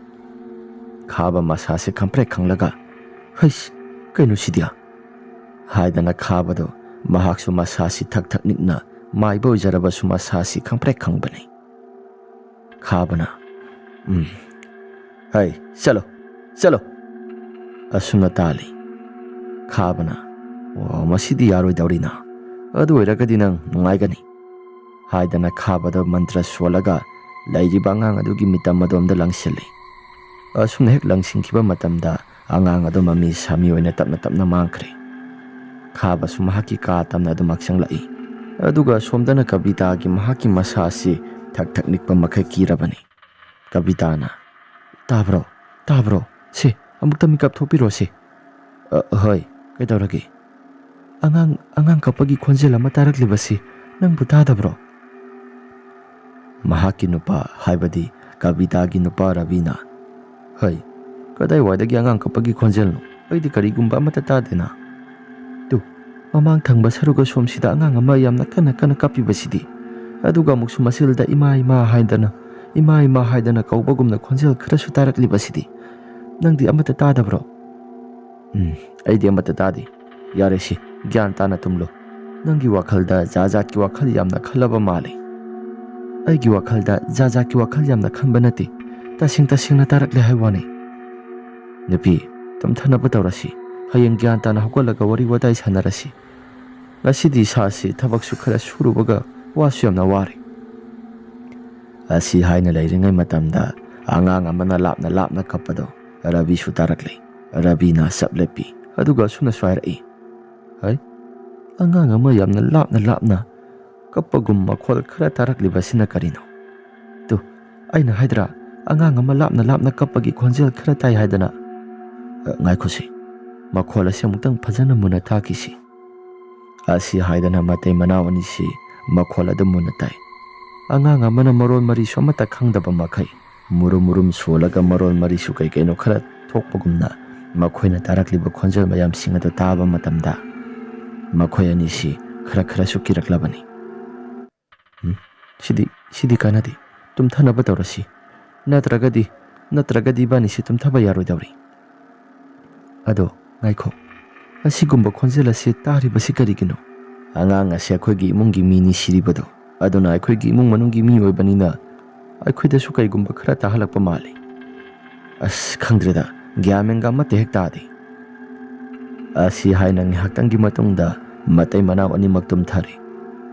ꯈꯥꯕ ꯃꯁꯥꯁꯤ ꯈꯪꯄ꯭ꯔꯦꯛ ꯈꯪꯂꯒ, "ꯍꯩꯁ, ꯀꯩꯅꯣ ꯁꯤꯗꯤ? ꯍꯥꯏꯗꯅ ꯈꯥꯕꯗꯣ ꯃꯍꯥꯛꯁꯨ ꯃꯁꯥꯁꯤ ꯊꯛ ꯊꯛ ꯅꯤꯛꯅ ꯃꯥꯏꯕ ꯑꯣꯏꯖꯔꯕꯁꯨ ꯃꯁꯥꯁꯤ ꯈꯪꯄ꯭ꯔꯦꯛ ꯈꯪꯕꯅꯤ꯫ ꯈꯥꯕꯅ, "ꯎꯝ, ꯍꯩ, ꯆꯠꯂꯣ, ꯆꯠꯂꯣ!" ꯑꯁꯨꯝꯅ ꯇꯥꯜꯂꯤ꯫ ꯈꯥꯕꯅ, "ꯑꯣ, ꯃꯁꯤꯗꯤ ꯌꯥꯔꯣꯏꯗꯧꯔꯤꯅ꯫ ꯑꯗꯨ ꯑꯣꯏꯔꯒꯗꯤ ꯅꯪ ꯅꯨꯡꯉꯥꯏꯒꯅꯤ," ꯍꯥꯏꯗꯅ ꯈꯥꯕꯗ ꯃꯟꯇ꯭ꯔ ꯁꯣꯜꯂꯒ ꯂꯩꯔꯤꯕ ꯑꯉꯥꯡ ꯑꯗꯨꯒꯤ ꯃꯤꯇꯝ ꯑꯗꯣꯝꯗ ꯂꯪꯁꯤꯜꯂꯤ꯫ ꯑꯁꯨꯝꯅ ꯍꯦꯛ ꯂꯪꯁꯤꯟꯈꯤꯕ ꯃꯇꯝꯗ ꯑꯉꯥꯡ ꯑꯗꯨ ꯃꯃꯤ ꯁꯥꯃꯤ ꯑꯣꯏꯅ ꯇꯞꯅ ꯇꯞꯅ ꯃꯥꯡꯈ꯭ꯔꯦ꯫ ꯈꯥꯕꯁꯨ ꯃꯍꯥꯛꯀꯤ ꯀꯥ ꯇꯝꯅ ꯑꯗꯨꯃꯛ ꯆꯪꯂꯛꯏ꯫ ꯑꯗꯨꯒ ꯑꯁꯣꯝꯗꯅ ꯀꯕꯤꯇꯥꯒꯤ ꯃꯍꯥꯛꯀꯤ ꯃꯁꯥ ꯑꯁꯤ ꯊꯛ ꯊꯛ ꯅꯤꯛꯄ ꯃꯈꯩ ꯀꯤꯔꯕꯅꯤ꯫ ꯀꯕꯤꯇꯥꯅ, "ꯇꯥꯕ꯭ꯔꯣ? ꯇꯥꯕ꯭ꯔꯣ? ꯁꯦ, ꯑꯃꯨꯛꯇ ꯃꯤꯀꯞ ꯊꯣꯛꯄꯤꯔꯣ ꯁꯦ꯫" "ꯑ, ꯍꯣꯏ, ꯀꯩꯗꯧꯔꯒꯦ?" "ꯑꯉꯥꯡ, ꯑꯉꯥꯡ ꯀꯞꯄꯒꯤ ꯈꯣꯟꯖꯦꯜ ꯑꯃ ꯇꯥꯔꯛꯂꯤꯕꯁꯤ ꯅꯪꯕꯨ ꯇꯥꯗꯕ꯭ꯔꯣ?" ꯃꯍꯥꯛꯀꯤ ꯅꯨꯄꯥ, ꯍꯥꯏꯕꯗꯤ ꯀꯕꯤꯇꯥꯒꯤ ꯅꯨꯄꯥ ꯔꯕꯤꯅ, "ꯍꯩ, ꯀꯗꯥꯏꯋꯥꯏꯗꯒꯤ ꯑꯉꯥꯡ ꯀꯞꯄꯒꯤ ꯈꯣꯟꯖꯦꯜꯅꯣ? ꯑꯩꯗꯤ ꯀꯔꯤꯒꯨꯝꯕ ꯑꯃꯠꯇ ꯇꯥꯗꯦꯅ꯫" "ꯇꯨ, ꯃꯃꯥꯡ ꯊꯪꯕ ꯁꯔꯨꯛ ꯑꯁꯣꯝꯁꯤꯗ ꯑꯉꯥꯡ ꯑꯃ ꯌꯥꯝꯅ ꯀꯟꯅ ꯀꯟꯅ ꯀꯞꯄꯤꯕꯁꯤꯗꯤ, ꯑꯗꯨꯒ ꯑꯃꯨꯛꯁꯨ ꯃꯆꯤꯜꯗ 'ꯏꯃꯥ, ꯏꯃꯥ' ꯍꯥꯏꯗꯅ, 'ꯏꯃꯥ, ꯏꯃꯥ' ꯍꯥꯏꯗꯅ ꯀꯧꯕꯒꯨꯝꯅ ꯈꯣꯟꯖꯦꯜ ꯈꯔꯁꯨ ꯇꯥꯔꯛꯂꯤꯕꯁꯤꯗꯤ꯫ ꯅꯪꯗꯤ ꯑꯃꯠꯇ ꯇꯥꯗꯕ꯭ꯔꯣ?" "ꯎꯝ, ꯑꯩꯗꯤ ꯑꯃꯠꯇ ꯇꯥꯗꯦ꯫ ꯌꯥꯔꯦ ꯁꯤ, ꯒ꯭ꯌꯥꯟ ꯇꯥꯅ ꯇꯨꯝꯂꯣ꯫ ꯅꯪꯒꯤ ꯋꯥꯈꯜꯗ ꯖꯥꯠ ꯖꯥꯠꯀꯤ ꯋꯥꯈꯜ ꯌꯥꯝꯅ ꯈꯜꯂꯕ ꯃꯥꯜꯂꯤ꯫" "ꯑꯩꯒꯤ ꯋꯥꯈꯜꯗ ꯖꯥꯠ ꯖꯥꯠꯀꯤ ꯋꯥꯈꯜ ꯌꯥꯝꯅ ꯈꯟꯕ ꯅꯠꯇꯦ꯫ ꯇꯁꯦꯡ ꯇꯁꯦꯡꯅ ꯇꯥꯔꯛꯂꯦ ꯍꯥꯏ ꯋꯥꯅꯤ꯫" "ꯅꯨꯄꯤ, ꯇꯨꯝꯊꯅꯕ ꯇꯧꯔꯁꯤ꯫ ꯍꯌꯦꯡ ꯒ꯭ꯌꯥꯟ ꯇꯥꯅ ꯍꯧꯒꯠꯂꯒ ꯋꯥꯔꯤ ꯋꯥꯇꯥꯏ ꯁꯥꯟꯅꯔꯁꯤ꯫ ꯉꯁꯤꯗꯤ ꯏꯁꯥꯁꯤ ꯊꯕꯛꯁꯨ ꯈꯔ ꯁꯨꯔꯨꯕꯒ ꯋꯥꯁꯨ ꯌꯥꯝꯅ ꯋꯥꯔꯦ꯫" ꯑꯁꯤ ꯍꯥꯏꯅ ꯂꯩꯔꯤꯉꯩ ꯃꯇꯝꯗ ꯑꯉꯥꯡ ꯑꯃꯅ ꯂꯥꯞꯅ ꯂꯥꯞꯅ ꯀꯞꯄꯗꯣ ꯔꯕꯤꯁꯨ ꯇꯥꯔꯛꯂꯦ꯫ ꯔꯕꯤꯅ ꯆꯞ ꯂꯦꯞꯄꯤ, ꯑꯗꯨꯒ ꯑꯁꯨꯝꯅꯁꯨ ꯍꯥꯏꯔꯛꯏ, "ꯍꯩ, ꯑꯉꯥꯡ ꯑꯃ ꯌꯥꯝꯅ ꯂꯥꯞꯅ ꯂꯥꯞꯅ ꯀꯞꯄꯒꯨꯝ ꯃꯈꯣꯜ ꯈꯔ ꯇꯥꯔꯛꯂꯤꯕꯁꯤꯅ ꯀꯔꯤꯅꯣ? ꯇꯨ, ꯑꯩꯅ ꯍꯥꯏꯗ꯭ꯔꯥ, ꯑꯉꯥꯡ ꯑꯃ ꯂꯥꯞꯅ ꯂꯥꯞꯅ ꯀꯞꯄꯒꯤ ꯈꯣꯟꯖꯦꯜ ꯈꯔ ꯇꯥꯏ ꯍꯥꯏꯗꯅ?" "ꯑ, ꯉꯥꯏꯈꯣꯁꯤ, ꯃꯈꯣꯜ ꯑꯁꯤ ꯑꯃꯨꯛꯇꯪ ꯐꯖꯅ ꯃꯨꯟꯅ ꯇꯥꯈꯤꯁꯤ꯫" ꯑꯁꯤ ꯍꯥꯏꯗꯅ ꯃꯇꯩ ꯃꯅꯥꯎ ꯑꯅꯤꯁꯤ ꯃꯈꯣꯜ ꯑꯗꯨ ꯃꯨꯟꯅ ꯇꯥꯏ꯫ ꯑꯉꯥꯡ ꯑꯃꯅ ꯃꯔꯣꯟ ꯃꯔꯤꯁꯨ ꯑꯃꯠꯇ ꯈꯪꯗꯕ ꯃꯈꯩ ꯃꯨꯔꯨꯝ ꯃꯨꯔꯨꯝ ꯁꯣꯜꯂꯒ ꯃꯔꯣꯟ ꯃꯔꯤꯁꯨ ꯀꯩ ꯀꯩꯅꯣ ꯈꯔ ꯊꯣꯛꯄꯒꯨꯝꯅ ꯃꯈꯣꯏꯅ ꯇꯥꯔꯛꯂꯤꯕ ꯈꯣꯟꯖꯦꯜ ꯃꯌꯥꯝꯁꯤꯡ ꯑꯗꯨ ꯇꯥꯕ ꯃꯇꯝꯗ ꯃꯈꯣꯏ ꯑꯅꯤꯁꯤ ꯈꯔ ꯈꯔꯁꯨ ꯀꯤꯔꯛꯂꯕꯅꯤ꯫ "ꯎꯝ, ꯁꯤꯗꯤ, ꯁꯤꯗꯤ ꯀꯥꯟꯅꯗꯦ꯫ ꯇꯨꯝꯊꯅꯕ ꯇꯧꯔꯁꯤ꯫ ꯅꯠꯇ꯭ꯔꯒꯗꯤ, ꯅꯠꯇ꯭ꯔꯒꯗꯤ ꯏꯕꯥꯅꯤꯁꯤ ꯇꯨꯝꯊꯕ ꯌꯥꯔꯣꯏꯗꯧꯔꯤ꯫ ꯑꯗꯣ ꯉꯥꯏꯈꯣ, ꯑꯁꯤꯒꯨꯝꯕ ꯈꯣꯟꯖꯦꯜ ꯑꯁꯤ ꯇꯥꯔꯤꯕꯁꯤ ꯀꯔꯤꯒꯤꯅꯣ? ꯑꯉꯥꯡ ꯑꯁꯤ ꯑꯩꯈꯣꯏꯒꯤ ꯏꯃꯨꯡꯒꯤ ꯃꯤꯅꯤ ꯁꯤꯔꯤꯕꯗꯣ, ꯑꯗꯨꯅ ꯑꯩꯈꯣꯏꯒꯤ ꯏꯃꯨꯡ ꯃꯅꯨꯡꯒꯤ ꯃꯤ ꯑꯣꯏꯕꯅꯤꯅ ꯑꯩꯈꯣꯏꯗꯁꯨ ꯀꯩꯒꯨꯝꯕ ꯈꯔ ꯇꯥꯍꯜꯂꯛꯄ ꯃꯥꯜꯂꯤ꯫ ꯑꯁ, ꯈꯪꯗ꯭ꯔꯦꯗ, ꯒ꯭ꯌꯥꯟ ꯃꯦꯟꯒ ꯑꯃꯠꯇ ꯍꯦꯛ ꯇꯥꯗꯦ꯫ ꯑꯁꯤ ꯍꯥꯏꯅ ꯉꯥꯏꯍꯥꯛꯇꯪꯒꯤ ꯃꯇꯨꯡꯗ ꯃꯇꯩ ꯃꯅꯥꯎ ꯑꯅꯤꯃꯛ ꯇꯨꯝꯊꯔꯦ꯫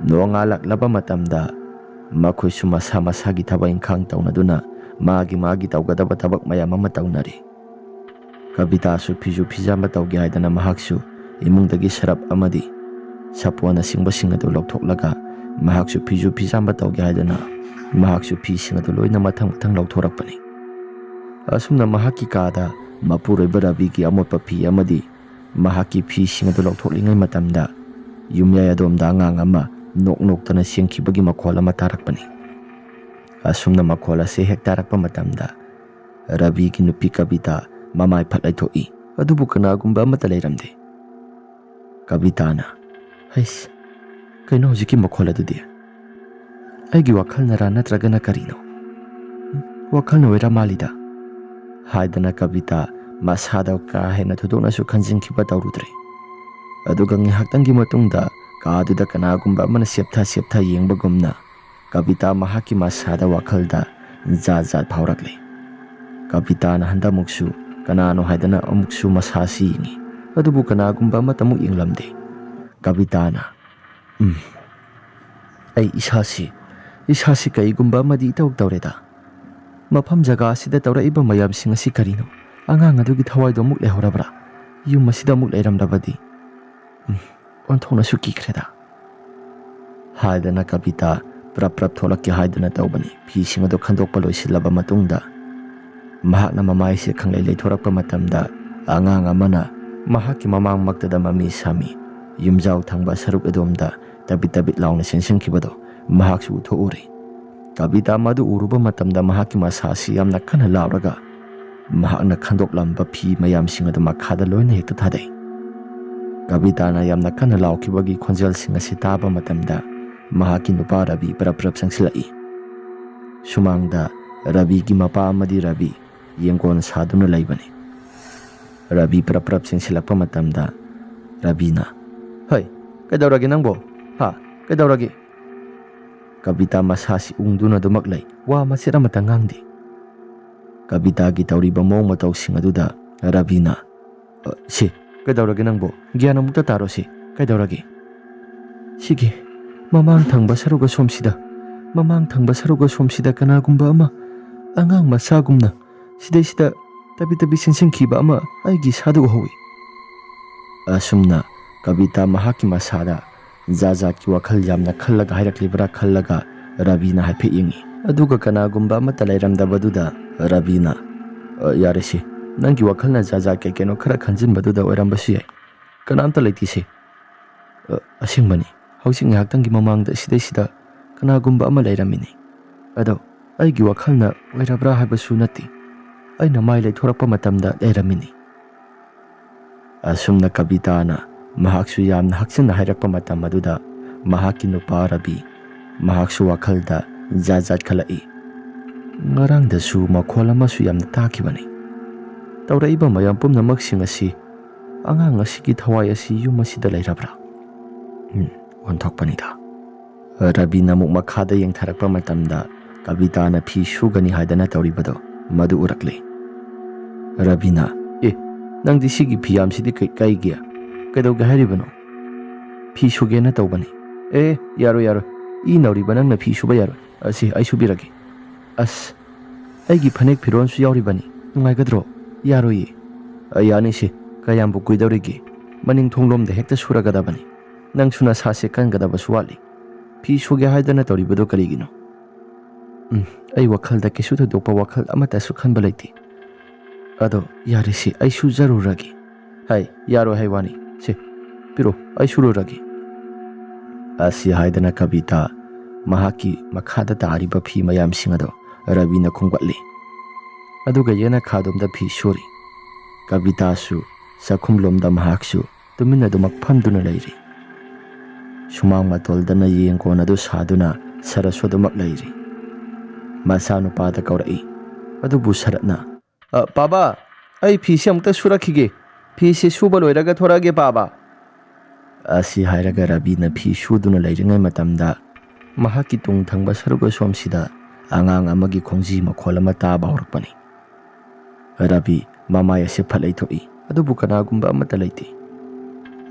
ꯅꯣꯡꯉꯥꯜꯂꯛꯂꯕ ꯃꯇꯝꯗ ꯃꯈꯣꯏꯁꯨ ꯃꯁꯥ ꯃꯁꯥꯒꯤ ꯊꯕꯛ ꯏꯪꯈꯥꯡ ꯇꯧꯅꯗꯨꯅ ꯃꯥꯒꯤ ꯃꯥꯒꯤ ꯇꯧꯒꯗꯕ ꯊꯕꯛ ꯃꯌꯥꯝ ꯑꯃ ꯇꯧꯅꯔꯤ꯫ ꯀꯕꯤꯇꯥꯁꯨ ꯐꯤꯁꯨ ꯐꯤꯖꯥꯝꯕ ꯇꯧꯒꯦ ꯍꯥꯏꯗꯅ ꯃꯍꯥꯛꯁꯨ ꯏꯃꯨꯡꯗꯒꯤ ꯁꯔꯞ ꯑꯃꯗꯤ ꯁꯥꯄꯣꯟꯅꯆꯤꯡꯕꯁꯤꯡ ꯑꯗꯨ ꯂꯧꯊꯣꯛꯂꯒ ꯃꯍꯥꯛꯁꯨ ꯐꯤꯁꯨ ꯐꯤꯖꯥꯝꯕ ꯇꯧꯒꯦ ꯍꯥꯏꯗꯅ ꯃꯍꯥꯛꯁꯨ ꯐꯤꯁꯤꯡ ꯑꯗꯨ ꯂꯣꯏꯅ ꯃꯊꯪ ꯃꯊꯪ ꯂꯧꯊꯣꯔꯛꯄꯅꯤ꯫ ꯑꯁꯨꯝꯅ ꯃꯍꯥꯛꯀꯤ ꯀꯥꯗ ꯃꯄꯨꯔꯣꯏꯕ ꯔꯕꯤꯒꯤ ꯑꯃꯣꯠꯄ ꯐꯤ ꯑꯃꯗꯤ ꯃꯍꯥꯛꯀꯤ ꯐꯤꯁꯤꯡ ꯑꯗꯨ ꯂꯧꯊꯣꯛꯂꯤꯉꯩ ꯃꯇꯝꯗ ꯌꯨꯝꯌꯥꯏ ꯑꯗꯣꯝꯗ ꯑꯉꯥꯡ ꯑꯃ ꯅꯣꯛ ꯅꯣꯛꯇꯅ ꯆꯦꯟꯈꯤꯕꯒꯤ ꯃꯈꯣꯜ ꯑꯃ ꯇꯥꯔꯛꯄꯅꯤ꯫ ꯑꯁꯨꯝꯅ ꯃꯈꯣꯜ ꯑꯁꯤ ꯍꯦꯛ ꯇꯥꯔꯛꯄ ꯃꯇꯝꯗ ꯔꯕꯤꯒꯤ ꯅꯨꯄꯤ ꯀꯕꯤꯇꯥ ꯃꯃꯥꯏ ꯐꯠ ꯂꯩꯊꯣꯛꯏ, ꯑꯗꯨꯕꯨ ꯀꯅꯥꯒꯨꯝꯕ ꯑꯃꯠꯇ ꯂꯩꯔꯝꯗꯦ꯫ ꯀꯕꯤꯇꯥꯅ, "ꯍꯩꯁ, ꯀꯩꯅꯣ ꯍꯧꯖꯤꯛꯀꯤ ꯃꯈꯣꯜ ꯑꯗꯨꯗꯤ? ꯑꯩꯒꯤ ꯋꯥꯈꯜꯅꯔꯥ ꯅꯠꯇ꯭ꯔꯒꯅ ꯀꯔꯤꯅꯣ? ꯋꯥꯈꯜꯅ ꯑꯣꯏꯔ ꯃꯥꯜꯂꯤꯗ" ꯍꯥꯏꯗꯅ ꯀꯕꯤꯇꯥ ꯃꯁꯥꯗ ꯀꯥ ꯍꯦꯟꯅ ꯊꯣꯏꯗꯣꯛꯅꯁꯨ ꯈꯟꯖꯤꯟꯈꯤꯕ ꯇꯧꯔꯨꯗ꯭ꯔꯦ꯫ ꯑꯗꯨꯒ ꯉꯥꯏꯍꯥꯛꯇꯪꯒꯤ ꯃꯇꯨꯡꯗ ꯀꯥꯗꯨꯗ ꯀꯅꯥꯒꯨꯝꯕ ꯑꯃꯅ ꯆꯦꯞꯊ ꯆꯦꯞꯊ ꯌꯦꯡꯕꯒꯨꯝꯅ ꯀꯕꯤꯇꯥ ꯃꯍꯥꯛꯀꯤ ꯃꯁꯥꯗ ꯋꯥꯈꯜꯗ ꯖꯥꯠ ꯖꯥꯠ ꯐꯥꯎꯔꯛꯂꯦ꯫ ꯀꯕꯤꯇꯥꯅ ꯍꯟꯗꯛꯃꯨꯛꯁꯨ ꯀꯅꯥꯅꯣ ꯍꯥꯏꯗꯅ ꯑꯃꯨꯛꯁꯨ ꯃꯁꯥꯁꯤ ꯌꯦꯡꯉꯤ, ꯑꯗꯨꯕꯨ ꯀꯅꯥꯒꯨꯝꯕ ꯑꯃꯠꯇꯃꯨꯛ ꯌꯦꯡꯂꯝꯗꯦ꯫ ꯀꯕꯤꯇꯥꯅ, "ꯎꯝ, ꯑꯩ ꯏꯁꯥꯁꯤ, ꯏꯁꯥꯁꯤ ꯀꯩꯒꯨꯝꯕ ꯑꯃꯗꯤ ꯏꯇꯧ ꯇꯧꯔꯦꯗ꯫ ꯃꯐꯝ ꯖꯒꯥ ꯑꯁꯤꯗ ꯇꯧꯔꯛꯏꯕ ꯃꯌꯥꯝꯁꯤꯡ ꯑꯁꯤ ꯀꯔꯤꯅꯣ? ꯑꯉꯥꯡ ꯑꯗꯨꯒꯤ ꯊꯋꯥꯏꯗꯣ ꯑꯃꯨꯛ ꯂꯩꯍꯧꯔꯕ꯭ꯔꯥ? ꯌꯨꯝ ꯑꯁꯤꯗ ꯑꯃꯨꯛ ꯂꯩꯔꯝꯂꯕꯗꯤ? ꯎꯝ, ꯑꯣꯟꯊꯣꯛꯅꯁꯨ ꯀꯤꯈ꯭ꯔꯦꯗ" ꯍꯥꯏꯗꯅ ꯀꯕꯤꯇꯥ ꯄ꯭ꯔꯞ ꯄ꯭ꯔꯞ ꯊꯣꯛꯂꯛꯀꯦ ꯍꯥꯏꯗꯨꯅ ꯇꯧꯕꯅꯤ꯫ ꯐꯤꯁꯤꯡ ꯑꯗꯨ ꯈꯟꯗꯣꯛꯄ ꯂꯣꯏꯁꯤꯜꯂꯕ ꯃꯇꯨꯡꯗ ꯃꯍꯥꯛꯅ ꯃꯃꯥꯏꯁꯦ ꯈꯪꯂꯩ ꯂꯩꯊꯣꯔꯛꯄ ꯃꯇꯝꯗ ꯑꯉꯥꯡ ꯑꯃꯅ ꯃꯍꯥꯛꯀꯤ ꯃꯃꯥꯡꯃꯛꯇꯗ ꯃꯃꯤ ꯁꯥꯃꯤ ꯌꯨꯝꯖꯥꯎ ꯊꯪꯕ ꯁꯔꯨꯛ ꯑꯗꯣꯝꯗ ꯇꯕꯤꯠ ꯇꯕꯤꯠ ꯂꯥꯎꯅ ꯆꯦꯟꯁꯤꯟꯈꯤꯕꯗꯣ ꯃꯍꯥꯛꯁꯨ ꯎꯊꯣꯛꯎꯔꯦ꯫ ꯀꯕꯤꯇꯥ ꯃꯗꯨ ꯎꯔꯨꯕ ꯃꯇꯝꯗ ꯃꯍꯥꯛꯀꯤ ꯃꯁꯥꯁꯤ ꯌꯥꯝꯅ ꯀꯟꯅ ꯂꯥꯎꯔꯒ ꯃꯍꯥꯛꯅ ꯈꯟꯗꯣꯛꯂꯝꯕ ꯐꯤ ꯃꯌꯥꯝꯁꯤꯡ ꯑꯗꯨ ꯃꯈꯥꯗ ꯂꯣꯏꯅ ꯍꯦꯛꯇ ꯊꯥꯗꯩ꯫ ꯀꯕꯤꯇꯥꯅ ꯌꯥꯝꯅ ꯀꯟꯅ ꯂꯥꯎꯈꯤꯕꯒꯤ ꯈꯣꯟꯖꯦꯜꯁꯤꯡ ꯑꯁꯤ ꯇꯥꯕ ꯃꯇꯝꯗ ꯃꯍꯥꯛꯀꯤ ꯅꯨꯄꯥ ꯔꯕꯤ ꯄ꯭ꯔꯞ ꯄ꯭ꯔꯞ ꯆꯪꯁꯤꯜꯂꯛꯏ꯫ ꯁꯨꯃꯥꯡꯗ ꯔꯕꯤꯒꯤ ꯃꯄꯥ ꯑꯃꯗꯤ ꯔꯕꯤ ꯌꯦꯡꯒꯣꯟ ꯁꯥꯗꯨꯅ ꯂꯩꯕꯅꯤ꯫ ꯔꯕꯤ ꯄ꯭ꯔꯞ ꯄ꯭ꯔꯞ ꯆꯦꯟꯁꯤꯜꯂꯛꯄ ꯃꯇꯝꯗ ꯔꯕꯤꯅ, "ꯍꯩ, ꯀꯩꯗꯧꯔꯒꯦ ꯅꯪꯕꯣ? ꯍꯥ? ꯀꯩꯗꯧꯔꯒꯦ?" ꯀꯕꯤꯇꯥ ꯃꯁꯥꯁꯤ ꯎꯪꯗꯨꯅ ꯑꯗꯨꯃꯛ ꯂꯩ, ꯋꯥ ꯃꯆꯦꯠ ꯑꯃꯠꯇ ꯉꯥꯡꯗꯦ꯫ ꯀꯕꯤꯇꯥꯒꯤ ꯇꯧꯔꯤꯕ ꯃꯑꯣꯡ ꯃꯇꯧꯁꯤꯡ ꯑꯗꯨꯗ ꯔꯕꯤꯅ, "ꯑ, ꯁꯤ, ꯀꯩꯗꯧꯔꯒꯦ ꯅꯪꯕꯣ? ꯒ꯭ꯌꯥꯟ ꯑꯃꯨꯛꯇ ꯇꯥꯔꯣ ꯁꯤ, ꯀꯩꯗꯧꯔꯒꯦ?" "ꯁꯤꯒꯤ ꯃꯃꯥꯡ ꯊꯪꯕ ꯁꯔꯨꯛ ꯑꯁꯣꯝꯁꯤꯗ, ꯃꯃꯥꯡ ꯊꯪꯕ ꯁꯔꯨꯛ ꯑꯁꯣꯝꯁꯤꯗ ꯀꯅꯥꯒꯨꯝꯕ ꯑꯃ ꯑꯉꯥꯡ ꯃꯆꯥꯒꯨꯝꯅ ꯁꯤꯗꯩꯁꯤꯗ ꯇꯕꯤ ꯇꯕꯤ ꯆꯦꯟꯁꯤꯟꯈꯤꯕ ꯑꯃ ꯑꯩꯒꯤ ꯏꯁꯥꯗ ꯎꯍꯧꯏ꯫" ꯑꯁꯨꯝꯅ ꯀꯕꯤꯇꯥ ꯃꯍꯥꯛꯀꯤ ꯃꯁꯥꯗ ꯖꯥꯠ ꯖꯥꯠꯀꯤ ꯋꯥꯈꯜ ꯌꯥꯝꯅ ꯈꯜꯂꯒ ꯍꯥꯏꯔꯛꯂꯤꯕ꯭ꯔꯥ ꯈꯜꯂꯒ ꯔꯕꯤꯅ ꯍꯥꯏꯐꯦꯠ ꯌꯦꯡꯉꯤ꯫ ꯑꯗꯨꯒ ꯀꯅꯥꯒꯨꯝꯕ ꯑꯃꯠꯇ ꯂꯩꯔꯝꯗꯕꯗꯨꯗ ꯔꯕꯤꯅ, "ꯑ, ꯌꯥꯔꯦꯁꯦ, ꯅꯪꯒꯤ ꯋꯥꯈꯜꯅ ꯖꯥꯠ ꯖꯥꯠ ꯀꯩ ꯀꯩꯅꯣ ꯈꯔ ꯈꯟꯖꯤꯟꯕꯗꯨꯗ ꯑꯣꯏꯔꯝꯕꯁꯨ ꯌꯥꯏ꯫ ꯀꯅꯥꯝꯇ ꯂꯩꯇꯦꯁꯦ꯫ ꯑ, ꯑꯁꯦꯡꯕꯅꯤ, ꯍꯧꯖꯤꯛ ꯉꯥꯏꯍꯥꯛꯇꯪꯒꯤ ꯃꯃꯥꯡꯗ ꯁꯤꯗꯩꯁꯤꯗ ꯀꯅꯥꯒꯨꯝꯕ ꯑꯃ ꯂꯩꯔꯝꯃꯤꯅꯤ꯫ ꯑꯗꯣ ꯑꯩꯒꯤ ꯋꯥꯈꯜꯅ ꯑꯣꯏꯔꯕ꯭ꯔꯥ ꯍꯥꯏꯕꯁꯨ ꯅꯠꯇꯦ꯫ ꯑꯩꯅ ꯃꯥꯏ ꯂꯩꯊꯣꯔꯛꯄ ꯃꯇꯝꯗ ꯂꯩꯔꯝꯃꯤꯅꯤ꯫" ꯑꯁꯨꯝꯅ ꯀꯕꯤꯇꯥꯅ ꯃꯍꯥꯛꯁꯨ ꯌꯥꯝꯅ ꯍꯛꯆꯤꯟꯅ ꯍꯥꯏꯔꯛꯄ ꯃꯇꯝ ꯑꯗꯨꯗ ꯃꯍꯥꯛꯀꯤ ꯅꯨꯄꯥ ꯔꯕꯤ ꯃꯍꯥꯛꯁꯨ ꯋꯥꯈꯜꯗ ꯖꯥꯠ ꯖꯥꯠ ꯈꯜꯂꯛꯏ꯫ "ꯉꯔꯥꯡꯗꯁꯨ ꯃꯈꯣꯜ ꯑꯃꯁꯨ ꯌꯥꯝꯅ ꯇꯥꯈꯤꯕꯅꯤ꯫ ꯇꯧꯔꯛꯏꯕ ꯃꯌꯥꯝ ꯄꯨꯝꯅꯃꯛꯁꯤꯡ ꯑꯁꯤ ꯑꯉꯥꯡ ꯑꯁꯤꯒꯤ ꯊꯋꯥꯏ ꯑꯁꯤ ꯌꯨꯝ ꯑꯁꯤꯗ ꯂꯩꯔꯕ꯭ꯔꯥ? ꯎꯝ, ꯑꯣꯟꯊꯣꯛꯄꯅꯤꯗ꯫" ꯔꯕꯤꯅ ꯑꯃꯨꯛ ꯃꯈꯥꯗ ꯌꯦꯡꯊꯔꯛꯄ ꯃꯇꯝꯗ ꯀꯕꯤꯇꯥꯅ ꯐꯤ ꯁꯨꯒꯅꯤ ꯍꯥꯏꯗꯅ ꯇꯧꯔꯤꯕꯗꯣ ꯃꯗꯨ ꯎꯔꯛꯂꯦ꯫ ꯔꯕꯤꯅ, "ꯑꯦ, ꯅꯪꯗꯤ ꯁꯤꯒꯤ ꯐꯤꯌꯥꯝꯁꯤꯗꯤ ꯀꯩ-, ꯀꯩꯒꯤ? ꯀꯩꯗꯧꯒꯦ ꯍꯥꯏꯔꯤꯕꯅꯣ?" "ꯐꯤ ꯁꯨꯒꯦꯅ ꯇꯧꯕꯅꯤ꯫" "ꯑꯦ, ꯌꯥꯔꯣꯏ, ꯌꯥꯔꯣꯏ꯫ ꯏ ꯅꯧꯔꯤꯕ ꯅꯪꯅ ꯐꯤ ꯁꯨꯕ ꯌꯥꯔꯣꯏ꯫ ꯑꯁꯤ ꯑꯩ ꯁꯨꯕꯤꯔꯒꯦ꯫" "ꯑꯁ, ꯑꯩꯒꯤ ꯐꯅꯦꯛ ꯐꯤꯔꯣꯜꯁꯨ ꯌꯥꯎꯔꯤꯕꯅꯤ꯫ ꯅꯨꯡꯉꯥꯏꯒꯗ꯭ꯔꯣ?" "ꯌꯥꯔꯣꯏꯌꯦ꯫" "ꯑ, ꯌꯥꯅꯤꯁꯦ꯫ ꯀꯌꯥꯝꯕꯨ ꯀꯨꯏꯗꯧꯔꯤꯒꯦ? ꯃꯅꯤꯡ ꯊꯣꯡꯂꯣꯝꯗ ꯍꯦꯛꯇ ꯁꯨꯔꯒꯗꯕꯅꯤ꯫ ꯅꯪꯁꯨ ꯅꯁꯥꯁꯦ ꯀꯟꯒꯗꯕꯁꯨ ꯋꯥꯠꯂꯤ꯫ ꯐꯤ ꯁꯨꯒꯦ ꯍꯥꯏꯗꯅ ꯇꯧꯔꯤꯕꯗꯣ ꯀꯔꯤꯒꯤꯅꯣ?" "ꯎꯝ, ꯑꯩ ꯋꯥꯈꯜꯗ ꯀꯩꯁꯨ ꯊꯣꯏꯗꯣꯛꯄ ꯋꯥꯈꯜ ꯑꯃꯠꯇꯁꯨ ꯈꯟꯕ ꯂꯩꯇꯦ꯫ ꯑꯗꯣ ꯌꯥꯔꯦꯁꯦ, ꯑꯩ ꯁꯨꯖꯔꯨꯔꯒꯦ꯫" "ꯍꯥꯏ, ꯌꯥꯔꯣꯏ ꯍꯥꯏ ꯋꯥꯅꯤ꯫ ꯁꯦ, ꯄꯤꯔꯣ, ꯑꯩ ꯁꯨꯔꯨꯔꯒꯦ꯫" ꯑꯁꯤ ꯍꯥꯏꯗꯅ ꯀꯕꯤꯇꯥ ꯃꯍꯥꯛꯀꯤ ꯃꯈꯥꯗ ꯇꯥꯔꯤꯕ ꯐꯤ ꯃꯌꯥꯝꯁꯤꯡ ꯑꯗꯣ ꯔꯕꯤꯅ ꯈꯣꯝꯒꯠꯂꯤ꯫ ꯑꯗꯨꯒ ꯌꯦꯅꯈꯥꯗꯣꯝꯗ ꯐꯤ ꯁꯨꯔꯤ꯫ ꯀꯕꯤꯇꯥꯁꯨ ꯆꯥꯛꯈꯨꯝꯂꯣꯝꯗ ꯃꯍꯥꯛꯁꯨ ꯇꯨꯃꯤꯟꯅ ꯑꯗꯨꯃꯛ ꯐꯝꯗꯨꯅ ꯂꯩꯔꯤ꯫ ꯁꯨꯃꯥꯡ ꯃꯇꯣꯜꯗꯅ ꯌꯦꯡꯒꯣꯟ ꯑꯗꯨ ꯁꯥꯗꯨꯅ ꯁꯔꯠꯁꯨ ꯑꯗꯨꯃꯛ ꯂꯩꯔꯤ꯫ ꯃꯆꯥꯅꯨꯄꯥꯗ ꯀꯧꯔꯛꯏ꯫ ꯑꯗꯨꯕꯨ ꯁꯔꯠꯅ, "ꯑ, ꯄꯥꯕ, ꯑꯩ ꯐꯤꯁꯦ ꯑꯃꯨꯛꯇ ꯁꯨꯔꯛꯈꯤꯒꯦ꯫ ꯐꯤꯁꯦ ꯁꯨꯕ ꯂꯣꯏꯔꯒ ꯊꯣꯔꯛꯑꯒꯦ, ꯄꯥꯕ꯫" ꯑꯁꯤ ꯍꯥꯏꯔꯒ ꯔꯕꯤꯅ ꯐꯤ ꯁꯨꯗꯨꯅ ꯂꯩꯔꯤꯉꯩ ꯃꯇꯝꯗ ꯃꯍꯥꯛꯀꯤ ꯇꯨꯡ ꯊꯪꯕ ꯁꯔꯨꯛ ꯑꯁꯣꯝꯁꯤꯗ ꯑꯉꯥꯡ ꯑꯃꯒꯤ ꯈꯣꯡꯖꯤ ꯃꯈꯣꯜ ꯑꯃ ꯇꯥꯕ ꯍꯧꯔꯛꯄꯅꯤ꯫ ꯔꯕꯤ ꯃꯃꯥꯏ ꯑꯁꯤ ꯐꯠ ꯂꯩꯊꯣꯛꯏ, ꯑꯗꯨꯕꯨ ꯀꯅꯥꯒꯨꯝꯕ ꯑꯃꯠꯇ ꯂꯩꯇꯦ꯫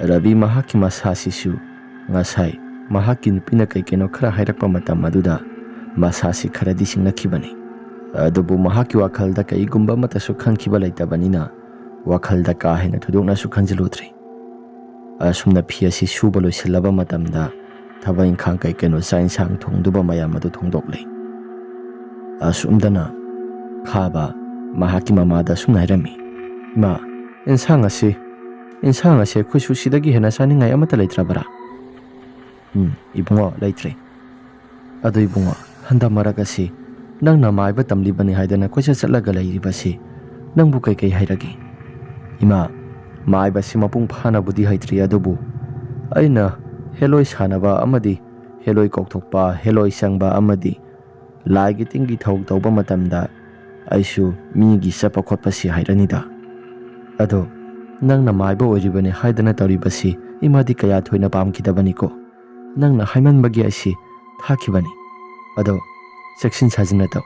ꯔꯕꯤ ꯃꯍꯥꯛꯀꯤ ꯃꯁꯥꯁꯤꯁꯨ ꯉꯁꯥꯏ ꯃꯍꯥꯛꯀꯤ ꯅꯨꯄꯤꯅ ꯀꯩ ꯀꯩꯅꯣ ꯈꯔ ꯍꯥꯏꯔꯛꯄ ꯃꯇꯝ ꯑꯗꯨꯗ ꯃꯁꯥꯁꯤ ꯈꯔꯗꯤ ꯁꯤꯡꯂꯛꯈꯤꯕꯅꯤ꯫ ꯑꯗꯨꯕꯨ ꯃꯍꯥꯛꯀꯤ ꯋꯥꯈꯜꯗ ꯀꯩꯒꯨꯝꯕ ꯑꯃꯠꯇꯁꯨ ꯈꯟꯈꯤꯕ ꯂꯩꯇꯕꯅꯤꯅ ꯋꯥꯈꯜꯗ ꯀꯥ ꯍꯦꯟꯅ ꯊꯣꯏꯗꯣꯛꯅꯁꯨ ꯈꯟꯖꯤꯜꯂꯨꯗ꯭ꯔꯦ꯫ ꯑꯁꯨꯝꯅ ꯐꯤ ꯑꯁꯤ ꯁꯨꯕ ꯂꯣꯏꯁꯤꯜꯂꯕ ꯃꯇꯝꯗ ꯊꯕꯛ ꯏꯪꯈꯥꯡ ꯀꯩ ꯀꯩꯅꯣ ꯆꯥꯛ ꯏꯟꯁꯥꯡ ꯊꯣꯡꯗꯨꯕ ꯃꯌꯥꯝ ꯑꯗꯨ ꯊꯣꯡꯗꯣꯛꯂꯦ꯫ ꯑꯁꯨꯝꯗꯅ ꯈꯥꯕ ꯃꯍꯥꯛꯀꯤ ꯃꯃꯥꯗ ꯑꯁꯨꯝꯅ ꯍꯥꯏꯔꯝꯃꯤ, "ꯏꯃꯥ, ꯏꯟꯁꯥꯡ ꯑꯁꯤ, ꯏꯟꯁꯥꯡ ꯑꯁꯤ ꯑꯩꯈꯣꯏꯁꯨ ꯁꯤꯗꯒꯤ ꯍꯦꯟꯅ ꯆꯥꯅꯤꯡꯉꯥꯏ ꯑꯃꯠꯇ ꯂꯩꯇ꯭ꯔꯕ꯭ꯔꯥ?" "ꯎꯝ, ꯏꯕꯨꯡꯉꯣ, ꯂꯩꯇ꯭ꯔꯦ꯫ ꯑꯗꯨ ꯏꯕꯨꯡꯉꯣ, ꯍꯟꯗꯛ ꯃꯔꯛ ꯑꯁꯤ ꯅꯪꯅ ꯃꯥꯏꯕ ꯇꯝꯂꯤꯕꯅꯤ ꯍꯥꯏꯗꯅ ꯀꯣꯏꯆꯠ ꯆꯠꯂꯒ ꯂꯩꯔꯤꯕꯁꯤ ꯅꯪꯕꯨ ꯀꯩꯀꯩ ꯍꯥꯏꯔꯒꯦ?" "ꯏꯃꯥ, ꯃꯥꯏꯕꯁꯤ ꯃꯄꯨꯡ ꯐꯥꯅꯕꯨꯗꯤ ꯍꯩꯇ꯭ꯔꯤ, ꯑꯗꯨꯕꯨ ꯑꯩꯅ ꯍꯦꯂꯣꯏ ꯁꯥꯟꯅꯕ ꯑꯃꯗꯤ ꯍꯦꯂꯣꯏ ꯀꯧꯊꯣꯛꯄ, ꯍꯦꯂꯣꯏ ꯆꯪꯕ ꯑꯃꯗꯤ ꯂꯥꯏꯒꯤ ꯇꯤꯟꯒꯤ ꯊꯧ ꯇꯧꯕ ꯃꯇꯝꯗ ꯑꯩꯁꯨ ꯃꯤꯒꯤ ꯆꯠꯄ ꯈꯣꯠꯄꯁꯤ ꯍꯩꯔꯅꯤꯗ꯫ ꯑꯗꯣ ꯅꯪꯅ ꯃꯥꯏꯕ ꯑꯣꯏꯔꯤꯕꯅꯤ ꯍꯥꯏꯗꯅ ꯇꯧꯔꯤꯕꯁꯤ ꯏꯃꯥꯗꯤ ꯀꯌꯥ ꯊꯣꯏꯅ ꯄꯥꯝꯈꯤꯗꯕꯅꯤꯀꯣ꯫ ꯅꯪꯅ ꯍꯥꯏꯃꯟꯕꯒꯤ ꯑꯩꯁꯤ ꯊꯥꯈꯤꯕꯅꯤ꯫ ꯑꯗꯣ ꯆꯦꯛꯁꯤꯟ ꯁꯥꯖꯤꯟꯅ ꯇꯧ꯫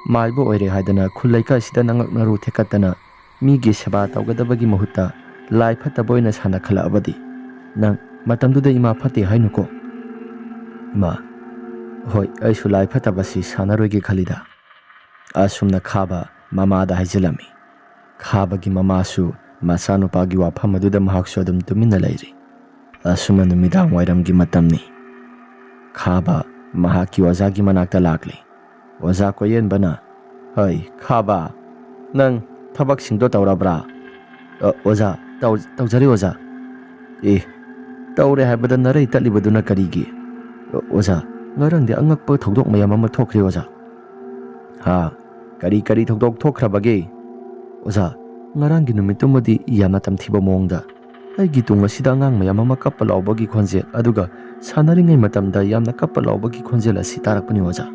ꯃꯥꯏꯕ ꯑꯣꯏꯔꯦ ꯍꯥꯏꯗꯅ ꯈꯨꯜ ꯂꯩꯀꯥꯏꯁꯤꯗ ꯅꯉꯛ ꯅꯔꯨ ꯊꯦꯛꯀꯠꯇꯅ ꯃꯤꯒꯤ ꯁꯦꯕꯥ ꯇꯧꯒꯗꯕꯒꯤ ꯃꯍꯨꯠꯇ ꯂꯥꯏ ꯐꯠꯇꯕ ꯑꯣꯏꯅ ꯁꯥꯟꯅꯈꯠꯂꯛꯑꯕꯗꯤ ꯅꯪ ꯃꯇꯝꯗꯨꯗ ꯏꯃꯥ ꯐꯠꯇꯦ ꯍꯥꯏꯅꯨꯀꯣ꯫" "ꯏꯃꯥ, ꯍꯣꯏ, ꯑꯩꯁꯨ ꯂꯥꯏ ꯐꯠꯇꯕꯁꯤ ꯁꯥꯟꯅꯔꯣꯏꯒꯦ ꯈꯜꯂꯤꯗ꯫" ꯑꯁꯨꯝꯅ ꯈꯥꯕ ꯃꯃꯥꯗ ꯍꯥꯏꯖꯤꯜꯂꯝꯃꯤ꯫ ꯈꯥꯕꯒꯤ ꯃꯃꯥꯁꯨ ꯃꯆꯥꯅꯨꯄꯥꯒꯤ ꯋꯥꯐꯝ ꯑꯗꯨꯗ ꯃꯍꯥꯛꯁꯨ ꯑꯗꯨꯝ ꯇꯨꯃꯤꯟꯅ ꯂꯩꯔꯤ꯫ ꯑꯁꯨꯝꯅ ꯅꯨꯃꯤꯗꯥꯡ ꯋꯥꯏꯔꯝꯒꯤ ꯃꯇꯝꯅꯤ꯫ ꯈꯥꯕ ꯃꯍꯥꯛꯀꯤ ꯑꯣꯖꯥꯒꯤ ꯃꯅꯥꯛꯇ ꯂꯥꯛꯂꯦ꯫ ꯑꯣꯖꯥ ꯀꯣꯌꯦꯟꯕꯅ, "ꯍꯩ, ꯈꯥꯕ, ꯅꯪ ꯊꯕꯛꯁꯤꯡꯗꯣ ꯇꯧꯔꯕ꯭ꯔꯥ?" "ꯑ, ꯑꯣꯖꯥ, ꯇꯧ-, ꯇꯧꯖꯔꯤ, ꯑꯣꯖꯥ꯫" "ꯑꯦ, ꯇꯧꯔꯦ ꯍꯥꯏꯕꯗ ꯅꯔꯩ ꯇꯠꯂꯤꯕꯗꯨꯅ ꯀꯔꯤꯒꯤ?" "ꯑ, ꯑꯣꯖꯥ, ꯉꯔꯥꯡꯗꯤ ꯑꯉꯛꯄ ꯊꯧꯗꯣꯛ ꯃꯌꯥꯝ ꯑꯃ ꯊꯣꯛꯈ꯭ꯔꯦ, ꯑꯣꯖꯥ꯫" "ꯍꯥ? ꯀꯔꯤ ꯀꯔꯤ ꯊꯧꯗꯣꯛ ꯊꯣꯛꯈ꯭ꯔꯕꯒꯦ?" "ꯑꯣꯖꯥ, ꯉꯔꯥꯡꯒꯤ ꯅꯨꯃꯤꯠꯇꯨꯃꯗꯤ ꯌꯥꯝꯅ ꯇꯝꯊꯤꯕ ꯃꯑꯣꯡꯗ ꯑꯩꯒꯤ ꯇꯨꯡ ꯑꯁꯤꯗ ꯑꯉꯥꯡ ꯃꯌꯥꯝ ꯑꯃ ꯀꯞꯄ ꯂꯥꯎꯕꯒꯤ ꯈꯣꯟꯖꯦꯜ, ꯑꯗꯨꯒ ꯁꯥꯟꯅꯔꯤꯉꯩ ꯃꯇꯝꯗ ꯌꯥꯝꯅ ꯀꯞꯄ ꯂꯥꯎꯕꯒꯤ ꯈꯣꯟꯖꯦꯜ ꯑꯁꯤ ꯇꯥꯔꯛꯄꯅꯤ, ꯑꯣꯖꯥ꯫"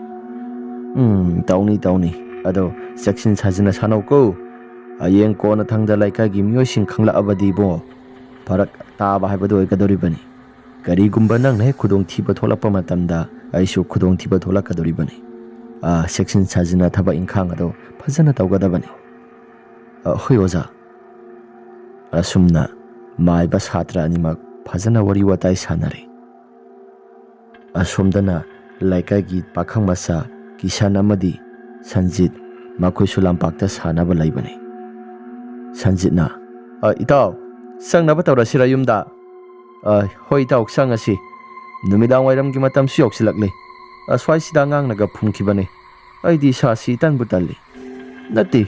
"ꯎꯝ, ꯇꯧꯅꯤ, ꯇꯧꯅꯤ꯫ ꯑꯗꯣ ꯆꯦꯛꯁꯤꯟ ꯁꯥꯖꯤꯟꯅ ꯁꯥꯟꯅꯧꯀꯣ꯫ ꯍꯌꯦꯡ ꯀꯣꯟꯅ ꯊꯪꯗ ꯂꯩꯀꯥꯏꯒꯤ ꯃꯤꯑꯣꯏꯁꯤꯡ ꯈꯪꯂꯛꯑꯕꯗꯤ ꯏꯕꯨꯡꯉꯣ, ꯐꯔꯛ ꯇꯥꯕ ꯍꯥꯏꯕꯗꯨ ꯑꯣꯏꯒꯗꯧꯔꯤꯕꯅꯤ꯫ ꯀꯔꯤꯒꯨꯝꯕ ꯅꯪꯅ ꯍꯦꯛ ꯈꯨꯗꯣꯡꯊꯤꯕ ꯊꯣꯛꯂꯛꯄ ꯃꯇꯝꯗ ꯑꯩꯁꯨ ꯈꯨꯗꯣꯡꯊꯤꯕ ꯊꯣꯛꯂꯛꯀꯗꯧꯔꯤꯕꯅꯤ꯫ ꯑꯥ, ꯆꯦꯛꯁꯤꯟ ꯁꯥꯖꯤꯟꯅ ꯊꯕꯛ ꯏꯪꯈꯥꯡ ꯑꯗꯨ ꯐꯖꯅ ꯇꯧꯒꯗꯕꯅꯤ꯫ ꯑ, ꯍꯣꯏ ꯑꯣꯖꯥ꯫ ꯑꯁꯨꯝꯅ ꯃꯥꯏꯕ ꯁꯥꯇ꯭ꯔ ꯑꯅꯤꯃꯛ ꯐꯖꯅ ꯋꯥꯔꯤ ꯋꯥꯇꯥꯏ ꯁꯥꯟꯅꯔꯦ꯫ ꯑꯁꯣꯝꯗꯅ ꯂꯩꯀꯥꯏꯒꯤ ꯄꯥꯈꯪ ꯃꯆꯥ ꯀꯤꯁꯟ ꯑꯃꯗꯤ ꯁꯟꯖꯤꯠ, ꯃꯈꯣꯏꯁꯨ ꯂꯝꯄꯥꯛꯇ ꯁꯥꯟꯅꯕ ꯂꯩꯕꯅꯤ꯫ ꯁꯟꯖꯤꯠꯅ, "ꯑ, ꯏꯇꯥꯎ, ꯆꯪꯅꯕ ꯇꯧꯔꯁꯤꯔ ꯌꯨꯝꯗ?" "ꯑ, ꯍꯣꯏ ꯏꯇꯥꯎ, ꯆꯪꯉꯁꯤ꯫ ꯅꯨꯃꯤꯗꯥꯡ ꯋꯥꯏꯔꯝꯒꯤ ꯃꯇꯝꯁꯨ ꯌꯧꯁꯤꯜꯂꯛꯂꯦ꯫ ꯑꯁ꯭ꯋꯥꯏꯁꯤꯗ ꯑꯉꯥꯡꯅꯒ ꯐꯨꯝꯈꯤꯕꯅꯤ꯫ ꯑꯩꯗꯤ ꯏꯁꯥꯁꯤ ꯏꯇꯟꯕꯨ ꯇꯜꯂꯤ꯫" "ꯅꯠꯇꯦ,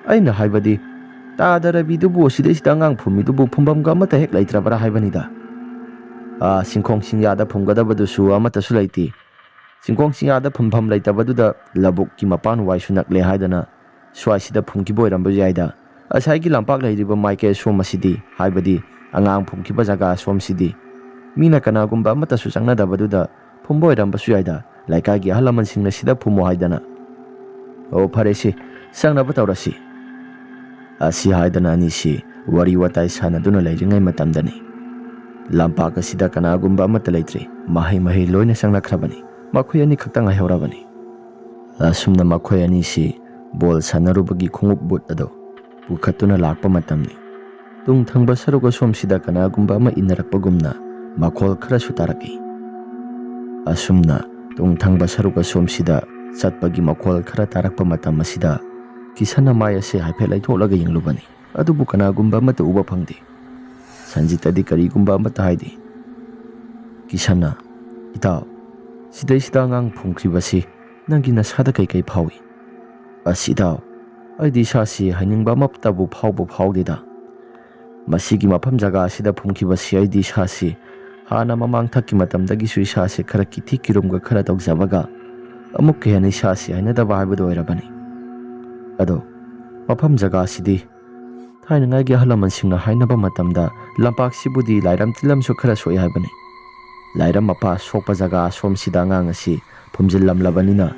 ꯑꯩꯅ ꯍꯥꯏꯕꯗꯤ, ꯇꯥꯗ ꯔꯕꯤꯗꯨꯕꯨ ꯑꯁꯤꯗꯩꯁꯤꯗ ꯑꯉꯥꯡ ꯐꯨꯝꯃꯤꯗꯨꯕꯨ ꯐꯨꯝꯐꯝꯒ ꯑꯃꯠꯇ ꯍꯦꯛ ꯂꯩꯇ꯭ꯔꯕ꯭ꯔꯥ ꯍꯥꯏꯕꯅꯤꯗ꯫ ꯑꯥ, ꯆꯤꯡꯈꯣꯡ ꯆꯤꯡꯌꯥꯗ ꯐꯨꯝꯒꯗꯕꯗꯨꯁꯨ ꯑꯃꯠꯇꯁꯨ ꯂꯩꯇꯦ꯫ ꯆꯤꯡꯈꯣꯡ ꯆꯤꯡꯌꯥꯗ ꯐꯨꯝꯐꯝ ꯂꯩꯇꯕꯗꯨꯗ ꯂꯧꯕꯨꯛꯀꯤ ꯃꯄꯥꯟ ꯋꯥꯏꯁꯨ ꯅꯛꯂꯦ ꯍꯥꯏꯗꯅ ꯁ꯭ꯋꯥꯏꯁꯤꯗ ꯐꯨꯝꯈꯤꯕ ꯑꯣꯏꯔꯝꯕꯁꯨ ꯌꯥꯏꯗ꯫ ꯉꯁꯥꯏꯒꯤ ꯂꯝꯄꯥꯛ ꯂꯩꯔꯤꯕ ꯃꯥꯏꯀꯩ ꯑꯁꯣꯝ ꯑꯁꯤꯗꯤ, ꯍꯥꯏꯕꯗꯤ ꯑꯉꯥꯡ ꯐꯨꯝꯈꯤꯕ ꯖꯒꯥ ꯑꯁꯣꯝꯁꯤꯗꯤ, ꯃꯤꯅ ꯀꯅꯥꯒꯨꯝꯕ ꯑꯃꯠꯇꯁꯨ ꯆꯪꯅꯗꯕꯗꯨꯗ ꯐꯨꯝꯕ ꯑꯣꯏꯔꯝꯕꯁꯨ ꯌꯥꯏꯗ꯫ ꯂꯩꯀꯥꯏꯒꯤ ꯑꯍꯜ ꯂꯃꯟꯁꯤꯡꯅ ꯁꯤꯗ ꯐꯨꯝꯃꯣ ꯍꯥꯏꯗꯅ꯫" "ꯑꯣ, ꯐꯔꯦꯁꯦ, ꯆꯪꯅꯕ ꯇꯧꯔꯁꯤ꯫" ꯑꯁꯤ ꯍꯥꯏꯗꯅ ꯑꯅꯤꯁꯤ ꯋꯥꯔꯤ ꯋꯥꯇꯥꯏ ꯁꯥꯟꯅꯗꯨꯅ ꯂꯩꯔꯤꯉꯩ ꯃꯇꯝꯗꯅꯤ꯫ ꯂꯝꯄꯥꯛ ꯑꯁꯤꯗ ꯀꯅꯥꯒꯨꯝꯕ ꯑꯃꯠꯇ ꯂꯩꯇ꯭ꯔꯦ꯫ ꯃꯍꯩ ꯃꯍꯩ ꯂꯣꯏꯅ ꯆꯪꯅꯈ꯭ꯔꯕꯅꯤ꯫ ꯃꯈꯣꯏ ꯑꯅꯤꯈꯛꯇ ꯉꯥꯏꯍꯧꯔꯕꯅꯤ꯫ ꯑꯁꯨꯝꯅ ꯃꯈꯣꯏ ꯑꯅꯤꯁꯤ ꯕꯣꯜ ꯁꯥꯟꯅꯔꯨꯕꯒꯤ ꯈꯣꯡꯎꯞ ꯕꯨꯠ ꯑꯗꯨ ꯄꯨꯈꯠꯇꯨꯅ ꯂꯥꯛꯄ ꯃꯇꯝꯅꯤ꯫ ꯇꯨꯡ ꯊꯪꯕ ꯁꯔꯨꯛ ꯑꯁꯣꯝꯁꯤꯗ ꯀꯅꯥꯒꯨꯝꯕ ꯑꯃ ꯏꯟꯅꯔꯛꯄꯒꯨꯝꯅ ꯃꯈꯣꯜ ꯈꯔꯁꯨ ꯇꯥꯔꯛꯏ꯫ ꯑꯁꯨꯝꯅ ꯇꯨꯡ ꯊꯪꯕ ꯁꯔꯨꯛ ꯑꯁꯣꯝꯁꯤꯗ ꯆꯠꯄꯒꯤ ꯃꯈꯣꯜ ꯈꯔ ꯇꯥꯔꯛꯄ ꯃꯇꯝ ꯑꯁꯤꯗ ꯀꯤꯁꯟꯅ ꯃꯥꯏ ꯑꯁꯤ ꯍꯥꯏꯐꯦꯠ ꯂꯩꯊꯣꯛꯂꯒ ꯌꯦꯡꯂꯨꯕꯅꯤ꯫ ꯑꯗꯨꯕꯨ ꯀꯅꯥꯒꯨꯝꯕ ꯑꯃꯠꯇ ꯎꯕ ꯐꯪꯗꯦ꯫ ꯁꯟꯖꯤꯠꯇꯗꯤ ꯀꯔꯤꯒꯨꯝꯕ ꯑꯃꯠꯇ ꯍꯥꯏꯗꯦ꯫ ꯀꯤꯁꯟꯅ, "ꯏꯇꯥꯎ, ꯁꯤꯗꯩꯁꯤꯗ ꯑꯉꯥꯡ ꯐꯨꯝꯈ꯭ꯔꯤꯕꯁꯤ ꯅꯪꯒꯤ ꯅꯁꯥꯗ ꯀꯩꯀꯩ ꯐꯥꯎꯏ?" "ꯑꯁ ꯏꯇꯥꯎ, ꯑꯩꯗꯤ ꯏꯁꯥꯁꯤ ꯍꯥꯏꯅꯤꯡꯕ ꯑꯃꯠꯇꯕꯨ ꯐꯥꯎꯕ ꯐꯥꯎꯗꯦꯗ꯫ ꯃꯁꯤꯒꯤ ꯃꯐꯝ ꯖꯒꯥ ꯑꯁꯤꯗ ꯐꯨꯝꯈꯤꯕꯁꯤ ꯑꯩꯗꯤ ꯏꯁꯥꯁꯤ ꯍꯥꯟꯅ ꯃꯃꯥꯡ ꯊꯛꯀꯤ ꯃꯇꯝꯗꯒꯤꯁꯨ ꯏꯁꯥꯁꯤ ꯈꯔ ꯀꯤꯊꯤ ꯀꯤꯔꯨꯝꯒ ꯈꯔ ꯇꯧꯖꯕꯒ ꯑꯃꯨꯛꯀ ꯍꯦꯟꯅ ꯏꯁꯥꯁꯤ ꯍꯩꯅꯗꯕ ꯍꯥꯏꯕꯗꯨ ꯑꯣꯏꯔꯕꯅꯤ꯫ ꯑꯗꯣ ꯃꯐꯝ ꯖꯒꯥ ꯑꯁꯤꯗꯤ ꯊꯥꯏꯅꯉꯥꯏꯒꯤ ꯑꯍꯜ ꯂꯃꯟꯁꯤꯡꯅ ꯍꯥꯏꯅꯕ ꯃꯇꯝꯗ ꯂꯝꯄꯥꯛꯁꯤꯕꯨꯗꯤ ꯂꯥꯏꯔꯝ ꯇꯤꯜꯂꯝꯁꯨ ꯈꯔ ꯁꯣꯛꯏ ꯍꯥꯏꯕꯅꯤ꯫ ꯂꯥꯏꯔꯝ ꯃꯄꯥ ꯁꯣꯛꯄ ꯖꯒꯥ ꯑꯁꯣꯝꯁꯤꯗ ꯑꯉꯥꯡ ꯑꯁꯤ ꯐꯨꯝꯖꯤꯜꯂꯝꯂꯕꯅꯤꯅ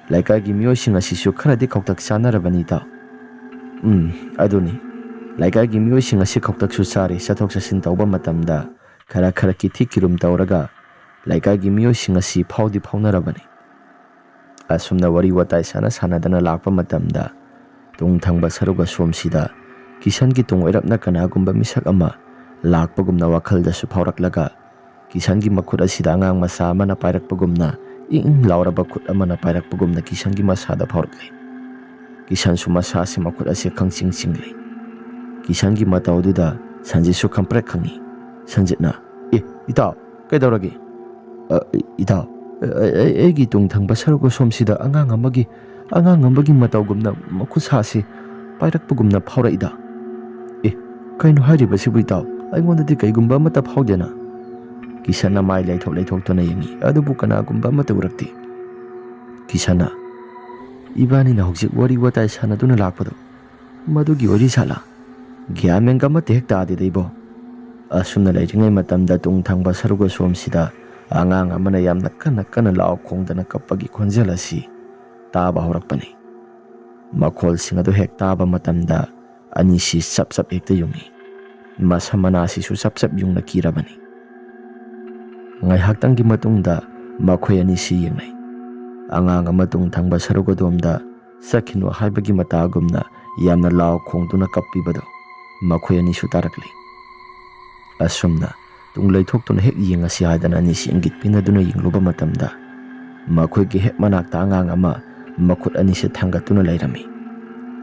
ꯂꯩꯀꯥꯏꯒꯤ ꯃꯤꯑꯣꯏꯁꯤꯡ ꯑꯁꯤꯁꯨ ꯈꯔꯗꯤ ꯈꯧꯇꯛ ꯆꯥꯅꯔꯕꯅꯤꯗ꯫" "ꯎꯝ, ꯑꯗꯨꯅꯤ꯫ ꯂꯩꯀꯥꯏꯒꯤ ꯃꯤꯑꯣꯏꯁꯤꯡ ꯑꯁꯤ ꯈꯧꯇꯛꯁꯨ ꯆꯥꯔꯤ꯫ ꯆꯠꯊꯣꯛ ꯆꯠꯁꯤꯟ ꯇꯧꯕ ꯃꯇꯝꯗ ꯈꯔ ꯈꯔ ꯀꯤꯊꯤ ꯀꯤꯔꯨꯝ ꯇꯧꯔꯒ ꯂꯩꯀꯥꯏꯒꯤ ꯃꯤꯑꯣꯏꯁꯤꯡ ꯑꯁꯤ ꯐꯥꯎꯗꯤ ꯐꯥꯎꯅꯔꯕꯅꯤ꯫ ꯑꯁꯨꯝꯅ ꯋꯥꯔꯤ ꯋꯥꯇꯥꯏ ꯁꯥꯟꯅ ꯁꯥꯟꯅꯗꯅ ꯂꯥꯛꯄ ꯃꯇꯝꯗ ꯇꯨꯡ ꯊꯪꯕ ꯁꯔꯨꯛ ꯑꯁꯣꯝꯁꯤꯗ ꯀꯤꯁꯟꯒꯤ ꯇꯨꯡ ꯑꯣꯏꯔꯞꯅ ꯀꯅꯥꯒꯨꯝꯕ ꯃꯤꯁꯛ ꯑꯃ ꯂꯥꯛꯄꯒꯨꯝꯅ ꯋꯥꯈꯜꯗꯁꯨ ꯐꯥꯎꯔꯛꯂꯒ ꯀꯤꯁꯟꯒꯤ ꯃꯈꯨꯠ ꯑꯁꯤꯗ ꯑꯉꯥꯡ ꯃꯆꯥ ꯑꯃꯅ ꯄꯥꯏꯔꯛꯄꯒꯨꯝꯅ, ꯏꯪ ꯏꯪ ꯂꯥꯎꯔꯕ ꯈꯨꯠ ꯑꯃꯅ ꯄꯥꯏꯔꯛꯄꯒꯨꯝꯅ ꯀꯤꯁꯟꯒꯤ ꯃꯁꯥꯗ ꯐꯥꯎꯔꯛꯂꯦ꯫ ꯀꯤꯁꯟꯁꯨ ꯃꯁꯥꯁꯤ ꯃꯈꯨꯠ ꯑꯁꯤ ꯈꯪꯆꯤꯡ ꯆꯤꯡꯂꯤ꯫ ꯀꯤꯁꯟꯒꯤ ꯃꯇꯧꯗꯨꯗ ꯁꯟꯖꯤꯠꯁꯨ ꯈꯪꯄ꯭ꯔꯦꯛ ꯈꯪꯉꯤ꯫ ꯁꯟꯖꯤꯠꯅ, "ꯑꯦ, ꯏꯇꯥꯎ, ꯀꯩꯗꯧꯔꯒꯦ?" "ꯑ, ꯏ-, ꯏꯇꯥꯎ, ꯑ, ꯑ, ꯑꯩ-, ꯑꯩꯒꯤ ꯇꯨꯡ ꯊꯪꯕ ꯁꯔꯨꯛ ꯑꯁꯣꯝꯁꯤꯗ ꯑꯉꯥꯡ ꯑꯃꯒꯤ, ꯑꯉꯥꯡ ꯑꯃꯒꯤ ꯃꯇꯧꯒꯨꯝꯅ ꯃꯈꯨꯠꯁꯥꯁꯤ ꯄꯥꯏꯔꯛꯄꯒꯨꯝꯅ ꯐꯥꯎꯔꯛꯏꯗ꯫" "ꯑꯦ, ꯀꯩꯅꯣ ꯍꯥꯏꯔꯤꯕꯁꯤꯕꯨ ꯏꯇꯥꯎ? ꯑꯩꯉꯣꯟꯗꯗꯤ ꯀꯩꯒꯨꯝꯕ ꯑꯃꯠꯇ ꯐꯥꯎꯗꯦꯅ?" ꯀꯤꯁꯟꯅ ꯃꯥꯏ ꯂꯩꯊꯣꯛ ꯂꯩꯊꯣꯛꯇꯨꯅ ꯌꯦꯡꯉꯤ, ꯑꯗꯨꯕꯨ ꯀꯅꯥꯒꯨꯝꯕ ꯑꯃꯠꯇ ꯎꯔꯛꯇꯦ꯫ ꯀꯤꯁꯟꯅ, "ꯏꯕꯥꯅꯤꯅ ꯍꯧꯖꯤꯛ ꯋꯥꯔꯤ ꯋꯥꯇꯥꯏ ꯁꯥꯟꯅꯗꯨꯅ ꯂꯥꯛꯄꯗꯣ, ꯃꯗꯨꯒꯤ ꯋꯥꯔꯤ ꯁꯥꯠꯂꯥ? ꯒ꯭ꯌꯥꯟ ꯃꯦꯟꯒ ꯑꯃꯠꯇ ꯍꯦꯛ ꯇꯥꯗꯦꯗ ꯏꯕꯣ꯫" ꯑꯁꯨꯝꯅ ꯂꯩꯔꯤꯉꯩ ꯃꯇꯝꯗ ꯇꯨꯡ ꯊꯪꯕ ꯁꯔꯨꯛ ꯑꯁꯣꯝꯁꯤꯗ ꯑꯉꯥꯡ ꯑꯃꯅ ꯌꯥꯝꯅ ꯀꯟꯅ ꯀꯟꯅ ꯂꯥꯎ ꯈꯣꯡꯗꯅ ꯀꯞꯄꯒꯤ ꯈꯣꯟꯖꯦꯜ ꯑꯁꯤ ꯇꯥꯕ ꯍꯧꯔꯛꯄꯅꯤ꯫ ꯃꯈꯣꯜꯁꯤꯡ ꯑꯗꯨ ꯍꯦꯛ ꯇꯥꯕ ꯃꯇꯝꯗ ꯑꯅꯤꯁꯤ ꯆꯞ ꯆꯞ ꯍꯦꯛꯇ ꯌꯨꯡꯏ꯫ ꯃꯁꯝ ꯃꯅꯥꯁꯤꯁꯨ ꯆꯞ ꯆꯞ ꯌꯨꯡꯅ ꯀꯤꯔꯕꯅꯤ꯫ ꯉꯥꯏꯍꯥꯛꯇꯪꯒꯤ ꯃꯇꯨꯡꯗ ꯃꯈꯣꯏ ꯑꯅꯤꯁꯤ ꯌꯦꯡꯅꯩ꯫ ꯑꯉꯥꯡ ꯑꯃ ꯇꯨꯡ ꯊꯪꯕ ꯁꯔꯨꯛ ꯑꯗꯣꯝꯗ ꯆꯠꯈꯤꯅꯨ ꯍꯥꯏꯕꯒꯤ ꯃꯇꯥꯒꯨꯝꯅ ꯌꯥꯝꯅ ꯂꯥꯎ ꯈꯣꯡꯗꯨꯅ ꯀꯞꯄꯤꯕꯗꯨ ꯃꯈꯣꯏ ꯑꯅꯤꯁꯨ ꯇꯥꯔꯛꯂꯤ꯫ ꯑꯁꯨꯝꯅ ꯇꯨꯡ ꯂꯩꯊꯣꯛꯇꯨꯅ ꯍꯦꯛ ꯌꯦꯡꯉꯁꯤ ꯍꯥꯏꯗꯅ ꯑꯅꯤꯁꯤ ꯏꯪꯒꯤꯠ ꯄꯤꯅꯗꯨꯅ ꯌꯦꯡꯂꯨꯕ ꯃꯇꯝꯗ, ꯃꯈꯣꯏꯒꯤ ꯍꯦꯛ ꯃꯅꯥꯛꯇ ꯑꯉꯥꯡ ꯑꯃ ꯃꯈꯨꯠ ꯑꯅꯤꯁꯤ ꯊꯥꯡꯒꯠꯇꯨꯅ ꯂꯩꯔꯝꯃꯤ꯫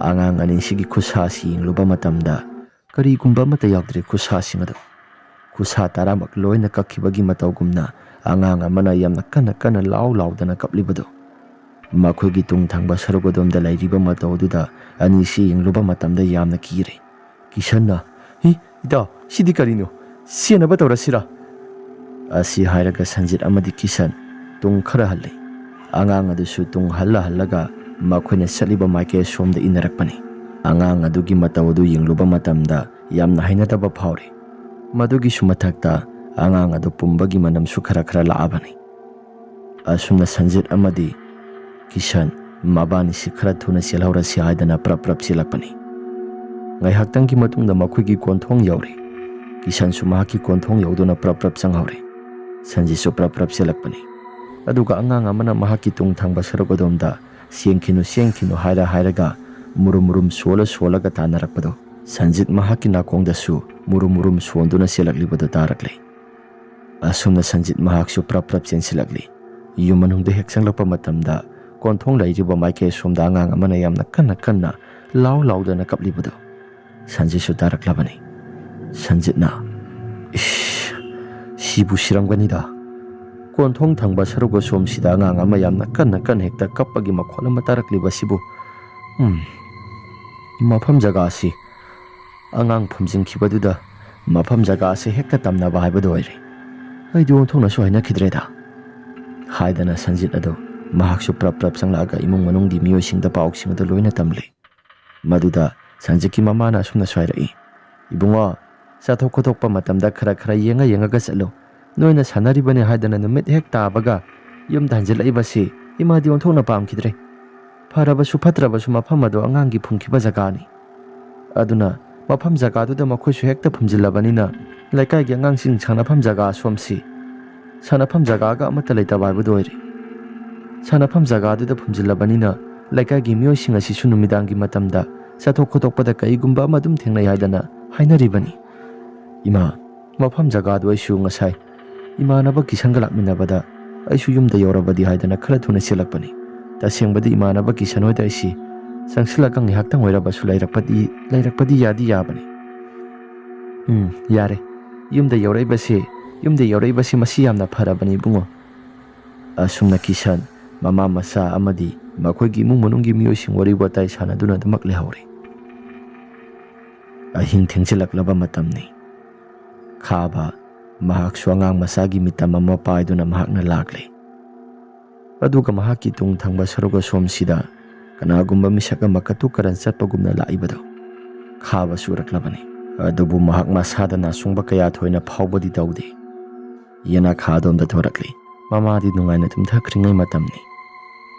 ꯑꯉꯥꯡ ꯑꯅꯤꯁꯤꯒꯤ ꯈꯨꯠꯁꯥꯁꯤ ꯌꯦꯡꯂꯨꯕ ꯃꯇꯝꯗ, ꯀꯔꯤꯒꯨꯝꯕ ꯑꯃꯠꯇ ꯌꯥꯎꯗ꯭ꯔꯦ ꯈꯨꯠꯁꯥꯁꯤꯡ ꯑꯗꯨ꯫ ꯈꯨꯠꯁꯥ ꯇꯔꯥꯃꯛ ꯂꯣꯏꯅ ꯀꯛꯈꯤꯕꯒꯤ ꯃꯇꯧꯒꯨꯝꯅ ꯑꯉꯥꯡ ꯑꯃꯅ ꯌꯥꯝꯅ ꯀꯟꯅ ꯀꯟꯅ ꯂꯥꯎ ꯂꯥꯎꯗꯅ ꯀꯞꯂꯤꯕꯗꯨ꯫ ꯃꯈꯣꯏꯒꯤ ꯇꯨꯡ ꯊꯪꯕ ꯁꯔꯨꯛ ꯑꯗꯣꯝꯗ ꯂꯩꯔꯤꯕ ꯃꯇꯧ ꯑꯗꯨꯗ ꯑꯅꯤꯁꯤ ꯌꯦꯡꯂꯨꯕ ꯃꯇꯝꯗ ꯌꯥꯝꯅ ꯀꯤꯔꯦ꯫ ꯀꯤꯁꯟꯅ, "ꯍꯤ, ꯏꯇꯥꯎ, ꯁꯤꯗꯤ ꯀꯔꯤꯅꯣ? ꯆꯦꯟꯅꯕ ꯇꯧꯔꯁꯤꯔꯥ?" ꯑꯁꯤ ꯍꯥꯏꯔꯒ ꯁꯟꯖꯤꯠ ꯑꯃꯗꯤ ꯀꯤꯁꯟ ꯇꯨꯡ ꯈꯔ ꯍꯜꯂꯤ꯫ ꯑꯉꯥꯡ ꯑꯗꯨꯁꯨ ꯇꯨꯡ ꯍꯜꯂ ꯍꯜꯂꯒ ꯃꯈꯣꯏꯅ ꯆꯠꯂꯤꯕ ꯃꯥꯏꯀꯩ ꯑꯁꯣꯝꯗ ꯏꯟꯅꯔꯛꯄꯅꯤ꯫ ꯑꯉꯥꯡ ꯑꯗꯨꯒꯤ ꯃꯇꯧ ꯑꯗꯨ ꯌꯦꯡꯂꯨꯕ ꯃꯇꯝꯗ ꯌꯥꯝꯅ ꯍꯩꯅꯗꯕ ꯐꯥꯎꯔꯤ꯫ ꯃꯗꯨꯒꯤꯁꯨ ꯃꯊꯛꯇ ꯑꯉꯥꯡ ꯑꯗꯨ ꯄꯨꯝꯕꯒꯤ ꯃꯅꯝꯁꯨ ꯈꯔ ꯈꯔ ꯂꯥꯛꯑꯕꯅꯤ꯫ ꯑꯁꯨꯝꯅ ꯁꯟꯖꯤꯠ ꯑꯃꯗꯤ ꯀꯤꯁꯟ ꯃꯕꯥꯅꯤꯁꯤ ꯈꯔ ꯊꯨꯅ ꯆꯦꯜꯍꯧꯔꯁꯤ ꯍꯥꯏꯗꯅ ꯄ꯭ꯔꯞ ꯄ꯭ꯔꯞ ꯆꯦꯜꯂꯛꯄꯅꯤ꯫ ꯉꯥꯏꯍꯥꯛꯇꯪꯒꯤ ꯃꯇꯨꯡꯗ ꯃꯈꯣꯏꯒꯤ ꯀꯣꯟꯊꯣꯡ ꯌꯧꯔꯦ꯫ ꯀꯤꯁꯟꯁꯨ ꯃꯍꯥꯛꯀꯤ ꯀꯣꯟꯊꯣꯡ ꯌꯧꯗꯨꯅ ꯄ꯭ꯔꯞ ꯄ꯭ꯔꯞ ꯆꯪꯍꯧꯔꯦ꯫ ꯁꯟꯖꯤꯠꯁꯨ ꯄ꯭ꯔꯞ ꯄ꯭ꯔꯞ ꯆꯦꯜꯂꯛꯄꯅꯤ꯫ ꯑꯗꯨꯒ ꯑꯉꯥꯡ ꯑꯃꯅ ꯃꯍꯥꯛꯀꯤ ꯇꯨꯡ ꯊꯪꯕ ꯁꯔꯨꯛ ꯑꯗꯣꯝꯗ "ꯆꯦꯟꯈꯤꯅꯨ, ꯆꯦꯟꯈꯤꯅꯨ" ꯍꯥꯏꯔ ꯍꯥꯏꯔꯒ ꯃꯨꯔꯨꯝ ꯃꯨꯔꯨꯝ ꯁꯣꯜꯂ ꯁꯣꯜꯂꯒ ꯇꯥꯟꯅꯔꯛꯄꯗꯣ, ꯁꯟꯖꯤꯠ ꯃꯍꯥꯛꯀꯤ ꯅꯥꯀꯣꯡꯗꯁꯨ ꯃꯨꯔꯨꯝ ꯃꯨꯔꯨꯝ ꯁꯣꯟꯗꯨꯅ ꯆꯦꯜꯂꯛꯂꯤꯕꯗꯨ ꯇꯥꯔꯛꯂꯦ꯫ ꯑꯁꯨꯝꯅ ꯁꯟꯖꯤꯠ ꯃꯍꯥꯛꯁꯨ ꯄ꯭ꯔꯞ ꯄ꯭ꯔꯞ ꯆꯦꯟꯁꯤꯜꯂꯛꯂꯤ꯫ ꯌꯨꯝ ꯃꯅꯨꯡꯗ ꯍꯦꯛ ꯆꯪꯂꯛꯄ ꯃꯇꯝꯗ ꯀꯣꯟꯊꯣꯡ ꯂꯩꯔꯤꯕ ꯃꯥꯏꯀꯩ ꯑꯁꯣꯝꯗ ꯑꯉꯥꯡ ꯑꯃꯅ ꯌꯥꯝꯅ ꯀꯟꯅ ꯀꯟꯅ ꯂꯥꯎ ꯂꯥꯎꯗꯅ ꯀꯞꯂꯤꯕꯗꯨ ꯁꯟꯖꯤꯠꯁꯨ ꯇꯥꯔꯛꯂꯕꯅꯤ꯫ ꯁꯟꯖꯤꯠꯅ, "ꯏꯁ, ꯁꯤꯕꯨ ꯁꯤꯔꯝꯒꯅꯤꯗ꯫ ꯀꯣꯟꯊꯣꯡ ꯊꯪꯕ ꯁꯔꯨꯛ ꯑꯁꯣꯝꯁꯤꯗ ꯑꯉꯥꯡ ꯑꯃ ꯌꯥꯝꯅ ꯀꯟꯅ ꯀꯟꯅ ꯍꯦꯛꯇ ꯀꯞꯄꯒꯤ ꯃꯈꯣꯜ ꯑꯃ ꯇꯥꯔꯛꯂꯤꯕꯁꯤꯕꯨ꯫ ꯎꯝ, ꯃꯐꯝ ꯖꯒꯥꯁꯤ ꯑꯉꯥꯡ ꯐꯨꯝꯖꯤꯟꯈꯤꯕꯗꯨꯗ ꯃꯐꯝ ꯖꯒꯥꯁꯤ ꯍꯦꯛꯇ ꯇꯝꯅꯕ ꯍꯥꯏꯕꯗꯨ ꯑꯣꯏꯔꯦ꯫ ꯑꯩꯗꯤ ꯑꯣꯟꯊꯣꯛꯅꯁꯨ ꯍꯥꯏꯅꯈꯤꯗ꯭ꯔꯦꯗ" ꯍꯥꯏꯗꯅ ꯁꯟꯖꯤꯠ ꯑꯗꯨ ꯃꯍꯥꯛꯁꯨ ꯄ꯭ꯔꯞ ꯄ꯭ꯔꯞ ꯆꯪꯂꯛꯑꯒ ꯏꯃꯨꯡ ꯃꯅꯨꯡꯒꯤ ꯃꯤꯑꯣꯏꯁꯤꯡꯗ ꯄꯥꯎꯁꯤꯡ ꯑꯗꯨ ꯂꯣꯏꯅ ꯇꯝꯂꯤ꯫ ꯃꯗꯨꯗ ꯁꯟꯖꯤꯠꯀꯤ ꯃꯃꯥꯅ ꯑꯁꯨꯝꯅꯁꯨ ꯍꯥꯏꯔꯛꯏ, "ꯏꯕꯨꯡꯉꯣ, ꯆꯠꯊꯣꯛ ꯈꯣꯠꯇꯣꯛꯄ ꯃꯇꯝꯗ ꯈꯔ ꯈꯔ ꯌꯦꯡꯉ ꯌꯦꯡꯉꯒ ꯆꯠꯂꯨ꯫ ꯅꯣꯏꯅ ꯁꯥꯟꯅꯔꯤꯕꯅꯤ ꯍꯥꯏꯗꯅ ꯅꯨꯃꯤꯠ ꯍꯦꯛ ꯇꯥꯕꯒ ꯌꯨꯝꯗ ꯍꯟꯖꯤꯜꯂꯛꯏꯕꯁꯤ ꯏꯃꯥꯗꯤ ꯑꯣꯟꯊꯣꯛꯅ ꯄꯥꯝꯈꯤꯗ꯭ꯔꯦ꯫ ꯐꯔꯕꯁꯨ ꯐꯠꯇ꯭ꯔꯕꯁꯨ ꯃꯐꯝ ꯑꯗꯨ ꯑꯉꯥꯡꯒꯤ ꯐꯨꯝꯈꯤꯕ ꯖꯒꯥꯅꯤ꯫ ꯑꯗꯨꯅ ꯃꯐꯝ ꯖꯒꯥꯗꯨꯗ ꯃꯈꯣꯏꯁꯨ ꯍꯦꯛꯇ ꯐꯨꯝꯖꯤꯜꯂꯕꯅꯤꯅ ꯂꯩꯀꯥꯏꯒꯤ ꯑꯉꯥꯡꯁꯤꯡ ꯁꯥꯟꯅꯐꯝ ꯖꯒꯥ ꯑꯁꯣꯝꯁꯤ ꯁꯥꯟꯅꯐꯝ ꯖꯒꯥꯒ ꯑꯃꯠꯇ ꯂꯩꯇꯕ ꯍꯥꯏꯕꯗꯨ ꯑꯣꯏꯔꯦ꯫ ꯁꯥꯟꯅꯐꯝ ꯖꯒꯥꯗꯨꯗ ꯐꯨꯝꯖꯤꯜꯂꯕꯅꯤꯅ ꯂꯩꯀꯥꯏꯒꯤ ꯃꯤꯑꯣꯏꯁꯤꯡ ꯑꯁꯤꯁꯨ ꯅꯨꯃꯤꯗꯥꯡꯒꯤ ꯃꯇꯝꯗ ꯆꯠꯊꯣꯛ ꯈꯣꯠꯇꯣꯛꯄꯗ ꯀꯔꯤꯒꯨꯝꯕ ꯑꯃ ꯑꯗꯨꯝ ꯊꯦꯡꯅꯩ ꯍꯥꯏꯗꯅ ꯍꯥꯏꯅꯔꯤꯕꯅꯤ꯫ ꯏꯃꯥ, ꯃꯐꯝ ꯖꯒꯥꯗꯨ ꯑꯩꯁꯨ ꯉꯁꯥꯏ ꯏꯃꯥꯟꯅꯕ ꯀꯤꯁꯟꯒ ꯂꯥꯛꯃꯤꯟꯅꯕꯗ ꯑꯩꯁꯨ ꯌꯨꯝꯗ ꯌꯧꯔꯕꯗꯤ ꯍꯥꯏꯗꯅ ꯈꯔ ꯊꯨꯅ ꯆꯦꯜꯂꯛꯄꯅꯤ꯫ ꯇꯁꯦꯡꯕꯗꯤ ꯏꯃꯥꯟꯅꯕ ꯀꯤꯁꯟ ꯍꯣꯏꯗ ꯑꯩꯁꯤ ꯆꯪꯁꯤꯜꯂꯒ ꯉꯥꯏꯍꯥꯛꯇꯪ ꯑꯣꯏꯔꯕꯁꯨ ꯂꯩꯔꯛꯄꯗꯤ, ꯂꯩꯔꯛꯄꯗꯤ ꯌꯥꯗꯤ ꯌꯥꯕꯅꯤ꯫ ꯎꯝ, ꯌꯥꯔꯦ꯫ ꯌꯨꯝꯗ ꯌꯧꯔꯛꯏꯕꯁꯦ, ꯌꯨꯝꯗ ꯌꯧꯔꯛꯏꯕꯁꯦ ꯃꯁꯤ ꯌꯥꯝꯅ ꯐꯔꯕꯅꯤ ꯏꯕꯨꯡꯉꯣ"꯫ ꯑꯁꯨꯝꯅ ꯀꯤꯁꯟ, ꯃꯃꯥ ꯃꯆꯥ ꯑꯃꯗꯤ ꯃꯈꯣꯏꯒꯤ ꯏꯃꯨꯡ ꯃꯅꯨꯡꯒꯤ ꯃꯤꯑꯣꯏꯁꯤꯡ ꯋꯥꯔꯤ ꯋꯥꯇꯥꯏ ꯁꯥꯟꯅꯗꯨꯅ ꯑꯗꯨꯃꯛ ꯂꯩꯍꯧꯔꯤ꯫ ꯑꯍꯤꯡ ꯊꯦꯡꯖꯤꯜꯂꯛꯂꯕ ꯃꯇꯝꯅꯤ꯫ ꯈꯥꯕ, ꯃꯍꯥꯛꯁꯨ ꯑꯉꯥꯡ ꯃꯆꯥꯒꯤ ꯃꯤꯇꯝ ꯑꯃ ꯄꯥꯏꯗꯨꯅ ꯃꯍꯥꯛꯅ ꯂꯥꯛꯂꯦ꯫ ꯑꯗꯨꯒ ꯃꯍꯥꯛꯀꯤ ꯇꯨꯡ ꯊꯪꯕ ꯁꯔꯨꯛ ꯑꯁꯣꯝꯁꯤꯗ ꯀꯅꯥꯒꯨꯝꯕ ꯃꯤꯁꯛ ꯑꯃ ꯀꯇꯨ ꯀꯔꯟ ꯆꯠꯄꯒꯨꯝꯅ ꯂꯥꯛꯏꯕꯗꯨ ꯈꯥꯕꯁꯨ ꯎꯔꯛꯂꯕꯅꯤ꯫ ꯑꯗꯨꯕꯨ ꯃꯍꯥꯛ ꯃꯁꯥꯗ ꯅꯥꯁꯨꯡꯕ ꯀꯌꯥ ꯊꯣꯏꯅ ꯐꯥꯎꯕꯗꯤ ꯇꯧꯗꯦ꯫ ꯌꯦꯅꯈꯥ ꯑꯗꯣꯝꯗ ꯊꯣꯔꯛꯂꯤ꯫ ꯃꯃꯥꯗꯤ ꯅꯨꯡꯉꯥꯏꯅ ꯇꯨꯝꯊꯈ꯭ꯔꯤꯉꯩ ꯃꯇꯝꯅꯤ꯫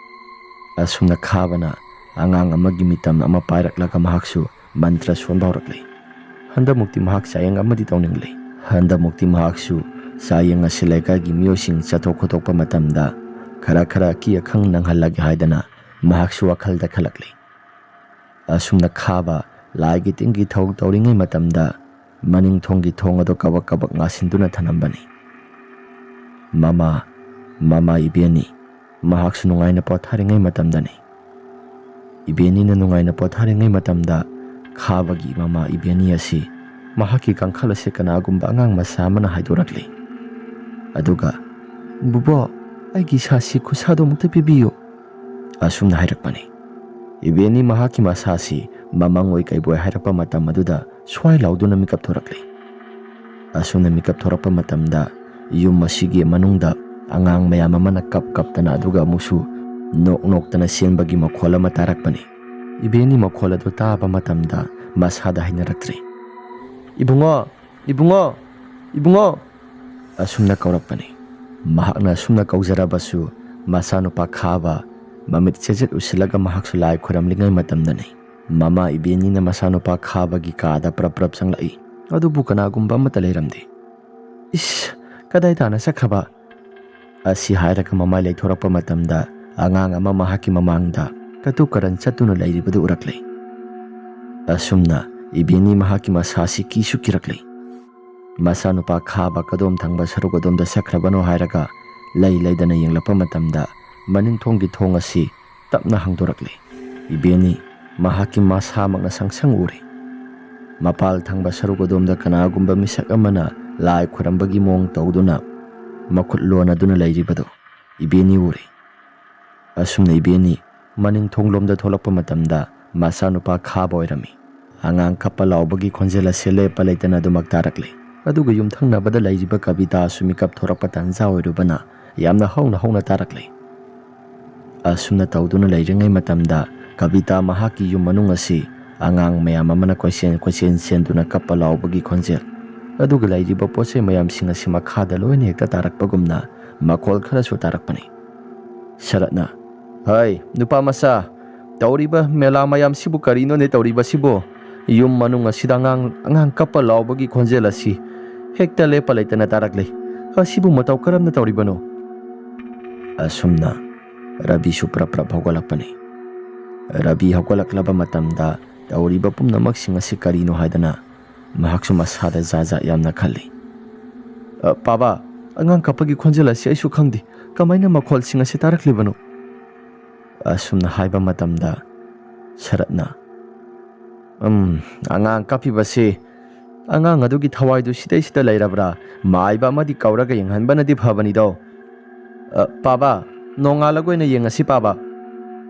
ꯑꯁꯨꯝꯅ ꯈꯥꯕꯅ ꯑꯉꯥꯡ ꯑꯃꯒꯤ ꯃꯤꯇꯝ ꯑꯃ ꯄꯥꯏꯔꯛꯂꯒ ꯃꯍꯥꯛꯁꯨ ꯃꯟꯇ꯭ꯔ ꯁꯣꯟꯕ ꯍꯧꯔꯛꯂꯦ꯫ ꯍꯟꯗꯛꯃꯨꯛꯇꯤ ꯃꯍꯥꯛ ꯆꯥꯌꯦꯡ ꯑꯃꯗꯤ ꯇꯧꯅꯤꯡꯂꯦ꯫ ꯍꯟꯗꯛꯃꯨꯛꯇꯤ ꯃꯍꯥꯛꯁꯨ ꯆꯥꯌꯦꯡ ꯑꯁꯤ ꯂꯩꯀꯥꯏꯒꯤ ꯃꯤꯑꯣꯏꯁꯤꯡ ꯆꯠꯊꯣꯛ ꯈꯣꯠꯇꯣꯛꯄ ꯃꯇꯝꯗ ꯈꯔ ꯈꯔ ꯑꯀꯤ ꯑꯈꯪ ꯅꯪꯍꯜꯂꯒꯦ ꯍꯥꯏꯗꯅ ꯃꯍꯥꯛꯁꯨ ꯋꯥꯈꯜꯗ ꯈꯜꯂꯛꯂꯦ꯫ ꯑꯁꯨꯝꯅ ꯈꯥꯕ ꯂꯥꯏꯒꯤ ꯇꯤꯟꯒꯤ ꯊꯧ ꯇꯧꯔꯤꯉꯩ ꯃꯇꯝꯗ ꯃꯅꯤꯡ ꯊꯣꯡꯒꯤ ꯊꯣꯡ ꯑꯗꯨ ꯀꯕꯛ ꯀꯕꯛ ꯉꯥꯁꯤꯟꯗꯨꯅ ꯊꯅꯝꯕꯅꯤ꯫ "ꯃꯃꯥ, ꯃꯃꯥ ꯏꯕꯦꯟꯅꯤ ꯃꯍꯥꯛꯁꯨ ꯅꯨꯡꯉꯥꯏꯅ ꯄꯣꯊꯥꯔꯤꯉꯩ ꯃꯇꯝꯗꯅꯤ꯫" ꯏꯕꯦꯟꯅꯤꯅ ꯅꯨꯡꯉꯥꯏꯅ ꯄꯣꯊꯥꯔꯤꯉꯩ ꯃꯇꯝꯗ ꯈꯥꯕꯒꯤ ꯃꯃꯥ ꯏꯕꯦꯟꯅꯤ ꯑꯁꯤ ꯃꯍꯥꯛꯀꯤ ꯀꯥꯡꯈꯜ ꯑꯁꯤ ꯀꯅꯥꯒꯨꯝꯕ ꯑꯉꯥꯡ ꯃꯆꯥ ꯑꯃꯅ ꯍꯥꯏꯗꯣꯔꯛꯂꯤ꯫ ꯑꯗꯨꯒ, "ꯕꯨꯕꯣ, ꯑꯩꯒꯤ ꯁꯥꯁꯤ ꯈꯨꯠꯁꯥꯗꯣ ꯑꯃꯨꯛꯇ ꯄꯤꯕꯤꯌꯨ," ꯑꯁꯨꯝꯅ ꯍꯥꯏꯔꯛꯄꯅꯤ꯫ ꯏꯕꯦꯟꯅꯤ ꯃꯍꯥꯛꯀꯤ ꯃꯁꯥꯁꯤ ꯃꯃꯪ ꯑꯣꯏ ꯀꯩꯕꯣꯏ ꯍꯥꯏꯔꯛꯄ ꯃꯇꯝ ꯑꯗꯨꯗ ꯁ꯭ꯋꯥꯏ ꯂꯥꯎꯗꯨꯅ ꯃꯤꯀꯞ ꯊꯣꯔꯛꯂꯤ꯫ ꯑꯁꯨꯝꯅ ꯃꯤꯀꯞ ꯊꯣꯔꯛꯄ ꯃꯇꯝꯗ ꯌꯨꯝ ꯑꯁꯤꯒꯤ ꯃꯅꯨꯡꯗ ꯑꯉꯥꯡ ꯃꯌꯥꯝ ꯑꯃꯅ ꯀꯞ ꯀꯞꯇꯅ ꯑꯗꯨꯒ ꯑꯃꯨꯛꯁꯨ ꯅꯣꯛ ꯅꯣꯛꯇꯅ ꯆꯦꯟꯕꯒꯤ ꯃꯈꯣꯜ ꯑꯃ ꯇꯥꯔꯛꯄꯅꯤ꯫ ꯏꯕꯦꯟꯅꯤ ꯃꯈꯣꯜ ꯑꯗꯨ ꯇꯥꯕ ꯃꯇꯝꯗ ꯃꯁꯥꯗ ꯍꯩꯅꯔꯛꯇ꯭ꯔꯦ꯫ "ꯏꯕꯨꯡꯉꯣ, ꯏꯕꯨꯡꯉꯣ, ꯏꯕꯨꯡꯉꯣ!" ꯑꯁꯨꯝꯅ ꯀꯧꯔꯛꯄꯅꯤ꯫ ꯃꯍꯥꯛꯅ ꯑꯁꯨꯝꯅ ꯀꯧꯖꯔꯕꯁꯨ ꯃꯆꯥꯅꯨꯄꯥ ꯈꯥꯕ ꯃꯃꯤꯠ ꯆꯦꯖꯦꯠ ꯎꯁꯤꯜꯂꯒ ꯃꯍꯥꯛꯁꯨ ꯂꯥꯏ ꯈꯨꯔꯝꯂꯤꯉꯩ ꯃꯇꯝꯗꯅꯤ꯫ ꯃꯃꯥ ꯏꯕꯦꯟꯅꯤꯅ ꯃꯆꯥꯅꯨꯄꯥ ꯈꯥꯕꯒꯤ ꯀꯥꯗ ꯄ꯭ꯔꯞ ꯄ꯭ꯔꯞ ꯆꯪꯂꯛꯏ꯫ ꯑꯗꯨꯕꯨ ꯀꯅꯥꯒꯨꯝꯕ ꯑꯃꯠꯇ ꯂꯩꯔꯝꯗꯦ꯫ "ꯏꯁ, ꯀꯗꯥꯏ ꯇꯥꯅ ꯆꯠꯈ꯭ꯔꯕ?" ꯑꯁꯤ ꯍꯥꯏꯔꯒ ꯃꯃꯥꯏ ꯂꯩꯊꯣꯔꯛꯄ ꯃꯇꯝꯗ ꯑꯉꯥꯡ ꯑꯃ ꯃꯍꯥꯛꯀꯤ ꯃꯃꯥꯡꯗ ꯀꯇꯨ ꯀꯔꯟ ꯆꯠꯇꯨꯅ ꯂꯩꯔꯤꯕꯗꯨ ꯎꯔꯛꯂꯦ꯫ ꯑꯁꯨꯝꯅ ꯏꯕꯦꯟꯅꯤ ꯃꯍꯥꯛꯀꯤ ꯃꯁꯥꯁꯤ ꯀꯤꯁꯨ ꯀꯤꯔꯛꯂꯦ꯫ ꯃꯆꯥꯅꯨꯄꯥ ꯈꯥꯕ ꯀꯗꯣꯝ ꯊꯪꯕ ꯁꯔꯨꯛ ꯑꯗꯣꯝꯗ ꯆꯠꯈ꯭ꯔꯕꯅꯣ ꯍꯥꯏꯔꯒ ꯂꯩ ꯂꯩꯗꯅ ꯌꯦꯡꯂꯛꯄ ꯃꯇꯝꯗ ꯃꯅꯤꯡ ꯊꯣꯡꯒꯤ ꯊꯣꯡ ꯑꯁꯤ ꯇꯞꯅ ꯍꯥꯡꯗꯣꯔꯛꯂꯦ꯫ ꯏꯕꯦꯟꯅꯤ ꯃꯍꯥꯛꯀꯤ ꯃꯁꯥꯃꯛꯅ ꯁꯪ ꯁꯪ ꯎꯔꯦ꯫ ꯃꯄꯥꯜ ꯊꯪꯕ ꯁꯔꯨꯛ ꯑꯗꯣꯝꯗ ꯀꯅꯥꯒꯨꯝꯕ ꯃꯤꯁꯛ ꯑꯃꯅ ꯂꯥꯏ ꯈꯨꯔꯝꯕꯒꯤ ꯃꯑꯣꯡ ꯇꯧꯗꯨꯅ ꯃꯈꯨꯠ ꯂꯣꯟꯅꯗꯨꯅ ꯂꯩꯔꯤꯕꯗꯨ ꯏꯕꯦꯟꯅꯤ ꯎꯔꯦ꯫ ꯑꯁꯨꯝꯅ ꯏꯕꯦꯟꯅꯤ ꯃꯅꯤꯡ ꯊꯣꯡꯂꯣꯝꯗ ꯊꯣꯛꯂꯛꯄ ꯃꯇꯝꯗ ꯃꯆꯥꯅꯨꯄꯥ ꯈꯥꯕ ꯑꯣꯏꯔꯝꯃꯤ꯫ ꯑꯉꯥꯡ ꯀꯞꯄ ꯂꯥꯎꯕꯒꯤ ꯈꯣꯟꯖꯦꯜ ꯑꯁꯤ ꯂꯦꯞꯄ ꯂꯩꯇꯅ ꯑꯗꯨꯃꯛ ꯇꯥꯔꯛꯂꯦ꯫ ꯑꯗꯨꯒ ꯌꯨꯝꯊꯪꯅꯕꯗ ꯂꯩꯔꯤꯕ ꯀꯕꯤꯇꯥꯁꯨ ꯃꯤꯀꯞ ꯊꯣꯔꯛꯄ ꯇꯥꯟꯖꯥ ꯑꯣꯏꯔꯨꯕꯅ ꯌꯥꯝꯅ ꯍꯧꯅ ꯍꯧꯅ ꯇꯥꯔꯛꯂꯦ꯫ ꯑꯁꯨꯝꯅ ꯇꯧꯗꯨꯅ ꯂꯩꯔꯤꯉꯩ ꯃꯇꯝꯗ ꯀꯕꯤꯇꯥ ꯃꯍꯥꯛꯀꯤ ꯌꯨꯝ ꯃꯅꯨꯡ ꯑꯁꯤ ꯑꯉꯥꯡ ꯃꯌꯥꯝ ꯑꯃꯅ ꯀꯣꯏꯆꯦꯟ ꯀꯣꯏꯆꯦꯟ ꯆꯦꯟꯗꯨꯅ ꯀꯞꯄ ꯂꯥꯎꯕꯒꯤ ꯈꯣꯟꯖꯦꯜ, ꯑꯗꯨꯒ ꯂꯩꯔꯤꯕ ꯄꯣꯠ ꯆꯩ ꯃꯌꯥꯝꯁꯤꯡ ꯑꯁꯤ ꯃꯈꯥꯗ ꯂꯣꯏꯅ ꯍꯦꯛꯇ ꯇꯥꯔꯛꯄꯒꯨꯝꯅ ꯃꯈꯣꯜ ꯈꯔꯁꯨ ꯇꯥꯔꯛꯄꯅꯤ꯫ ꯁꯔꯠꯅ, "ꯍꯩ, ꯅꯨꯄꯥ ꯃꯆꯥ, ꯇꯧꯔꯤꯕ ꯃꯦꯂꯥ ꯃꯌꯥꯝꯁꯤꯕꯨ ꯀꯔꯤꯅꯣꯅꯦ ꯇꯧꯔꯤꯕꯁꯤꯕꯨ? ꯌꯨꯝ ꯃꯅꯨꯡ ꯑꯁꯤꯗ ꯑꯉꯥꯡ, ꯑꯉꯥꯡ ꯀꯞꯄ ꯂꯥꯎꯕꯒꯤ ꯈꯣꯟꯖꯦꯜ ꯑꯁꯤ ꯍꯦꯛꯇ ꯂꯦꯞꯄ ꯂꯩꯇꯅ ꯇꯥꯔꯛꯂꯤ꯫ ꯑꯁꯤꯕꯨ ꯃꯇꯧ ꯀꯔꯝꯅ ꯇꯧꯔꯤꯕꯅꯣ? ꯑꯁꯨꯝꯅ ꯔꯕꯤꯁꯨ ꯄ꯭ꯔꯞ ꯄ꯭ꯔꯞ ꯍꯧꯒꯠꯂꯛꯄꯅꯤ꯫ ꯔꯕꯤ ꯍꯧꯒꯠꯂꯛꯂꯕ ꯃꯇꯝꯗ ꯇꯧꯔꯤꯕ ꯄꯨꯝꯅꯃꯛꯁꯤꯡ ꯑꯁꯤ ꯀꯔꯤꯅꯣ ꯍꯥꯏꯗꯅ ꯃꯍꯥꯛꯁꯨ ꯃꯁꯥꯗ ꯖꯥꯠ ꯖꯥꯠ ꯌꯥꯝꯅ ꯈꯜꯂꯤ꯫ "ꯑ, ꯄꯥꯕꯥ, ꯑꯉꯥꯡ ꯀꯞꯄꯒꯤ ꯈꯣꯟꯖꯦꯜ ꯑꯁꯤ ꯑꯩꯁꯨ ꯈꯪꯗꯦ꯫ ꯀꯃꯥꯏꯅ ꯃꯈꯣꯜꯁꯤꯡ ꯑꯁꯤ ꯇꯥꯔꯛꯂꯤꯕꯅꯣ?" ꯑꯁꯨꯝꯅ ꯍꯥꯏꯕ ꯃꯇꯝꯗ ꯁꯔꯠꯅ, "ꯎꯝ, ꯑꯉꯥꯡ ꯀꯞꯄꯤꯕꯁꯤ, ꯑꯉꯥꯡ ꯑꯗꯨꯒꯤ ꯊꯋꯥꯏꯗꯨ ꯁꯤꯗꯩꯁꯤꯗ ꯂꯩꯔꯕ꯭ꯔꯥ? ꯃꯥꯏꯕ ꯑꯃꯗꯤ ꯀꯧꯔꯒ ꯌꯦꯡꯍꯟꯕꯅꯗꯤ ꯐꯕꯅꯤꯗꯣ꯫ ꯑ, ꯄꯥꯕꯥ, ꯅꯣꯡꯉꯥꯜꯂꯒ ꯑꯣꯏꯅ ꯌꯦꯡꯉꯁꯤ, ꯄꯥꯕꯥ꯫"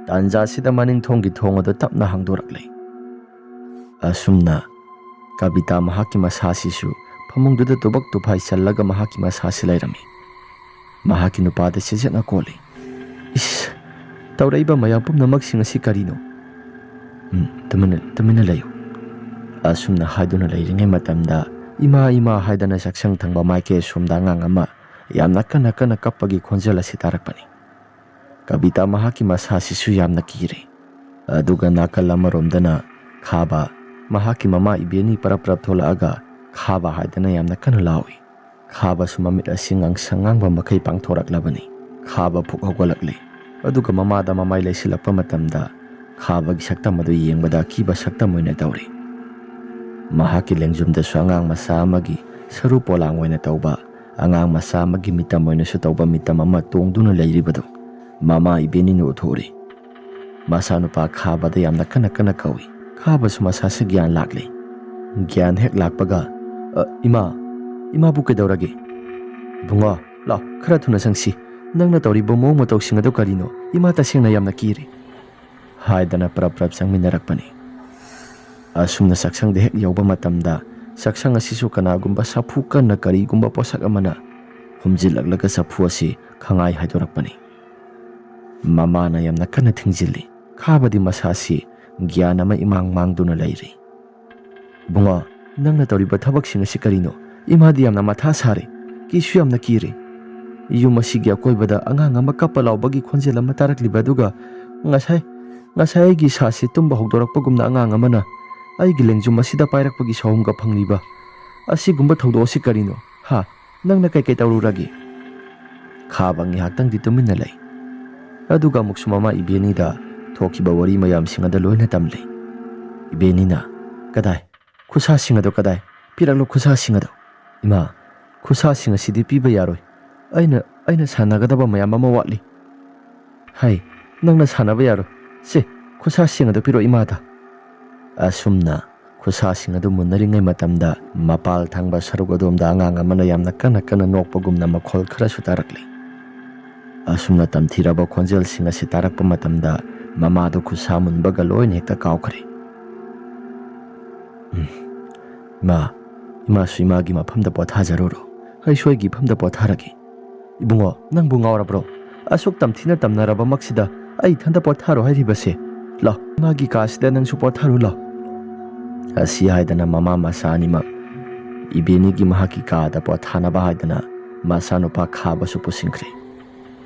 ꯇꯥꯟꯖꯥꯁꯤꯗ ꯃꯅꯤꯡ ꯊꯣꯡꯒꯤ ꯊꯣꯡ ꯑꯗꯨ ꯇꯞꯅ ꯍꯥꯡꯗꯣꯔꯛꯂꯦ꯫ ꯑꯁꯨꯝꯅ ꯀꯕꯤꯇꯥ ꯃꯍꯥꯛꯀꯤ ꯃꯁꯥꯁꯤꯁꯨ ꯐꯃꯨꯡꯗꯨꯗ ꯇꯨꯕꯛ ꯇꯨꯐꯥꯏ ꯆꯜꯂꯒ ꯃꯍꯥꯛꯀꯤ ꯃꯁꯥꯁꯤ ꯂꯩꯔꯝꯃꯤ꯫ ꯃꯍꯥꯛꯀꯤ ꯅꯨꯄꯥꯗ ꯆꯦꯖꯦꯠꯅ ꯀꯣꯜꯂꯤ꯫ "ꯏꯁ, ꯇꯧꯔꯛꯏꯕ ꯃꯌꯥꯝ ꯄꯨꯝꯅꯃꯛꯁꯤꯡ ꯑꯁꯤ ꯀꯔꯤꯅꯣ?" "ꯎꯝ, ꯇꯨꯃꯤꯟꯅ, ꯇꯨꯃꯤꯟꯅ ꯂꯩꯌꯨ꯫" ꯑꯁꯨꯝꯅ ꯍꯥꯏꯗꯨꯅ ꯂꯩꯔꯤꯉꯩ ꯃꯇꯝꯗ, "ꯏꯃꯥ, ꯏꯃꯥ" ꯍꯥꯏꯗꯅ ꯆꯥꯛꯁꯪ ꯊꯪꯕ ꯃꯥꯏꯀꯩ ꯑꯁꯣꯝꯗ ꯑꯉꯥꯡ ꯑꯃ ꯌꯥꯝꯅ ꯀꯟꯅ ꯀꯟꯅ ꯀꯞꯄꯒꯤ ꯈꯣꯟꯖꯦꯜ ꯑꯁꯤ ꯇꯥꯔꯛꯄꯅꯤ꯫ ꯀꯕꯤꯇꯥ ꯃꯍꯥꯛꯀꯤ ꯃꯁꯥꯁꯤꯁꯨ ꯌꯥꯝꯅ ꯀꯤꯔꯦ꯫ ꯑꯗꯨꯒ ꯅꯥꯀꯜ ꯑꯃꯔꯣꯝꯗꯅ ꯈꯥꯕ, ꯃꯍꯥꯛꯀꯤ ꯃꯃꯥ ꯏꯕꯦꯟꯅꯤ ꯄꯔꯞ ꯄꯔꯞ ꯊꯣꯛꯂꯛꯑꯒ ꯈꯥꯕ ꯍꯥꯏꯗꯅ ꯌꯥꯝꯅ ꯀꯟꯅ ꯂꯥꯎꯏ꯫ ꯈꯥꯕꯁꯨ ꯃꯃꯤꯠ ꯑꯁꯤ ꯉꯥꯡꯁꯪ ꯉꯥꯡꯕ ꯃꯈꯩ ꯄꯥꯡꯊꯣꯔꯛꯂꯕꯅꯤ꯫ ꯈꯥꯕ ꯐꯨꯛ ꯍꯧꯒꯠꯂꯛꯂꯦ꯫ ꯑꯗꯨꯒ ꯃꯃꯥꯗ ꯃꯃꯥꯏ ꯂꯩꯁꯤꯜꯂꯛꯄ ꯃꯇꯝꯗ ꯈꯥꯕꯒꯤ ꯁꯛꯇꯝ ꯑꯗꯨ ꯌꯦꯡꯕꯗ ꯑꯀꯤꯕ ꯁꯛꯇꯝ ꯑꯣꯏꯅ ꯇꯧꯔꯤ꯫ ꯃꯍꯥꯛꯀꯤ ꯂꯦꯡꯖꯨꯝꯗꯁꯨ ꯑꯉꯥꯡ ꯃꯆꯥ ꯑꯃꯒꯤ ꯁꯔꯨ ꯄꯣꯂꯥꯡ ꯑꯣꯏꯅ ꯇꯧꯕ, ꯑꯉꯥꯡ ꯃꯆꯥ ꯑꯃꯒꯤ ꯃꯤꯇꯝ ꯑꯣꯏꯅꯁꯨ ꯇꯧꯕ ꯃꯤꯇꯝ ꯑꯃ ꯇꯣꯡꯗꯨꯅ ꯂꯩꯔꯤꯕꯗꯨ ꯃꯃꯥ ꯏꯕꯦꯟꯅꯤꯅ ꯎꯊꯣꯛꯎꯔꯤ꯫ ꯃꯆꯥꯅꯨꯄꯥ ꯈꯥꯕꯗ ꯌꯥꯝꯅ ꯀꯟꯅ ꯀꯟꯅ ꯀꯧꯏ꯫ ꯈꯥꯕꯁꯨ ꯃꯁꯥꯁꯤ ꯒ꯭ꯌꯥꯟ ꯂꯥꯛꯂꯦ꯫ ꯒ꯭ꯌꯥꯟ ꯍꯦꯛ ꯂꯥꯛꯄꯒ, "ꯑ, ꯏꯃꯥ, ꯏꯃꯥꯕꯨ ꯀꯩꯗꯧꯔꯒꯦ? ꯏꯕꯨꯡꯉꯣ, ꯂꯥꯎ, ꯈꯔ ꯊꯨꯅ ꯆꯪꯁꯤ꯫ ꯅꯪꯅ ꯇꯧꯔꯤꯕ ꯃꯑꯣꯡ ꯃꯇꯧꯁꯤꯡ ꯑꯗꯨ ꯀꯔꯤꯅꯣ? ꯏꯃꯥ ꯇꯁꯦꯡꯅ ꯌꯥꯝꯅ ꯀꯤꯔꯦ," ꯍꯥꯏꯗꯅ ꯄ꯭ꯔꯞ ꯄ꯭ꯔꯞ ꯆꯪꯃꯤꯟꯅꯔꯛꯄꯅꯤ꯫ ꯑꯁꯨꯝꯅ ꯆꯥꯛꯁꯪꯗ ꯍꯦꯛ ꯌꯧꯕ ꯃꯇꯝꯗ, ꯆꯥꯛꯁꯪ ꯑꯁꯤꯁꯨ ꯀꯅꯥꯒꯨꯝꯕ ꯁꯥꯐꯨ ꯀꯟꯅ ꯀꯔꯤꯒꯨꯝꯕ ꯄꯣꯠꯁꯛ ꯑꯃꯅ ꯍꯨꯝꯖꯤꯜꯂꯛꯂꯒ ꯆꯐꯨ ꯑꯁꯤ ꯈꯪꯉꯥꯏ ꯍꯥꯏꯗꯣꯔꯛꯄꯅꯤ꯫ ꯃꯃꯥꯅ ꯌꯥꯝꯅ ꯀꯟꯅ ꯊꯤꯡꯖꯤꯜꯂꯤ꯫ ꯈꯥꯕꯗꯤ ꯃꯁꯥꯁꯤ ꯒ꯭ꯌꯥꯟ ꯑꯃ ꯏꯃꯥꯡ ꯃꯥꯡꯗꯨꯅ ꯂꯩꯔꯤ꯫ "ꯏꯕꯨꯡꯉꯣ, ꯅꯪꯅ ꯇꯧꯔꯤꯕ ꯊꯕꯛꯁꯤꯡ ꯑꯁꯤ ꯀꯔꯤꯅꯣ? ꯏꯃꯥꯗꯤ ꯌꯥꯝꯅ ꯃꯊꯥ ꯁꯥꯔꯦ꯫ ꯀꯤꯁꯨ ꯌꯥꯝꯅ ꯀꯤꯔꯦ꯫ ꯌꯨꯝ ꯑꯁꯤꯒꯤ ꯑꯀꯣꯏꯕꯗ ꯑꯉꯥꯡ ꯑꯃ ꯀꯞꯄ ꯂꯥꯎꯕꯒꯤ ꯈꯣꯟꯖꯦꯜ ꯑꯃ ꯇꯥꯔꯛꯂꯤꯕ, ꯑꯗꯨꯒ ꯉꯁꯥꯏ, ꯉꯁꯥꯏ ꯑꯩꯒꯤ ꯏꯁꯥꯁꯤ ꯇꯨꯝꯕ ꯍꯧꯗꯣꯔꯛꯄꯒꯨꯝꯅ ꯑꯉꯥꯡ ꯑꯃꯅ ꯑꯩꯒꯤ ꯂꯦꯡꯖꯨꯝ ꯑꯁꯤꯗ ꯄꯥꯏꯔꯛꯄꯒꯤ ꯁꯥꯍꯨꯝꯒ ꯐꯪꯂꯤꯕ ꯑꯁꯤꯒꯨꯝꯕ ꯊꯧꯗꯣꯛ ꯑꯁꯤ ꯀꯔꯤꯅꯣ? ꯍꯥ? ꯅꯪꯅ ꯀꯩꯀꯩ ꯇꯧꯔꯨꯔꯒꯦ?" ꯈꯥꯕ ꯉꯥꯏꯍꯥꯛꯇꯪꯗꯤ ꯇꯨꯃꯤꯟꯅ ꯂꯩ꯫ ꯑꯗꯨꯒ ꯑꯃꯨꯛꯁꯨ ꯃꯃꯥ ꯏꯕꯦꯅꯤꯗ ꯊꯣꯛꯈꯤꯕ ꯋꯥꯔꯤ ꯃꯌꯥꯝꯁꯤꯡ ꯑꯗꯨ ꯂꯣꯏꯅ ꯇꯝꯂꯤ꯫ ꯏꯕꯦꯅꯤꯅ, "ꯀꯗꯥꯏ? ꯈꯨꯠꯁꯥꯁꯤꯡ ꯑꯗꯨ ꯀꯗꯥꯏ? ꯄꯤꯔꯛꯂꯣ ꯈꯨꯠꯁꯥꯁꯤꯡ ꯑꯗꯨ꯫ ꯏꯃꯥ, ꯈꯨꯠꯁꯥꯁꯤꯡ ꯑꯁꯤꯗꯤ ꯄꯤꯕ ꯌꯥꯔꯣꯏ꯫ ꯑꯩꯅ, ꯑꯩꯅ ꯁꯥꯟꯅꯒꯗꯕ ꯃꯌꯥꯝ ꯑꯃ ꯋꯥꯠꯂꯤ꯫ ꯍꯥꯏ, ꯅꯪꯅ ꯁꯥꯟꯅꯕ ꯌꯥꯔꯣꯏ꯫ ꯁꯦ, ꯈꯨꯠꯁꯥꯁꯤꯡ ꯑꯗꯨ ꯄꯤꯔꯛꯑꯣ ꯏꯃꯥꯗ꯫" ꯑꯁꯨꯝꯅ ꯈꯨꯠꯁꯥꯁꯤꯡ ꯑꯗꯨ ꯃꯨꯟꯅꯔꯤꯉꯩ ꯃꯇꯝꯗ, ꯃꯄꯥꯜ ꯊꯪꯕ ꯁꯔꯨꯛ ꯑꯗꯣꯝꯗ ꯑꯉꯥꯡ ꯑꯃꯅ ꯌꯥꯝꯅ ꯀꯟꯅ ꯀꯟꯅ ꯅꯣꯛꯄꯒꯨꯝꯅ ꯃꯈꯣꯜ ꯈꯔꯁꯨ ꯇꯥꯔꯛꯂꯤ꯫ ꯑꯁꯨꯝꯅ ꯇꯝꯊꯤꯔꯕ ꯈꯣꯟꯖꯦꯜꯁꯤꯡ ꯑꯁꯤ ꯇꯥꯔꯛꯄ ꯃꯇꯝꯗ, ꯃꯃꯥꯗꯨ ꯈꯨꯠꯁꯥ ꯃꯨꯟꯕꯒ ꯂꯣꯏꯅ ꯍꯦꯛꯇ ꯀꯥꯎꯈ꯭ꯔꯦ꯫ "ꯎꯝ, ꯏꯃꯥ, ꯏꯃꯥꯁꯨ ꯏꯃꯥꯒꯤ ꯃꯐꯝꯗ ꯄꯣꯊꯥꯖꯔꯨꯔꯣ꯫ ꯑꯩꯁꯨ ꯑꯩꯒꯤ ꯏꯐꯝꯗ ꯄꯣꯊꯥꯔꯒꯦ꯫" "ꯏꯕꯨꯡꯉꯣ, ꯅꯪꯕꯨ ꯉꯥꯎꯔꯕ꯭ꯔꯣ? ꯑꯁꯨꯛ ꯇꯝꯊꯤꯅ ꯇꯝꯅꯔꯕꯃꯛꯁꯤꯗ ꯑꯩ ꯏꯊꯟꯇ ꯄꯣꯊꯥꯔꯣ ꯍꯥꯏꯔꯤꯕꯁꯦ? ꯂꯥꯎ, ꯏꯃꯥꯒꯤ ꯀꯥꯁꯤꯗ ꯅꯪꯁꯨ ꯄꯣꯊꯥꯔꯨ ꯂꯥꯎ꯫" ꯑꯁꯤ ꯍꯥꯏꯗꯅ ꯃꯃꯥ ꯃꯆꯥ ꯑꯅꯤꯃꯛ ꯏꯕꯦꯅꯤꯒꯤ ꯃꯍꯥꯛꯀꯤ ꯀꯥꯗ ꯄꯣꯊꯥꯅꯕ ꯍꯥꯏꯗꯅ ꯃꯆꯥꯅꯨꯄꯥ ꯈꯥꯕꯁꯨ ꯄꯨꯁꯤꯟꯈ꯭ꯔꯦ꯫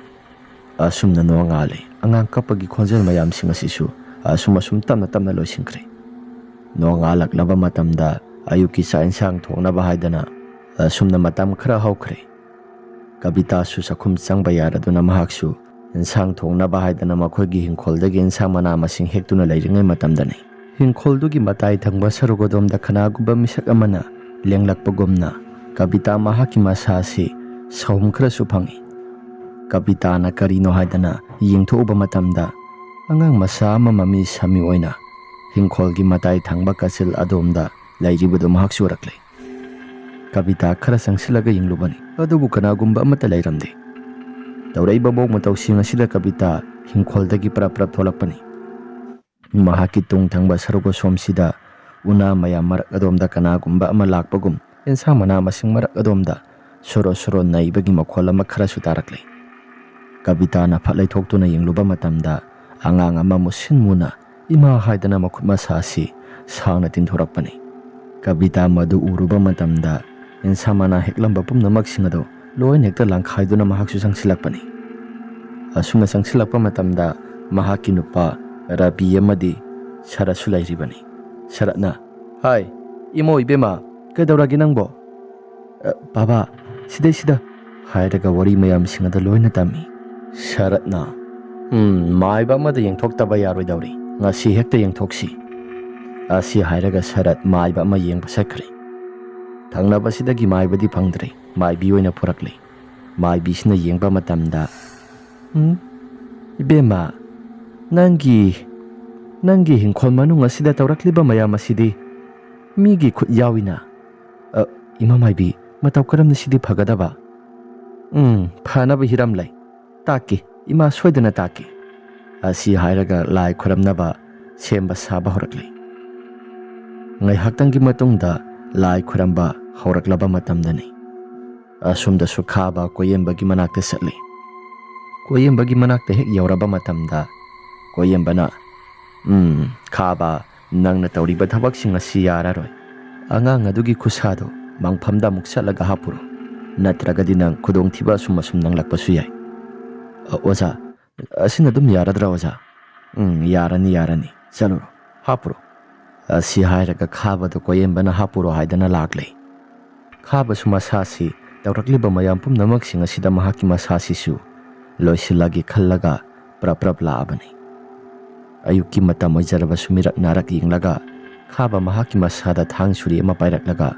ꯑꯁꯨꯝꯅ ꯅꯣꯡꯉꯥꯜꯂꯦ꯫ ꯑꯉꯥꯡ ꯀꯞꯄꯒꯤ ꯈꯣꯟꯖꯦꯜ ꯃꯌꯥꯝꯁꯤꯡ ꯑꯁꯤꯁꯨ ꯑꯁꯨꯝ ꯑꯁꯨꯝ ꯇꯞꯅ ꯇꯞꯅ ꯂꯣꯏꯁꯤꯟꯈ꯭ꯔꯦ꯫ ꯅꯣꯡꯉꯥꯜꯂꯛꯂꯕ ꯃꯇꯝꯗ ꯑꯌꯨꯛꯀꯤ ꯆꯥꯛ ꯏꯟꯁꯥꯡ ꯊꯣꯡꯅꯕ ꯍꯥꯏꯗꯅ ꯑꯁꯨꯝꯅ ꯃꯇꯝ ꯈꯔ ꯍꯧꯈ꯭ꯔꯦ꯫ ꯀꯕꯤꯇꯥꯁꯨ ꯆꯥꯛꯈꯨꯝ ꯆꯪꯕ ꯌꯥꯔꯗꯨꯅ ꯃꯍꯥꯛꯁꯨ ꯏꯟꯁꯥꯡ ꯊꯣꯡꯅꯕ ꯍꯥꯏꯗꯅ ꯃꯈꯣꯏꯒꯤ ꯍꯤꯡꯈꯣꯜꯗꯒꯤ ꯏꯟꯁꯥꯡ ꯃꯅꯥ ꯃꯁꯤꯡ ꯍꯦꯛꯇꯨꯅ ꯂꯩꯔꯤꯉꯩ ꯃꯇꯝꯗꯅꯤ꯫ ꯍꯤꯡꯈꯣꯜꯗꯨꯒꯤ ꯃꯇꯥꯏ ꯊꯪꯕ ꯁꯔꯨꯛ ꯑꯗꯣꯝꯗ ꯀꯅꯥꯒꯨꯝꯕ ꯃꯤꯁꯛ ꯑꯃꯅ ꯂꯦꯡꯂꯛꯄꯒꯨꯝꯅ ꯀꯕꯤꯇꯥ ꯃꯍꯥꯛꯀꯤ ꯃꯁꯥ ꯑꯁꯤ ꯁꯥꯍꯨꯝ ꯈꯔꯁꯨ ꯐꯪꯏ꯫ ꯀꯕꯤꯇꯥꯅ ꯀꯔꯤꯅꯣ ꯍꯥꯏꯗꯅ ꯌꯦꯡꯊꯣꯛꯎꯕ ꯃꯇꯝꯗ, ꯑꯉꯥꯡ ꯃꯆꯥ ꯑꯃ ꯃꯃꯤ ꯁꯥꯃꯤ ꯑꯣꯏꯅ ꯍꯤꯡꯈꯣꯜꯒꯤ ꯃꯇꯥꯏ ꯊꯪꯕ ꯀꯥꯆꯤꯜ ꯑꯗꯣꯝꯗ ꯂꯩꯔꯤꯕꯗꯨ ꯃꯍꯥꯛꯁꯨ ꯎꯔꯛꯂꯦ꯫ ꯀꯕꯤꯇꯥ ꯈꯔ ꯆꯪꯁꯤꯜꯂꯒ ꯌꯦꯡꯂꯨꯕꯅꯤ, ꯑꯗꯨꯕꯨ ꯀꯅꯥꯒꯨꯝꯕ ꯑꯃꯠꯇ ꯂꯩꯔꯝꯗꯦ꯫ ꯇꯧꯔꯛꯏꯕ ꯃꯑꯣꯡ ꯃꯇꯧꯁꯤꯡ ꯑꯁꯤꯗ ꯀꯕꯤꯇꯥ ꯍꯤꯡꯈꯣꯜꯗꯒꯤ ꯄꯔꯞ ꯄꯔꯞ ꯊꯣꯛꯂꯛꯄꯅꯤ꯫ ꯃꯍꯥꯛꯀꯤ ꯇꯨꯡ ꯊꯪꯕ ꯁꯔꯨꯛ ꯑꯁꯣꯝꯁꯤꯗ ꯎꯅꯥ ꯃꯌꯥꯝ ꯃꯔꯛ ꯑꯗꯣꯝꯗ ꯀꯅꯥꯒꯨꯝꯕ ꯑꯃ ꯂꯥꯛꯄꯒꯨꯝ ꯏꯟꯁꯥꯡ ꯃꯅꯥ ꯃꯁꯤꯡ ꯃꯔꯛ ꯑꯗꯣꯝꯗ ꯁꯣꯔꯣ ꯁꯣꯔꯣ ꯅꯩꯕꯒꯤ ꯃꯈꯣꯜ ꯑꯃ ꯈꯔꯁꯨ ꯇꯥꯔꯛꯂꯦ꯫ ꯀꯕꯤꯇꯥꯅ ꯐꯠ ꯂꯩꯊꯣꯛꯇꯨꯅ ꯌꯦꯡꯂꯨꯕ ꯃꯇꯝꯗ, ꯑꯉꯥꯡ ꯑꯃ ꯃꯨꯁꯤꯟ ꯃꯨꯅ "ꯏꯃꯥ" ꯍꯥꯏꯗꯅ ꯃꯈꯨꯠ ꯃꯁꯥ ꯑꯁꯤ ꯁꯥꯡꯅ ꯇꯤꯡꯊꯣꯔꯛꯄꯅꯤ꯫ ꯀꯕꯤꯇꯥ ꯃꯗꯨ ꯎꯔꯨꯕ ꯃꯇꯝꯗ, ꯏꯟꯁꯥ ꯃꯅꯥ ꯍꯦꯛꯂꯝꯕ ꯄꯨꯝꯅꯃꯛꯁꯤꯡ ꯑꯗꯨ ꯂꯣꯏꯅ ꯍꯦꯛꯇ ꯂꯪꯈꯥꯏꯗꯨꯅ ꯃꯍꯥꯛꯁꯨ ꯆꯪꯁꯤꯜꯂꯛꯄꯅꯤ꯫ ꯑꯁꯨꯝꯅ ꯆꯪꯁꯤꯜꯂꯛꯄ ꯃꯇꯝꯗ, ꯃꯍꯥꯛꯀꯤ ꯅꯨꯄꯥ ꯔꯕꯤ ꯑꯃꯗꯤ ꯁꯔꯠꯁꯨ ꯂꯩꯔꯤꯕꯅꯤ꯫ ꯁꯔꯠꯅ, "ꯍꯥꯏ, ꯏꯃꯧ ꯏꯕꯦꯝꯃ, ꯀꯩꯗꯧꯔꯒꯦ ꯅꯪꯕꯣ?" "ꯑ, ꯕꯥꯕꯥ, ꯁꯤꯗꯩꯁꯤꯗ," ꯍꯥꯏꯔꯒ ꯋꯥꯔꯤ ꯃꯌꯥꯝꯁꯤꯡ ꯑꯗꯨ ꯂꯣꯏꯅ ꯇꯝꯃꯤ꯫ ꯁꯔꯠꯅ, "ꯎꯝ, ꯃꯥꯏꯕ ꯑꯃꯗ ꯌꯦꯡꯊꯣꯛꯇꯕ ꯌꯥꯔꯣꯏꯗꯧꯔꯤ꯫ ꯉꯁꯤ ꯍꯦꯛꯇ ꯌꯦꯡꯊꯣꯛꯁꯤ," ꯑꯁꯤ ꯍꯥꯏꯔꯒ ꯁꯔꯠ ꯃꯥꯏꯕ ꯑꯃ ꯌꯦꯡꯕ ꯆꯠꯈ꯭ꯔꯦ꯫ ꯊꯪꯅꯕꯁꯤꯗꯒꯤ ꯃꯥꯏꯕꯗꯤ ꯐꯪꯗ꯭ꯔꯦ꯫ ꯃꯥꯏꯕꯤ ꯑꯣꯏꯅ ꯄꯨꯔꯛꯂꯦ꯫ ꯃꯥꯏꯕꯤꯁꯤꯅ ꯌꯦꯡꯕ ꯃꯇꯝꯗ, "ꯎꯝ, ꯏꯕꯦꯝꯃ, ꯅꯪꯒꯤ, ꯅꯪꯒꯤ ꯍꯤꯡꯈꯣꯜ ꯃꯅꯨꯡ ꯑꯁꯤꯗ ꯇꯧꯔꯛꯂꯤꯕ ꯃꯌꯥꯝ ꯑꯁꯤꯗꯤ ꯃꯤꯒꯤ ꯈꯨꯠ ꯌꯥꯎꯏꯅ꯫ ꯑ, ꯏꯃꯥ ꯃꯥꯏꯕꯤ, ꯃꯇꯧ ꯀꯔꯝꯅ ꯁꯤꯗꯤ ꯐꯒꯗꯕ? ꯎꯝ, ꯐꯅꯕ ꯍꯤꯔꯝ ꯂꯩ꯫ ꯇꯥꯛꯀꯦ, ꯏꯃꯥ ꯁꯣꯏꯗꯅ ꯇꯥꯛꯀꯦ," ꯑꯁꯤ ꯍꯥꯏꯔꯒ ꯂꯥꯏ ꯈꯨꯔꯝꯅꯕ ꯁꯦꯝꯕ ꯁꯥꯕ ꯍꯧꯔꯛꯂꯦ꯫ ꯉꯥꯏꯍꯥꯛꯇꯪꯒꯤ ꯃꯇꯨꯡꯗ ꯂꯥꯏ ꯈꯨꯔꯝꯕ ꯍꯧꯔꯛꯂꯕ ꯃꯇꯝꯗꯅꯤ꯫ ꯑꯁꯨꯝꯗꯁꯨ ꯈꯥꯕ ꯀꯣꯌꯦꯝꯕꯒꯤ ꯃꯅꯥꯛꯇ ꯆꯠꯂꯤ꯫ ꯀꯣꯌꯦꯝꯕꯒꯤ ꯃꯅꯥꯛꯇ ꯍꯦꯛ ꯌꯧꯔꯕ ꯃꯇꯝꯗ ꯀꯣꯌꯦꯝꯕꯅ, "ꯎꯝ, ꯈꯥꯕ, ꯅꯪꯅ ꯇꯧꯔꯤꯕ ꯊꯕꯛꯁꯤꯡ ꯑꯁꯤ ꯌꯥꯔꯔꯣꯏ꯫ ꯑꯉꯥꯡ ꯑꯗꯨꯒꯤ ꯈꯨꯠꯁꯥꯗꯣ ꯃꯪꯐꯝꯗ ꯑꯃꯨꯛ ꯆꯠꯂꯒ ꯍꯥꯞꯄꯨꯔꯣ꯫ ꯅꯠꯇ꯭ꯔꯒꯗꯤ ꯅꯪ ꯈꯨꯗꯣꯡꯊꯤꯕ ꯑꯁꯨꯝ ꯑꯁꯨꯝ ꯅꯪꯂꯛꯄꯁꯨ ꯌꯥꯏ꯫" "ꯑ, ꯑꯣꯖꯥ, ꯑꯁꯤꯅ ꯑꯗꯨꯝ ꯌꯥꯔꯗ꯭ꯔꯥ, ꯑꯣꯖꯥ?" "ꯎꯝ, ꯌꯥꯔꯅꯤ, ꯌꯥꯔꯅꯤ꯫ ꯆꯠꯂꯨꯔꯣ, ꯍꯥꯞꯄꯨꯔꯣ," ꯑꯁꯤ ꯍꯥꯏꯔꯒ ꯈꯥꯕꯗꯣ ꯀꯣꯌꯦꯝꯕꯅ ꯍꯥꯞꯄꯨꯔꯣ ꯍꯥꯏꯗꯅ ꯂꯥꯛꯂꯦ꯫ ꯈꯥꯕꯁꯨ ꯃꯁꯥꯁꯤ ꯇꯧꯔꯛꯂꯤꯕ ꯃꯌꯥꯝ ꯄꯨꯝꯅꯃꯛꯁꯤꯡ ꯑꯁꯤꯗ ꯃꯍꯥꯛꯀꯤ ꯃꯁꯥꯁꯤꯁꯨ ꯂꯣꯏꯁꯤꯜꯂꯒꯦ ꯈꯜꯂꯒ ꯄ꯭ꯔꯞ ꯄ꯭ꯔꯞ ꯂꯥꯛꯑꯕꯅꯤ꯫ ꯑꯌꯨꯛꯀꯤ ꯃꯇꯝ ꯑꯣꯏꯖꯔꯕꯁꯨ ꯃꯤꯔꯛ ꯅꯥꯔꯛ ꯌꯦꯡꯂꯒ ꯈꯥꯕ ꯃꯍꯥꯛꯀꯤ ꯃꯁꯥꯗ ꯊꯥꯡ ꯁꯨꯔꯤ ꯑꯃ ꯄꯥꯏꯔꯛꯂꯒ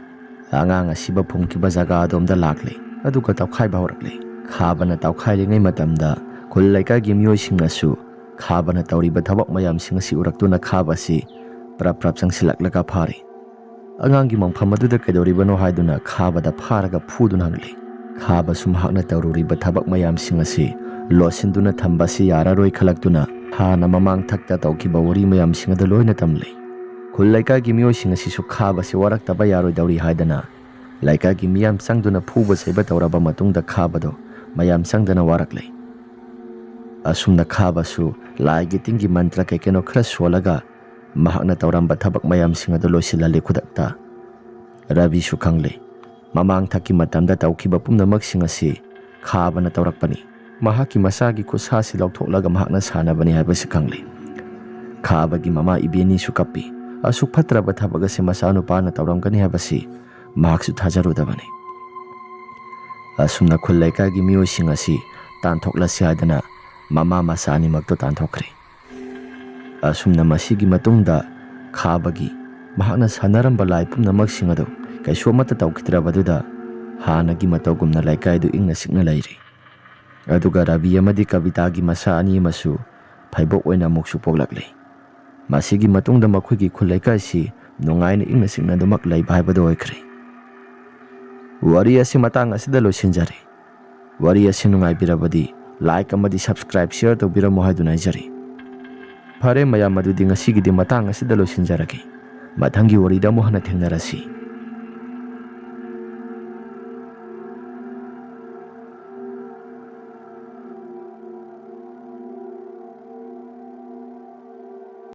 ꯑꯉꯥꯡ ꯑꯁꯤꯕ ꯐꯨꯝꯈꯤꯕ ꯖꯒꯥ ꯑꯗꯣꯝꯗ ꯂꯥꯛꯂꯦ꯫ ꯑꯗꯨꯒ ꯇꯧꯈꯥꯏꯕ ꯍꯧꯔꯛꯂꯦ꯫ ꯈꯥꯕꯅ ꯇꯧꯈꯥꯏꯔꯤꯉꯩ ꯃꯇꯝꯗ ꯈꯨꯜ ꯂꯩꯀꯥꯏꯒꯤ ꯃꯤꯑꯣꯏꯁꯤꯡꯅꯁꯨ ꯈꯥꯕꯅ ꯇꯧꯔꯤꯕ ꯊꯕꯛ ꯃꯌꯥꯝꯁꯤꯡ ꯑꯁꯤ ꯎꯔꯛꯇꯨꯅ ꯈꯥꯕ ꯑꯁꯤ ꯄ꯭ꯔꯞ ꯄ꯭ꯔꯞ ꯆꯪꯁꯤꯜꯂꯛꯂꯒ ꯐꯥꯔꯤ꯫ ꯑꯉꯥꯡꯒꯤ ꯃꯪꯐꯝ ꯑꯗꯨꯗ ꯀꯩꯗꯧꯔꯤꯕꯅꯣ ꯍꯥꯏꯗꯨꯅ ꯈꯥꯕꯗ ꯐꯥꯔꯒ ꯐꯨꯗꯨꯅ ꯍꯪꯂꯤ꯫ ꯈꯥꯕꯁꯨ ꯃꯍꯥꯛꯅ ꯇꯧꯔꯨꯔꯤꯕ ꯊꯕꯛ ꯃꯌꯥꯝꯁꯤꯡ ꯑꯁꯤ ꯂꯣꯠꯁꯤꯟꯗꯨꯅ ꯊꯝꯕ ꯑꯁꯤ ꯌꯥꯔꯔꯣꯏ ꯈꯜꯂꯛꯇꯨꯅ ꯍꯥꯟꯅ ꯃꯃꯥꯡ ꯊꯛꯇ ꯇꯧꯈꯤꯕ ꯋꯥꯔꯤ ꯃꯌꯥꯝꯁꯤꯡ ꯑꯗꯨ ꯂꯣꯏꯅ ꯇꯝꯂꯤ꯫ ꯈꯨꯜ ꯂꯩꯀꯥꯏꯒꯤ ꯃꯤꯑꯣꯏꯁꯤꯡ ꯑꯁꯤꯁꯨ ꯈꯥꯕꯁꯤ ꯋꯥꯔꯛꯇꯕ ꯌꯥꯔꯣꯏꯗꯧꯔꯤ ꯍꯥꯏꯗꯅ ꯂꯩꯀꯥꯏꯒꯤ ꯃꯤꯌꯥꯝ ꯆꯪꯗꯨꯅ ꯐꯨꯕ ꯆꯩꯕ ꯇꯧꯔꯕ ꯃꯇꯨꯡꯗ ꯈꯥꯕꯗꯨ ꯃꯌꯥꯝ ꯆꯪꯗꯅ ꯋꯥꯔꯛꯂꯤ꯫ ꯑꯁꯨꯝꯅ ꯈꯥꯕꯁꯨ ꯂꯥꯏꯒꯤ ꯇꯤꯟꯒꯤ ꯃꯟꯇ꯭ꯔ ꯀꯩ ꯀꯩꯅꯣ ꯈꯔ ꯁꯣꯜꯂꯒ ꯃꯍꯥꯛꯅ ꯇꯧꯔꯝꯕ ꯊꯕꯛ ꯃꯌꯥꯝꯁꯤꯡ ꯑꯗꯨ ꯂꯣꯏꯁꯤꯜꯍꯜꯂꯤ ꯈꯨꯗꯛꯇ꯫ ꯔꯕꯤꯁꯨ ꯈꯪꯂꯦ, ꯃꯃꯥꯡ ꯊꯛꯀꯤ ꯃꯇꯝꯗ ꯇꯧꯈꯤꯕ ꯄꯨꯝꯅꯃꯛꯁꯤꯡ ꯑꯁꯤ ꯈꯥꯕꯅ ꯇꯧꯔꯛꯄꯅꯤ꯫ ꯃꯍꯥꯛꯀꯤ ꯃꯆꯥꯒꯤ ꯈꯨꯠꯁꯥꯁꯤ ꯂꯧꯊꯣꯛꯂꯒ ꯃꯍꯥꯛꯅ ꯁꯥꯟꯅꯕꯅꯤ ꯍꯥꯏꯕꯁꯤ ꯈꯪꯂꯦ꯫ ꯈꯥꯕꯒꯤ ꯃꯃꯥ ꯏꯕꯦꯟꯅꯤꯁꯨ ꯀꯞꯄꯤ꯫ ꯑꯁꯨꯛ ꯐꯠꯇ꯭ꯔꯕ ꯊꯕꯛ ꯑꯁꯤ ꯃꯆꯥꯅꯨꯄꯥꯅ ꯇꯧꯔꯝꯒꯅꯤ ꯍꯥꯏꯕꯁꯤ ꯃꯍꯥꯛꯁꯨ ꯊꯥꯖꯔꯨꯗꯕꯅꯤ꯫ ꯑꯁꯨꯝꯅ ꯈꯨꯜ ꯂꯩꯀꯥꯏꯒꯤ ꯃꯤꯑꯣꯏꯁꯤꯡ ꯑꯁꯤ ꯇꯥꯟꯊꯣꯛꯂꯁꯤ ꯍꯥꯏꯗꯅ ꯃꯃꯥ ꯃꯆꯥ ꯑꯅꯤꯃꯛꯇꯨ ꯇꯥꯟꯊꯣꯛꯈ꯭ꯔꯦ꯫ ꯑꯁꯨꯝꯅ ꯃꯁꯤꯒꯤ ꯃꯇꯨꯡꯗ ꯈꯥꯕꯒꯤ ꯃꯍꯥꯛꯅ ꯁꯥꯟꯅꯔꯝꯕ ꯂꯥꯏ ꯄꯨꯝꯅꯃꯛꯁꯤꯡ ꯑꯗꯨ ꯀꯩꯁꯨ ꯑꯃꯠꯇ ꯇꯧꯈꯤꯗ꯭ꯔꯕꯗꯨꯗ ꯍꯥꯟꯅꯒꯤ ꯃꯇꯧꯒꯨꯝꯅ ꯂꯩꯀꯥꯏꯗꯨ ꯏꯪꯅ ꯆꯤꯛꯅ ꯂꯩꯔꯤ꯫ ꯑꯗꯨꯒ ꯔꯕꯤ ꯑꯃꯗꯤ ꯀꯕꯤꯇꯥꯒꯤ ꯃꯆꯥ ꯑꯅꯤ ꯑꯃꯁꯨ ꯐꯩꯕꯣꯛ ꯑꯣꯏꯅ ꯑꯃꯨꯛꯁꯨ ꯄꯣꯛꯂꯛꯂꯤ꯫ ꯃꯁꯤꯒꯤ ꯃꯇꯨꯡꯗ ꯃꯈꯣꯏꯒꯤ ꯈꯨꯜ ꯂꯩꯀꯥꯏꯁꯤ ꯅꯨꯡꯉꯥꯏꯅ ꯏꯪꯅ ꯆꯤꯛꯅ ꯑꯗꯨꯃꯛ ꯂꯩꯕ ꯍꯥꯏꯕꯗꯨ ꯑꯣꯏꯈ꯭ꯔꯦ꯫ ꯋꯥꯔꯤ ꯑꯁꯤ ꯃꯇꯥꯡ ꯑꯁꯤꯗ ꯂꯣꯏꯁꯤꯟꯖꯔꯦ꯫ ꯋꯥꯔꯤ ꯑꯁꯤ ꯅꯨꯡꯉꯥꯏꯕꯤꯔꯕꯗꯤ like ꯑꯃꯗꯤ subscribe, share ꯇꯧꯕꯤꯔꯝꯃꯨ ꯍꯥꯏꯗꯨꯅ ꯍꯥꯏꯖꯔꯤ꯫ ꯐꯔꯦ ꯃꯌꯥꯝ, ꯑꯗꯨꯗꯤ ꯉꯁꯤꯒꯤꯗꯤ ꯃꯇꯥꯡ ꯑꯁꯤꯗ ꯂꯣꯏꯁꯤꯟꯖꯔꯒꯦ꯫ ꯃꯊꯪꯒꯤ ꯋꯥꯔꯤꯗ ꯑꯃꯨꯛ ꯍꯟꯅ ꯊꯦꯡꯅꯔꯁꯤ꯫